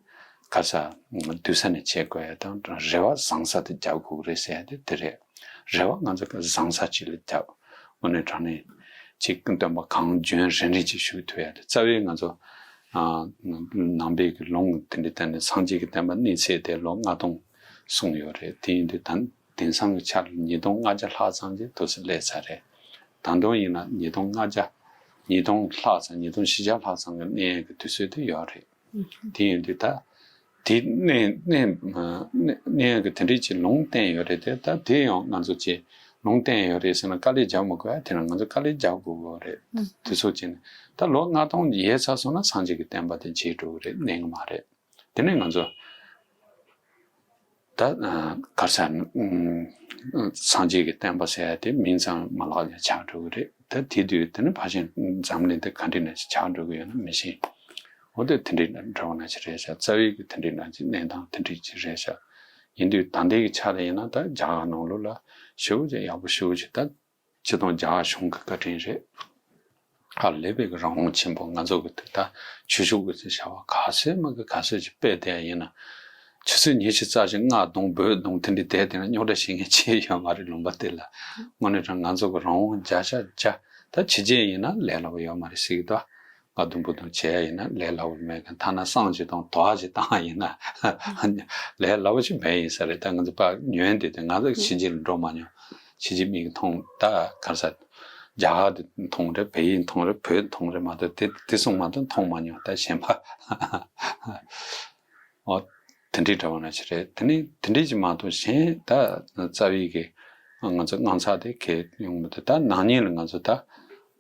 ག་ས་སྡོད་ས་ནས་བྱེད་དགོས་ཡ་དང་རེ་བ་བཟང་ས་དེ་རྒྱག་དགོས་རེད་ཟེར་ཡ་དེ་དེ་རེད། རེ་བ་ང་ཚོ་གི་བཟང་ས་ཅིག་ལ་རྒྱག་དངོས་གནས་དྲང་གནས་ཅིག་སྟོན་པ་གང་འཇོན་རེ་རེ་ཅིག་ཞུ་ཐུབ་ཡ་དེ་རྩ་བའི་ང་ཚོ་ནང་པའི་གི་ལུང་དེ་འདྲའི་བསྟན་ནས་སངས་རྒྱས་ཀྱི་བསྟན་པ་གནས་ཚད་དེ་ལོ་ལྔ་སྟོང་གསུངས་ཡོད་རེད། དེ་ཡིན་དུས་ད་དེང་སང་གི་ཆ་ལ་ཉིས་སྟོང་ལྔ་བརྒྱ་ལྷག་ཙམ་གྱི་དུས་སུ་སླེབས་ཚར་རེད། ད་དུང་ཡིན་ན་ཉིས་སྟོང་ལྔ་བརྒྱ་ཉིས་སྟོང་ལྷག་ཙམ་ཉིས་སྟོང་བཞི་བརྒྱ་ལྷག་ཙམ་གྱི་གནས་ཡས་ཀྱི་དུས་ཚོད་དེ་ཡོད་རེད། དེ་ཡིན་དུས་ད་དེ་གནས་གནས་གནས་ཡས་ཀྱི་དེ་འདྲའི་ཅིག་ལུང་བསྟན་ཡོད་རེད་དེ། ད་དེ་ཡང་ང་ཚོ་ཅིག་ལུང་བསྟན་ཡོད་རེད་ཟེར་ན་དཀའ་ལས་རྒྱག་མི་དགོས་ཡ། དེ་ན་ང་ཚོ་དཀའ་ལས་རྒྱག་དགོས་ཀྱི་རེད། དེ་ཚོ་ཅིག་ནས་ད་ལོ་ལྔ་སྟོང་ཡས་ཚར་སོང་ན་སངས་རྒྱས་ཀྱི་བསྟན་པ་དེ་བརྗེད་འགྲོ་གི་རེད། གནས་ངེས་མ་རེད། དེ་ནས་ང་ཚོ་ད་ག་རེ་ཟེར་སངས་རྒྱས་ཀྱི་བསྟན་པ་ཟེར་ཡ་དེ་མིང་ཙམ་མ་ལག་ལ་ཆགས་འགྲོ་གི་རེད། ད་དེ་དུས་དེ་ནས་ཕལ་ཆེར་འཛམ་གླིང་དེ་ག་འདྲ་ནས་ཆགས་འགྲོ་གི་ཡོད་ན་མི་ཤེས། འོ་དེ་དེ་འདྲའི་འདྲ་བོ་ན་ཅི་རེད་ཤག་རྩ་བའི་གི་དེ་འདྲའི་ན་ཅི་གནས་སྟངས་དེ་འདྲའི་ཅི་རེད་ཤག་ཡིན་དུས་ད་ལྟའི་གི་ཆ་ལ་ཡིན་ན་ད་རྒྱ་གར་ནང་ལོགས་ལ་ཞེ་པོ་ཅིག་ཡག་པོ་ཞེ་པོ་ཅིག་ད་སྤྱི་དང་རྒྱ་གར་གཞུང་གི་བཀའ་དྲིན་རེད། ཧ་ལས་པའི་གི་རང་དབང་ཆེན་པོ། ང་ཚོ་གི་དེ་ད་ཆོས་ཕྱོགས་གི་ཚེ་བྱ་བ་ག་ཚོད་མ་གི་ག་ཚོད་ཅིག་སྤེལ་བསྡད་ཡིན་ན། ཆུ་ཚོད་ཉི་ཤུ་རྩ་བཞི་རྔ་རྡུང་འབོད་རྡུང་དེ་འདྲ་བསྡད་དེ་ན་རྙོག་དྲ་བྱེད་མཁན་ཅིག་ཡོད་མ་རེད་ལུང་པ་དེ་ལ། དངོས་གནས་དྲང་ང་ཚོ་གི་རང་དབང་བརྒྱ་ཆ་བརྒྱ། ད་ཕྱི་རྒྱལ་ཡིན་ན་ལས་སླ་པོ་ཡོད་མ་རེད་ཟེར་གི་འདུག་རྔ་རྡུང་འབོད་རྡུང་བྱེད་ཡ་ཡིན་ན་ལས་སླ་པོ་མེད་གི། ཐ་ན་བསང་ཅིག་དང་དུ་བ་ཅིག་བཏང་ཡིན་ན་ལས་སླ་པོ་ཞིག་མེད་ཡིན་ས་རེད། ད་ང་ཚོ་ཕར་ཉོན་དེ་དེ་ང་ཚོ་ཕྱི་རྒྱལ་ལ་འགྲོ་མ་མྱོང་། ཕྱི་རྒྱལ་མིག་མཐོང་ད་ག་རེ་ཟེར། རྒྱ་གར་དེ་མཐོང་རེད། བལ་ཡུལ་མཐོང་རེད། བོད་མཐོང་རེད་མ་གཏོགས་དེ་དེ་གསུམ་མ་གཏོགས་མཐོང་མ་མྱོང་ད་གཞན་པ། ཨོ། དེ་འདྲའི་འདྲ་བོ་ན་ཅི་རེད། དེ་ནི་དེ་འདྲའི་ཅིག་མ་གཏོགས་གཞན་ད་རྩ་བའི་གི་ང་ཚོ་དངངས་འཚབ་དེ་གས་ཡོང་མི་འདུག་ད་ནང་ཉིད་ལ་ང་ཚོ་ད་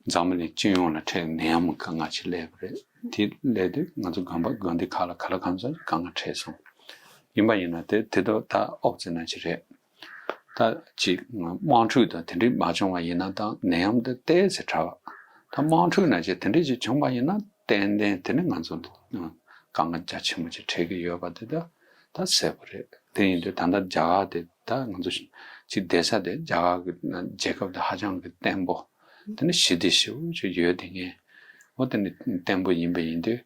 འཛམ་བུ་གླིང་སྤྱི་ཡོངས་ལ་འཕྲད་ནད་ཡམས་དཀའ་ངལ་ཅིག་སླེབས་པ་རེད། དེ་སླེབས་དུས་ང་ཚོ་དགོན་པ་དགོན་སྡེ་ཁག་ལ་ག་ལ་གང་འཚམ་དཀའ་ངལ་འཕྲད་སོང་། ཡིན་པ་ཡིན་ན་དེ་དེ་དོ་ད་ཨོབ་ཙེ་ན་ཅི་རེད། ད་ཅིག་དམག་འཁྲུག་དང་དེ་འདྲའི་མ་བྱུང་བ་ཡིན་ན་ད་ནད་ཡམས་དེ་ཏོག་ཙམ་དྲག་པ། ད་དམག་འཁྲུག་ན་ཅིག་དེ་འདྲའི་ཅིག་བྱུང་བ་ཡིན་ན་ཏན་ཏན་དེ་ནི་ང་ཚོ་དཀའ་ངལ་རྒྱ་ཆེན་པོ་ཅིག་འཕྲད་ཀྱི་ཡོད་པ་དེ་ད་ད་གསལ་པོ་རེད། དེ་ཡིན་དུས་ད་ལྟ་རྒྱ་གར་དེ་ད་ང་ཚོ་ཅིག་བསྡད་ས་དེ་རྒྱ་གར་གྱི་རྒྱལ་ཁབ་དེ་ཧ་ཅང་གི་བརྟན་པོ། དེ་ནི་ཞི་བདེ་ཞེ་པོ་ཅིག་ཡོད་དེ་ངས་འོ་དེ་ནི་བརྟན་པོ་ཡིན་པ་ཡིན་དུས།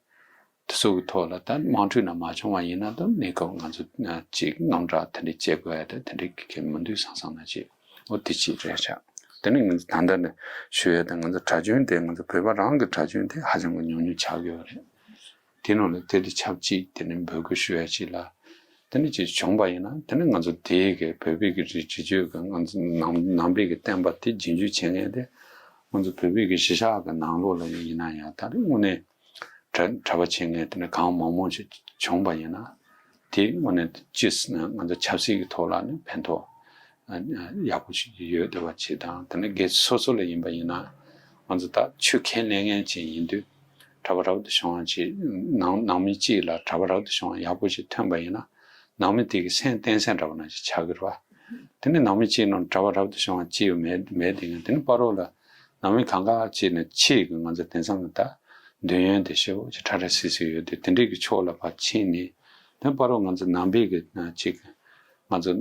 དེ་ཚོ་གི་ཐོག་ལ་ད་དམག་འཁྲུག་ན་མ་བྱུང་བ་ཡིན་ན་ད་གནས་སྐབས་ང་ཚོ་ཅིག་དངངས་སྐྲག་དེ་འདྲ་སྐྱེ་དགོས་ཡ་དེ་དེ་འདྲའི་གི་མི་འདུག་བསམ་བསམ་ན་ཅིག་འོ་དེ་ཅིག་རེད་ཤག་དེ་ནི་ང་ཚོ་ད་ལྟ་ནས་ཞུ་ཡ་དང་ང་ཚོ་གྲྭ་རྒྱུན་དེ་ང་ཚོ་བོད་པ་རང་གི་གྲྭ་རྒྱུན་དེ་ཧ་ཅང་གི་ཉུང་ཉུང་ཆགས་ཡོད་རེད། དེ་ནང་ལ་དེ་དེ་ཆབས་ཅིག་དེ་ནི་འབོད་སྐུལ་ཞུ་ཡ་ཅིག་ལ་དེ་ནི་ཅིག་བྱུང་པ་ཡིན་ན་དེ་ནི་ང་ཚོ་དེའི་གི་བོད་པའི་གི་རིགས་སྤྱི་སྤྱོད་གི་ང་ཚོ་ནང་ནང་པའི་གི་བསྟན་པ་དེ་རྒྱུན་སྤྱོད་བྱེད་མཁན་དེ་ང་ཚོ་བོད་པའི་གི་གཞིས་ཆགས་གི་ནང་ལོགས་ལ་ཡིན་ན་ཡང་ད་རེས་དངོས་གནས། གྲྭ་གྲྭ་པ་བྱེད་མཁན་དེ་འདྲ་གང་མང་མང་ཞིག་བྱུང་པ་ཡིན་ན། དེ་དངོས་གནས་ཅིས་ང་ཚོ་ཆབ་སྲིད་ཀྱི་ཐོག་ལ་ནི་ཕན་ཐོགས་ཡག་པོ་ཞིག་ཡོད་བསྡད་པ་ཅིག་དང་། དེ་ནས་སྒེར་སོ་སོ་ལ་ཡིན་པ་ཡིན་ན་ང་ཚོ་ད་ཆོས་ཁས་ལེན་མཁན་ཅིག་ཡིན་དུས་གྲྭ་པ་རབ་ཏུ་བྱུང་བ་ཅིག་ནང་ནང་མི་གཅིག་ལ་གྲྭ་པ་རབ་ཏུ་བྱུང་བ་ཡག་པོ་ཞིག་ཐོན་པ་ཡིན་ན་ནང་མི་དེ་གི་སེམས་གཏིང་སེམས་འདྲ་བ་ནང་བཞིན་ཆགས་ཀྱི་རེད་བ། དེ་ནས་ནང་མི་གཅིག་ནང་གྲྭ་པ་རབ་ཏུ་བྱུང་བ་གཅིག་ཡོད་མེད་མེད་དེ་ཡང་དེ་ནས་བར་རོ་ལ། ནང་མི་གང་ག་ཅིག་ནས་ཆེད་ཀྱི་ང་ཚོ་དེང་སང་གི་ད་འདོད་ཡོན་དེ་ཞེ་པོ་ཅིག་ཕྲ་ར་སི་སི་ཡོད་དེ་དེ་འདྲའི་གི་ཕྱོགས་ལ་ཕར་ཕྱིན་ནས་དེ་བར་རོ་ང་ཚོ་ནང་པའི་གི་ཅིག་ང་ཚོ་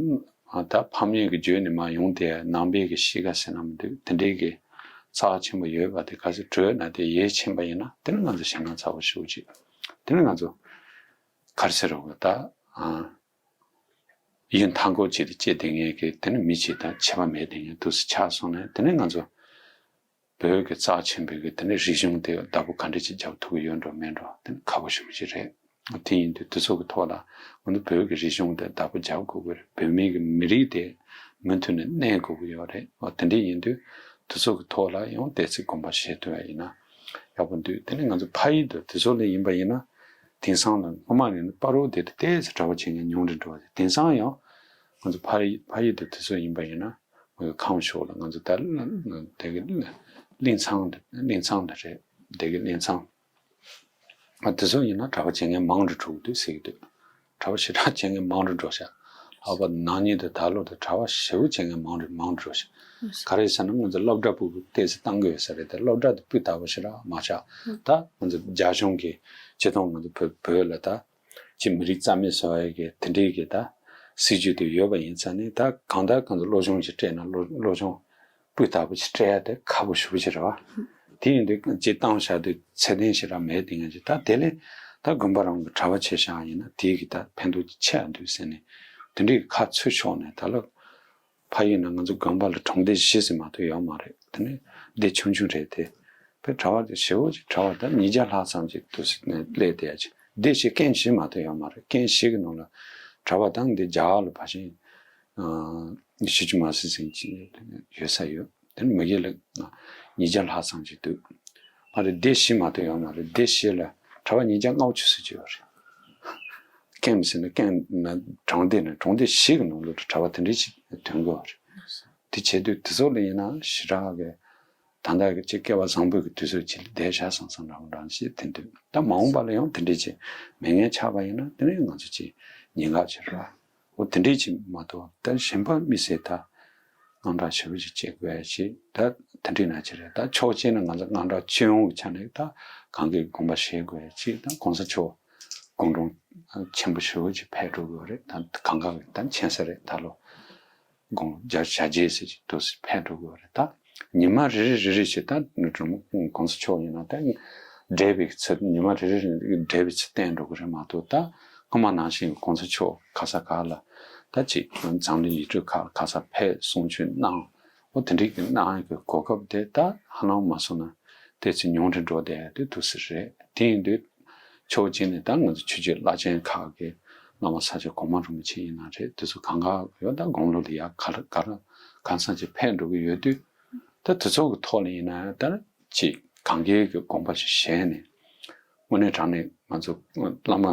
ད་ཕམ་ཉེས་ཀྱི་བརྗོད་ནས་མ་ཡོང་དེ་ནང་པའི་གི་གཤིས་ཀ་ཟེར་ན་མི་འདུག་དེ་འདྲའི་གི་རྩ་ཆེན་པོ་ཡོད་པ་དེ་ག་ཚོད་བྲོས་ན་དེ་ཡིད་ཕྱིན་པ་ཡིན་ན་དེ་ནི་ང་ཚོ་ཞེད་སྣང་ཚ་པོ་ཞེ་པོ་ཅིག་དེ་ནི་ང་ཚོ་ག་རེ་ཟེར་རོ་ད། ཡུན་ཐང་སྐོར་ཅིག་ཏུ་སྐྱེས་བསྡད་མཁན་གྱི་དེ་ནི་མི་ཅིག་དང་ཁྱད་པར་མེད་བསྡད་མཁན་དུ་ཆགས་སོང་ནས་དེ་ནི་ང་ཚོ་བོད་ཀྱི་རྩ་ཆེན་པོའི་གི་དེ་ནི་རིག་གཞུང་དེ་བདག་པོ་ག་འདྲ་ཅིག་རྒྱབ་ཐུབ་ཀྱི་ཡོད་འགྲོ་མེད་འགྲོ་དེ་ནི་ཁག་པོ་ཞེ་པོ་ཅིག་རེད། དེ་ཡིན་དུས་དེ་ཚོ་གི་ཐོག་ལ་ང་ཚོ་བོད་ཀྱི་རིག་གཞུང་དེ་བདག་པོ་རྒྱབ་དགོས་ཀྱི་རེད། བོད་མི་གི་མི་རིགས་དེ་མུ་མཐུད་ནས་གནས་དགོས་ཀྱི་ཡོད་རེད། འོ་དེ་འདྲ་ཡིན་དུས་དེ་ཚོ་གི་ཐོག་ལ་ཡང་བལྟས་ཚེ་དགོངས་པ་བཞེས་ཐུབ་ཡ་ཡིན་ན་ཡག་པོ་འདུག་དེ་ནི་ང་ཚོ་ཕ་ཡུལ་དུ་དེ་ཚོ་ལ་ཡིན་པ་ཡིན་ན། དེང་སང་ལ་སྔོན་མ་ནས་ནི་བར་རོ་དེ་དུས་ཏོག་ཙམ་གྲྭ་པ་བྱེད་མཁན་ཉུང་རུ་འགྲོ་བ་རེད། དེང་སང་ཡང་ང་ཚོ་ཕ་ཡུལ་ཕ་ཡུལ་དུ་དེ་ཚོ་ཡིན་པ་ཡིན་ན་ང་ཚོ་ཁམས་ཕྱོགས་ལ་ང་ཚོ་ད་དེ་གི་གླིང་ཚང་དེ་གླིང་ཚང་དེ་རེད། དེ་གི་གླིང་ཚང་ཨ་དེ་ཚོ་ཡིན་ན་གྲྭ་པ་བྱེད་མཁན་མང་རུ་འགྲོ་གི་འདུག་ཟེར་གི་འདུག་གྲྭ་པ་ཞེ་དྲག་བྱེད་མཁན་མང་རུ་འགྲོ་ཤག་ལྷག་པར་ནང་ཉིད་དུ་ད་ལོ་དུ་གྲྭ་པ་ཞེ་པོ་བྱེད་མཁན་མང་རུ་མང་རུ་འགྲོ་ཤག་ག་རེ་ཟེར་ན་ང་ཚོ་སློབ་གྲྭ་ཕྲུ་གུ་ཏོག་ཙམ་བཏང་གི་ཡོད་ས་རེད་དེ། སློབ་གྲྭ་དེ་སྤུས་དག་པོ་ཞེ་དྲག་མ་ཆགས། ད་ང་ཚོ་རྒྱ་གཞུང་གི་སྤྱི་དོན་ང་ཚོ་བོད་བོད་ལ་ད་ཅི་མི་རིགས་རྩ་མེད་བཟོ་ཡ་གི་དེ་འདྲའི་གི་ད་སྲིད་ཇུས་དེ་ཡོད་པ་ཡིན་ཙང་ནི་ད་གང་ལྟར་ང་ཚོ་སློབ་སྦྱོང་ཅིག་སྤྲད་ན་སློབ་སློབ་སྦྱོང་སྤུས་དག་པོ་ཅིག་སྤྲད་ཡ་དེ་ཁག་པོ་ཞེ་པོ་ཅིག་རེད་བ། དེ་ཡིན་དུས་ཅིག་བཏང་བཞག་དུས་ཚད་ལྡན་ཞེ་དྲག་མེད་དེ་ང་ཚོ་ད་དེ་ལས་ད་ ད་དགོན་པ་རང་གི་གྲྭ་པ་ཆེ་ཤག་ཡིན་ན་དེའི་གི་ད་ཕན་ཐོགས་ཆེ་ཡ་འདུག་ཟེར་ནས་དེ་འདྲའི་ཁ་ཚུད་ཆོག་ནས། ད་ལོ་ཕ་ཡུལ་ན་ང་ཚོ་དགོན་པ་ལ་གྲོང་སྡེ་བཞི་ཟེར་མ་གཏོགས་ཡོད་མ་རེད། དེ་ནས་སྡེ་ཆུང་ཆུང་རེད་དེ། དཔེ་གྲྭ་པ་དེ་ཞེ་པོ་ཅིག་གྲྭ་པ་ད་ཉིས་བརྒྱ་ལྷག་ཙམ་ཅིག་འདུག་ཟེར་ནས་སླེབས་བསྡད་ཡ་ཅིག་སྡེ་བཞི་ཀན་བཞི་མ་གཏོགས་ཡོད་མ་རེད། ཀན་བཞི་གི་ནང་ལ་གྲྭ་པ་དང་འདི་རྒྱ་གར་ལ་ཕ་ཤིང་ཨ་ཤི་ཅུ་མ་སི་ཟིན་ཅིག་ཡོད་ས་ཡོད། དེ་ནི་མི་སྒེར་ལ་ཉིས་བརྒྱ་ལྷག་ཙམ་ཅིག་འདུག་ཨ་རེ་སྡེ་བཞི་མ་གཏོགས་ཡོད་མ་རེད། སྡེ་བཞི་ལ་གྲྭ་པ་ཉིས་བརྒྱ་ལྔ་བཅུ་ཙམ་ཅིག་ཡོད་རེད། ཀན་ཟེར་ན་ཀན་ན་གྲོང་སྡེ་ན་གྲོང་སྡེ་བཞི་གི་ནང་ལོགས་ལ་གྲྭ་པ་དེ་འདྲའི་ཅིག་ཐོན་གྱི་ཡོད་རེད། དེ་བྱེད་དུས་དེ་ཚོ་ལ་ཡིན་ན་ཞེ་དྲག་གི་ད་ལྟ་གི་ཅིག་སྐལ་བ་བཟང་པོའི་གི་དུས་ཚོད་ཅིག་ལ་བསྡད་བཞག་བསམ་བསམ་རང་རང་ཞིག་དེ་འདུག་ད་མ་འོངས་པ་ལ་ཡང་དེ་འདྲའི་ཅིག་མེད་མཁན་ཆགས་པ་ཡིན་ན་དེ་ནས་ང་ཚོ་ཅིག་ཉེན་ཁ་ཆེ་ར། འོ་དེ་འདྲའི་ཅིག་མ་གཏོགས་ད་གཞན་པ་དམིགས་བསལ་ད་དངངས་སྐྲག་ཞེ་པོ་ཅིག་སྐྱེ་དགོས་ཡ་ཅིག་ད་དེ་འདྲའི་ན་ཅི་རེད། ད་ཕྱོགས་གཅིག་ནས་ང་ཚོ་དངངས་སྐྲག་སྤྱི་ཡོངས་ཀྱི་ཆ་ནས་ད་གང་གི་དགོངས་པ་བཞེས་དགོས་ཡ་ཅིག་ད་གོང་ས་མཆོག་དགུང་གྲངས་ཆེན་པོ་ཞེ་པོ་ཅིག་ཕེབས་འགྲོ་དགོས་རེད། ད་གང་ག་གི་ད་མཁྱེན་གསལ་རེད། ད་ལོ་དགུང་བརྒྱ་བརྒྱད་ཟེར་ཅིག་འདུག་སེ་ཕེབས་འགྲོ་དགོས་རེད། ད་ཉི་མ་རེ་རེ་རེ་རེ་བྱས་ད་ནུ་གྲོང་གོང་ས་མཆོག་ཡིན་ན་ད་བགྲེས་པའི་ཚུལ་ཉི་མ་རེ་རེ་རེ་བགྲེས་པའི་ཚུལ་བསྟན་འགྲོ་གི་རེད་མ་གཏོགས། ད་སྔོན་མ་ནང་བཞིན་གོང་ས་མཆོག་ག་ས་ག་ལ་ད་ཅིག་འཛམ་གླིང་ཡུལ་གྲུ་ཁག་ག་ས་ཕེབས་གསུང་ཆོས་གནང་། འོ་དེ་འདྲའི་གི་གནང་ཡག་གི་གོ་སྐབས་དེ་ད་ཧ་ལམ་མ་སོང་ན་དེ་ཚོ་ཉུང་དུ་འགྲོ་བསྡད་ཡག་དེ་འདུག་སེ་རེད། དེ་ཡིན་དུས་ཕྱོགས་གཅིག་ནས་ད་ང་ཚོ་ཆོས་བརྒྱུད་བླ་ཆེན་ཁག་གི་བླ་མ་ས་སྐྱ་གོང་མ་རིན་པོ་ཆེ་ཡིན་ན་རེད། དེ་ཚོ་གང་ག་ཡོད་ད་དགུང་ལོ་ལ་ཡ་ག་ལ་ག་ར་གང་ས་ཅིག་ཕེབས་འགྲོ་གི་ཡོད་དུས། ད་དེ་ཚོ་གི་ཐོག་ལ་ཡིན་ན་ད་ཅིག་གང་གའི་གི་དགོངས་པ་ཞིག་བཞེས་ནས་དངོས་གནས་དྲང་གནས་ང་ཚོ་བླ་མ་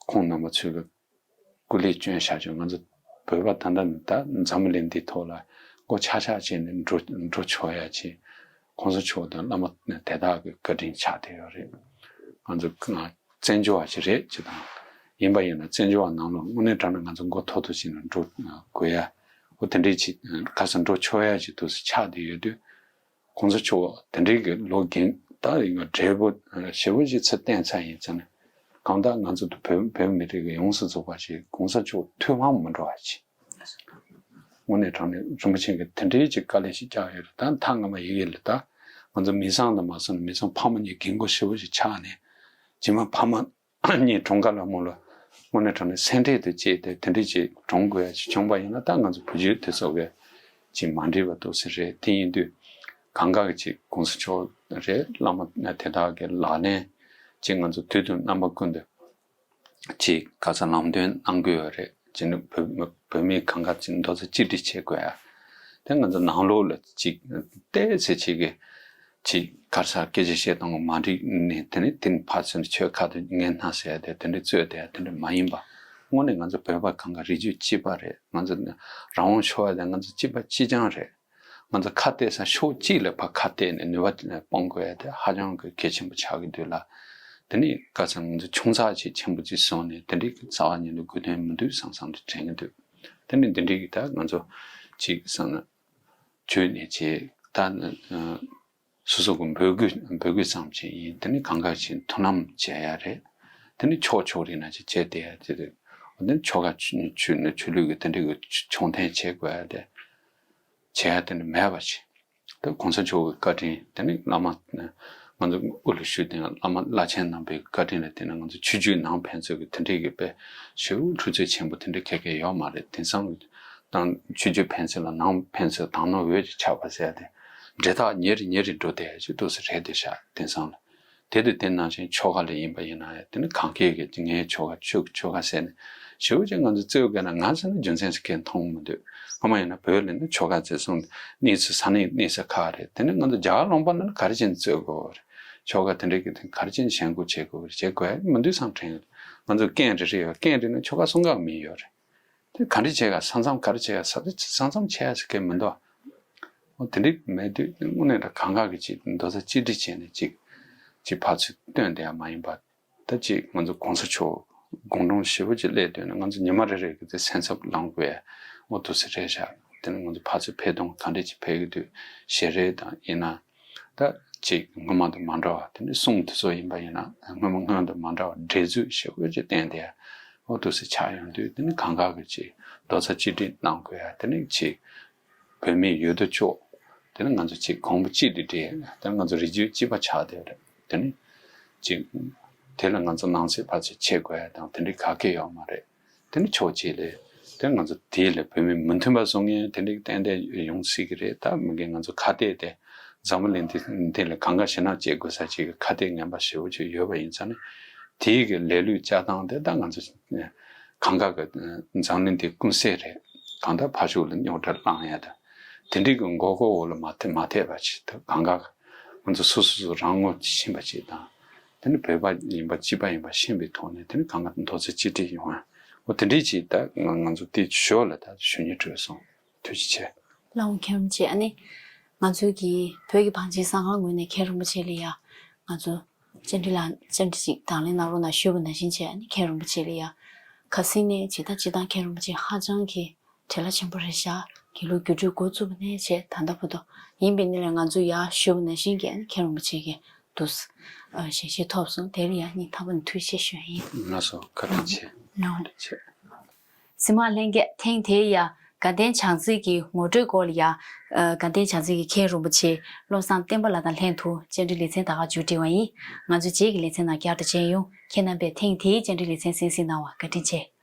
ཁོང་རྣམ་པ་ཚོས་གི་སྐུ་ལས་བསྐྱོན་བཞག་ཆོག་ང་ཚོ་བོད་པ་ད་ལྟ་ནི་ད་འཛམ་བུ་གླིང་འདིའི་ཐོག་ལ་མགོ་ཆག་ཆག་བྱས་ནས་འགྲོ་འགྲོ་ཆོག་ཡ་ཆེ། གོང་ས་མཆོག་དང་བླ་མ་དེ་དག་གི་བཀའ་དྲིན་ཆགས་བསྡད་ཡོད་རེད། ང་ཚོ་བཙན་བྱོལ་བ་ཞིག་རེད་ཅེས་དང་། ཡིན་པ་ཡིན་ན་བཙན་བྱོལ་བ་ནང་ལོགས་དངོས་གནས་དྲང་གནས་ང་ཚོ་མགོ་ཐོག་ཐོག་ཅིག་ནས་འགྲོ་དགོས་ཡ། འོ་དེ་འདྲའི་ཅིག་ག་ས་འགྲོ་ཆོག་ཡ་ཅིག་འདུག་སེ་ཆགས་བསྡད་ཡོད་དུས། གོང་ས་མཆོག་དེ་འདྲའི་གི་ལོ་རྒན་ད་ཡིན་ག་བགྲེས་པོ་ཞེ་པོ་ཅིག་ཚུར་བསྟན་ཚར་ཡིན་ཙང་ནས་གང་ལྟར་ང་ཚོ་བོད་བོད་མི་རིགས་ཀྱི་ཡོངས་སུ་རྫོགས་པ་ཞིག་གོང་ས་མཆོག་ཐུགས་ཕམ་མི་འགྲོ་བ་ཅིག་དངོས་གནས་དྲང་གནས་རིན་པོ་ཆེ་གིས་དེ་འདྲའི་ཅིག་དཀའ་ལས་ཤིག་བརྒྱབ་ཡོད་རེད། ད་མཐའ་སྔ་མ་ཡི་གེ་ལ་ད་ང་ཚོ་མི་ཚང་དང་མ་སོང་ནས་མི་ཚང་ཕ་མ་གཉིས་རྒན་གོག་ཞེ་པོ་ཞིག་ཆགས་ནས་རྗེས་མ་ཕ་མ་གཉིས་གྲོངས་ཁ་ལ་མོ་ལ་དངོས་གནས་དྲང་གནས་སེམས་ཁྲལ་དུ་བྱས་ཏེ་དེ་འདྲའི་ཅིག་གྲོངས་དགོས་ཡ་ཅིག་བྱུང་པ་ཡིན་ན་ད་ང་ཚོ་བུ་རྒྱུད་དེ་ཚོ་གས་ཅིག་མ་འགྲིག་པ་འདུག་སེ་རེད། དེ་ཡིན་དུས་གང་ག་གི་ཅིག་གོང་ས་མཆོག་རེད་བླ་མ་དེ་དག་གི་ལག་ལེན་ཅིག་ང་ཚོ་དུས་དང་རྣམ་པ་ཀུན་ཏུ་ཅིག་ག་ས་ལམ་སྟོན་གནང་དགོས་ཡོད་རེད། ཅེས་ནི་བོད་བོད་མི་གང་ག་ཅིག་རྡོག་རྩ་གཅིག་སྒྲིལ་བྱེད་དགོས་ཡ། དེ་ང་ཚོ་ནང་ལོགས་ལ་ཅིག་ཏོག་ཙམ་ཅིག་གི་ཅིག་ག་ས་སྐད་ཆ་བཤད་སྟངས་མ་འགྲིག་ནས་དེ་ནི་དེ་ནི་ཕར་ཚུར་ཆོས་ཁ་དུ་ངན་སྣང་ཟེར་ཡ་དེ་དེ་འདྲ་རྩོད་དེ་ཡ་དེ་འདྲ་མ་ཡིན་པ། དངོས་གནས་ང་ཚོ་བོད་པ་གང་ག་རིགས་རྒྱུད་གཅིག་པ་རེད། ང་ཚོ་རང་དབང་ཤོར་བ་དེ་ང་ཚོ་གཅིག་པ་གཅིག་རྐྱང་རེད། ང་ཚོ་ཁ་གཏད་ས་ཕྱོགས་གཅིག་ལ་ཕར་ཁ་གཏད་ནས་ནུས་པ་སྤུངས་དགོས་ཡ་དེ་ཧ་ཅང་གི་གལ་ཆེན་པོ་ཆགས་ཀྱི་འདུག་ལ། དེ་ནི་ག་ཚོད་ང་ཚོ་ཆུང་ཙག་ཅིག་ཆེན་པོ་ཅིག་བཟུང་ནས་དེ་འདྲའི་རྩ་བ་ཉིད་ནས་དགོས་དོན་མི་འདུག་བསམ་བསམ་དུ་དྲན་གྱི་འདུག་དེ་ནི་འདི་འདྲའི་གི་ད་ང་ཚོ་ཅིག་བསམ་ན་བརྗོད་ནས་བྱས་ད་ནི་སོ་སོ་གི་འབོད་སྐུལ་འབོད་སྐུལ་ཙམ་ཅིག་ཡིན། དེ་ནི་གང་ག་ཅིག་མཐུན་ལམ་བྱེད་ཡ་རེད། དེ་ནི་ཕྱོགས་ཕྱོགས་རིགས་ན་ཅིག་བྱས་བསྡད་ཡ་དེ་རེད། དེ་ནི་ཆོལ་ཁ་ཆོས་ཆོས་ལུགས་ཀྱི་དེ་འདྲའི་གི་ཕྱོགས་འཐེན་བྱེད་དགོས་ཡ་དེ། བྱེད་ཡ་དེ་འདྲ་མེད་པ་ཞིག་ད་གོང་ས་མཆོག་གི་བཀའ་དྲིན་དེ་ནི་བླ་མ་ང་ཚོ་དབུ་ལ་བཞུགས་དེ་བླ་མ་བླ་ཆེན་རྣམ་པའི་བཀའ་དྲིན་ལ་བརྟེན་ནས་ང་ཚོ་ཆོས་བརྒྱུད་ནང་ཕན་ཚུན་གྱི་དེ་འདྲའི་གི་དཔེ་ཞེ་པོ་འཁྲུག་རྩོད་ཆེན་པོ་དེ་འདྲ་ག་གེ་ཡོད་མ་རེད། དེང་སང་དང་ཆོས་བརྒྱུད་ཕན་ཚུན་ལ་ནང་ཕན་ཚུན་དང་ནོར་འོས་ཀྱི་ཆགས་པ་ཟེར་ཏེ་འབྲེལ་ཐག་ཉེ་རུ་ཉེ་རུ་འགྲོ་བསྡད་ཡ་ཅིག་འདུག་སེ་རེད་དེ་ཤག་དེང་སང་ལ། དེ་དུས་དེ་ནང་བཞིན་ཆོལ་ཁ་ལ་ཡིན་པ་ཡིན་ན་ཡང་དེ་ནི་གང་གས་ཀྱི་ངའི་ཆོལ་ཁ་ཁྱོད་ཀྱི་ཆོལ་ཁ་ཟེར་ནས་ཞེ་པོ་ཅིག་ང་ཚོ་རྩོད་དགོས་ན་ང་ཚོ་ནི་རྒྱུ་མཚན་ཞིག་གས་མཐོང་མི་འདུག་སྔོན་མ་ཡིན་ན་བོད་ལ་ནི་ཆོལ་ཁ་བརྩི་སྲུང་གནས་ཚུལ་ས་གནས་གནས་ས་ཁག་རེད། དེ་ནི་ང་ཚོ་རྒྱ་གར་ལུང་པ་ནི་ག་རེ་བྱས་ནས་རྩོད་དགོས་རེད། ཆོལ་ཁ་དེ་འདྲའི་གི་དེ་ག་རེ་བྱས་ནས་ཞེན་ཁོག་བྱེད་དགོས་རེད། བྱེད་དགོས་ཡ་མི་འདུག་བསམ་དྲན་ཡོད། ང་ཚོ་ཀན་རེ་རེ་ཡོད། ཀན་རེ་ནི་ཆོལ་ཁ་གསུམ་ཀ་མི་ཡོད་རེད། དེ་ག་འདྲ་བྱེད་ག་ས་མཚམས་ག་རེ་བྱེད་ག་ས་ས་མཚམས་ཆེ་ཡ་ཞིག་གས་མི་འདུག་འོ་དེ་འདྲ་མེད་དུས་དངོས་གནས་ད་གང་ག་གི་ཅིག་རྡོག་རྩ་གཅིག་སྒྲིལ་བྱས་ནས་ཅིག་ཅིག་ཕར་ཚུར་བཏོན་བསྡད་ཡ་མ་ཡིན་པ། ད་ཅིག་ང་ཚོ་གོང་ས་མཆོག་དགུང་གྲངས་ཞེ་པོ་ཅིག་སླེབས་དུས་ནས་ང་ཚོ་ཉི་མ་རེ་རེ་གི་དེ་སེམས་འཚབ་ལངས་དགོས་ཡ་འོ་འདུག་སེ་རེད་ཤག་དེ་ནས་ང་ཚོ་ཕར་ཚུར་ཕེབས་སྟངས་ག་འདྲ་ཅིག་ཕེབས་ཀྱི་འདུག་ཞལ་རས་དང་ཡིན་ན། ད་ཅིག་སྔོན་མ་དང་མ་འདྲ་བ་དེ་ནི་གསུང་དེ་ཚོ་ཡིན་པ་ཡིན་ན་སྔོན་མ་སྔོན་དང་མ་འདྲ་བ་འགྲེལ་ཚུལ་ཞེ་པོ་ཅིག་བསྟན་ཏེ་འོ་འདུག་སེ་ཆགས་ཡོང་དུས་དེ་ནི་གང་ག་གི་ཅིག་རྡོག་རྩ་གཅིག་སྒྲིལ་གནང་དགོས་ཡ་དེ་ནི་ཅིག་བོད་མི་ཡོད་དོ་ཅོག་དེ་ནི་ང་ཚོ་ཅིག་གོང་བུ་གཅིག་ཏུ་སྒྲིལ་དེ་ནི་ང་ཚོ་རིགས་རྒྱུད་གཅིག་པ་ཆགས་བསྡད་རེད། དེ་ནི་ཅིག་ དེ་ལ་ང་ཚོ་ནང་གསེས་ཕར་ཚུར་ཕྱེ་དགོས་ཡ་དང་དེ་འདྲའི་ག་གེ་ཡོད་མ་རེད། དེ་ནི་ཕྱོགས་གཅིག་ལས་དེ་ང་ཚོ་དེ་ལ་བོད་མི་མི་མཐུན་པ་བཟོ་མཁན་དེ་འདྲའི་ཏན་ཏན་ཡོང་སྲིད་ཀྱི་རེད། ད་མི་འགན་ང་ཚོ་ཁ་གཏད་དེ་འཛམ་བུ་གླིང་འདི་འདི་ལ་གང་ག་ཞེད་སྣང་སྐྱེ་དགོས་ས་ཅིག་གི་ཁ་གཏད་ངན་པ་ཞེ་པོ་ཅིག་ཡོད་པ་ཡིན་ཙང་ནི་དེའི་གི་ལས་ལུགས་བཅའ་སྟངས་དེ་ད་ང་ཚོ་གང་ག་གི་འཛམ་གླིང་འདི་ཀུན་གསལ་རེད། གང་ལྟར་ཕར་ཕྱོགས་ལ་རྙོག་དྲ་བསླང་ཡ་དང་དེ་འདྲའི་གི་མགོ་སྐོར་འོག་ལ་མ་ཐེ་མ་ཐེབས་པ་ཅིག་ད་གང་ག་གི་ང་ཚོ་སོ་སོ་སོ་རང་ངོ་ཤེས་པ་ཅིག་དང་། དེ་ནི་བོད་པ་ཡིན་པ་སྤྱི་པ་ཡིན་པ་ཤེས་པའི་ཐོག་ནས་དེ་ནི་གང་ག་མདོ་ཚེ་གཅིག་སྒྲིལ་ཡོང་ཡ། འོ་དེ་འདྲའི་ཅིག་ད་ང་ང་ཚོ་དེ་ཞོར་ལ་ད་ཞུ་སྙིང་བྲོས་སོང་། ཐུགས་རྗེ་ཆེ། ལགས་འོང་མཁན་རིན་པོ་ཆེ། ཨ་ནི་ང་ཚོའི་གི་བོད་ཀྱི་བང་ཆེན་གསར་ཁང་ངོས་ནས་མཁན་རིན་པོ་ཆེ་ལ་ཡ་ང་ཚོ་བཅར་འདྲི་ལ་བཅར་འདྲི་ཅིག་དང་ལེན་གནང་རོགས་གནང་ཞུས་པ་ནང་བཞིན་བྱས། ཨ་ནི་མཁན་རིན་པོ་ཆེ་ལ་ཡ་ཁ་སང་ནས་ཇི་ལྟར་ཇི་ལྟར་མཁན་རིན་པོ་ཆེ་ཧ་ཅང་གི་བྲེལ་བ་ཆེན་པོ་རེད་ཤག་དགེ་ལུགས་རྒྱུགས་སྤྲོད་འགོ་བཙུགས་པ་ནས་བྱས་ད་ལྟ་བར་དུ་ཡིན་པའི་ནི་ལས་ང་ཚོ་ཡར་ཞུ་བ་ནང་བཞིན་གྱི་ཨ་ནི་མཁན་རིན་པོ་ཆེ་གི་འདུག་ཞལ་བཞེས་ཐོབ་སོང་། དེ་ལ་ཡང་སྙིང་ཐག་པ་ནས་ཐུགས་རྗེ་ཆེ་ཞུ་ཡ་ཡིན། ལགས་སོ། བཀའ་དྲིན་ཆེ། ལགས་འོང་། བཀའ་དྲིན་ཆེ། གཟིགས་མཁན་ལྷན་རྒྱས་ཐེངས་དེའི་ཡ་དགའ་ལྡན་བྱང་རྩེ་གི་ངོ་སྤྲོད་སྐོར་ལ་ཡ་ཨ་དགའ་ལྡན་བྱང་རྩེ་གི་མཁན་རིན་པོ་ཆེ་བློ་བཟང་བསྟན་པ་ལགས་དང་ལྷན་དུ་བཅར་འདྲི་ལེ་ཚན་ད་ག་མཇུག་སྒྲིལ་བ་ཡིན། ང་ཚོའི་རྗེས་ཀྱི་ལེ་ཚན་ནང་བསྐྱར་དུ་མཇལ་ཡོང་། ཁྱེད་རྣམ་པས་ཐེངས་དེའི་བཅར་འདྲི་ལེ་ཚན་གསན་གཟིགས་གནང་བར་བཀའ་དྲིན་ཆེ།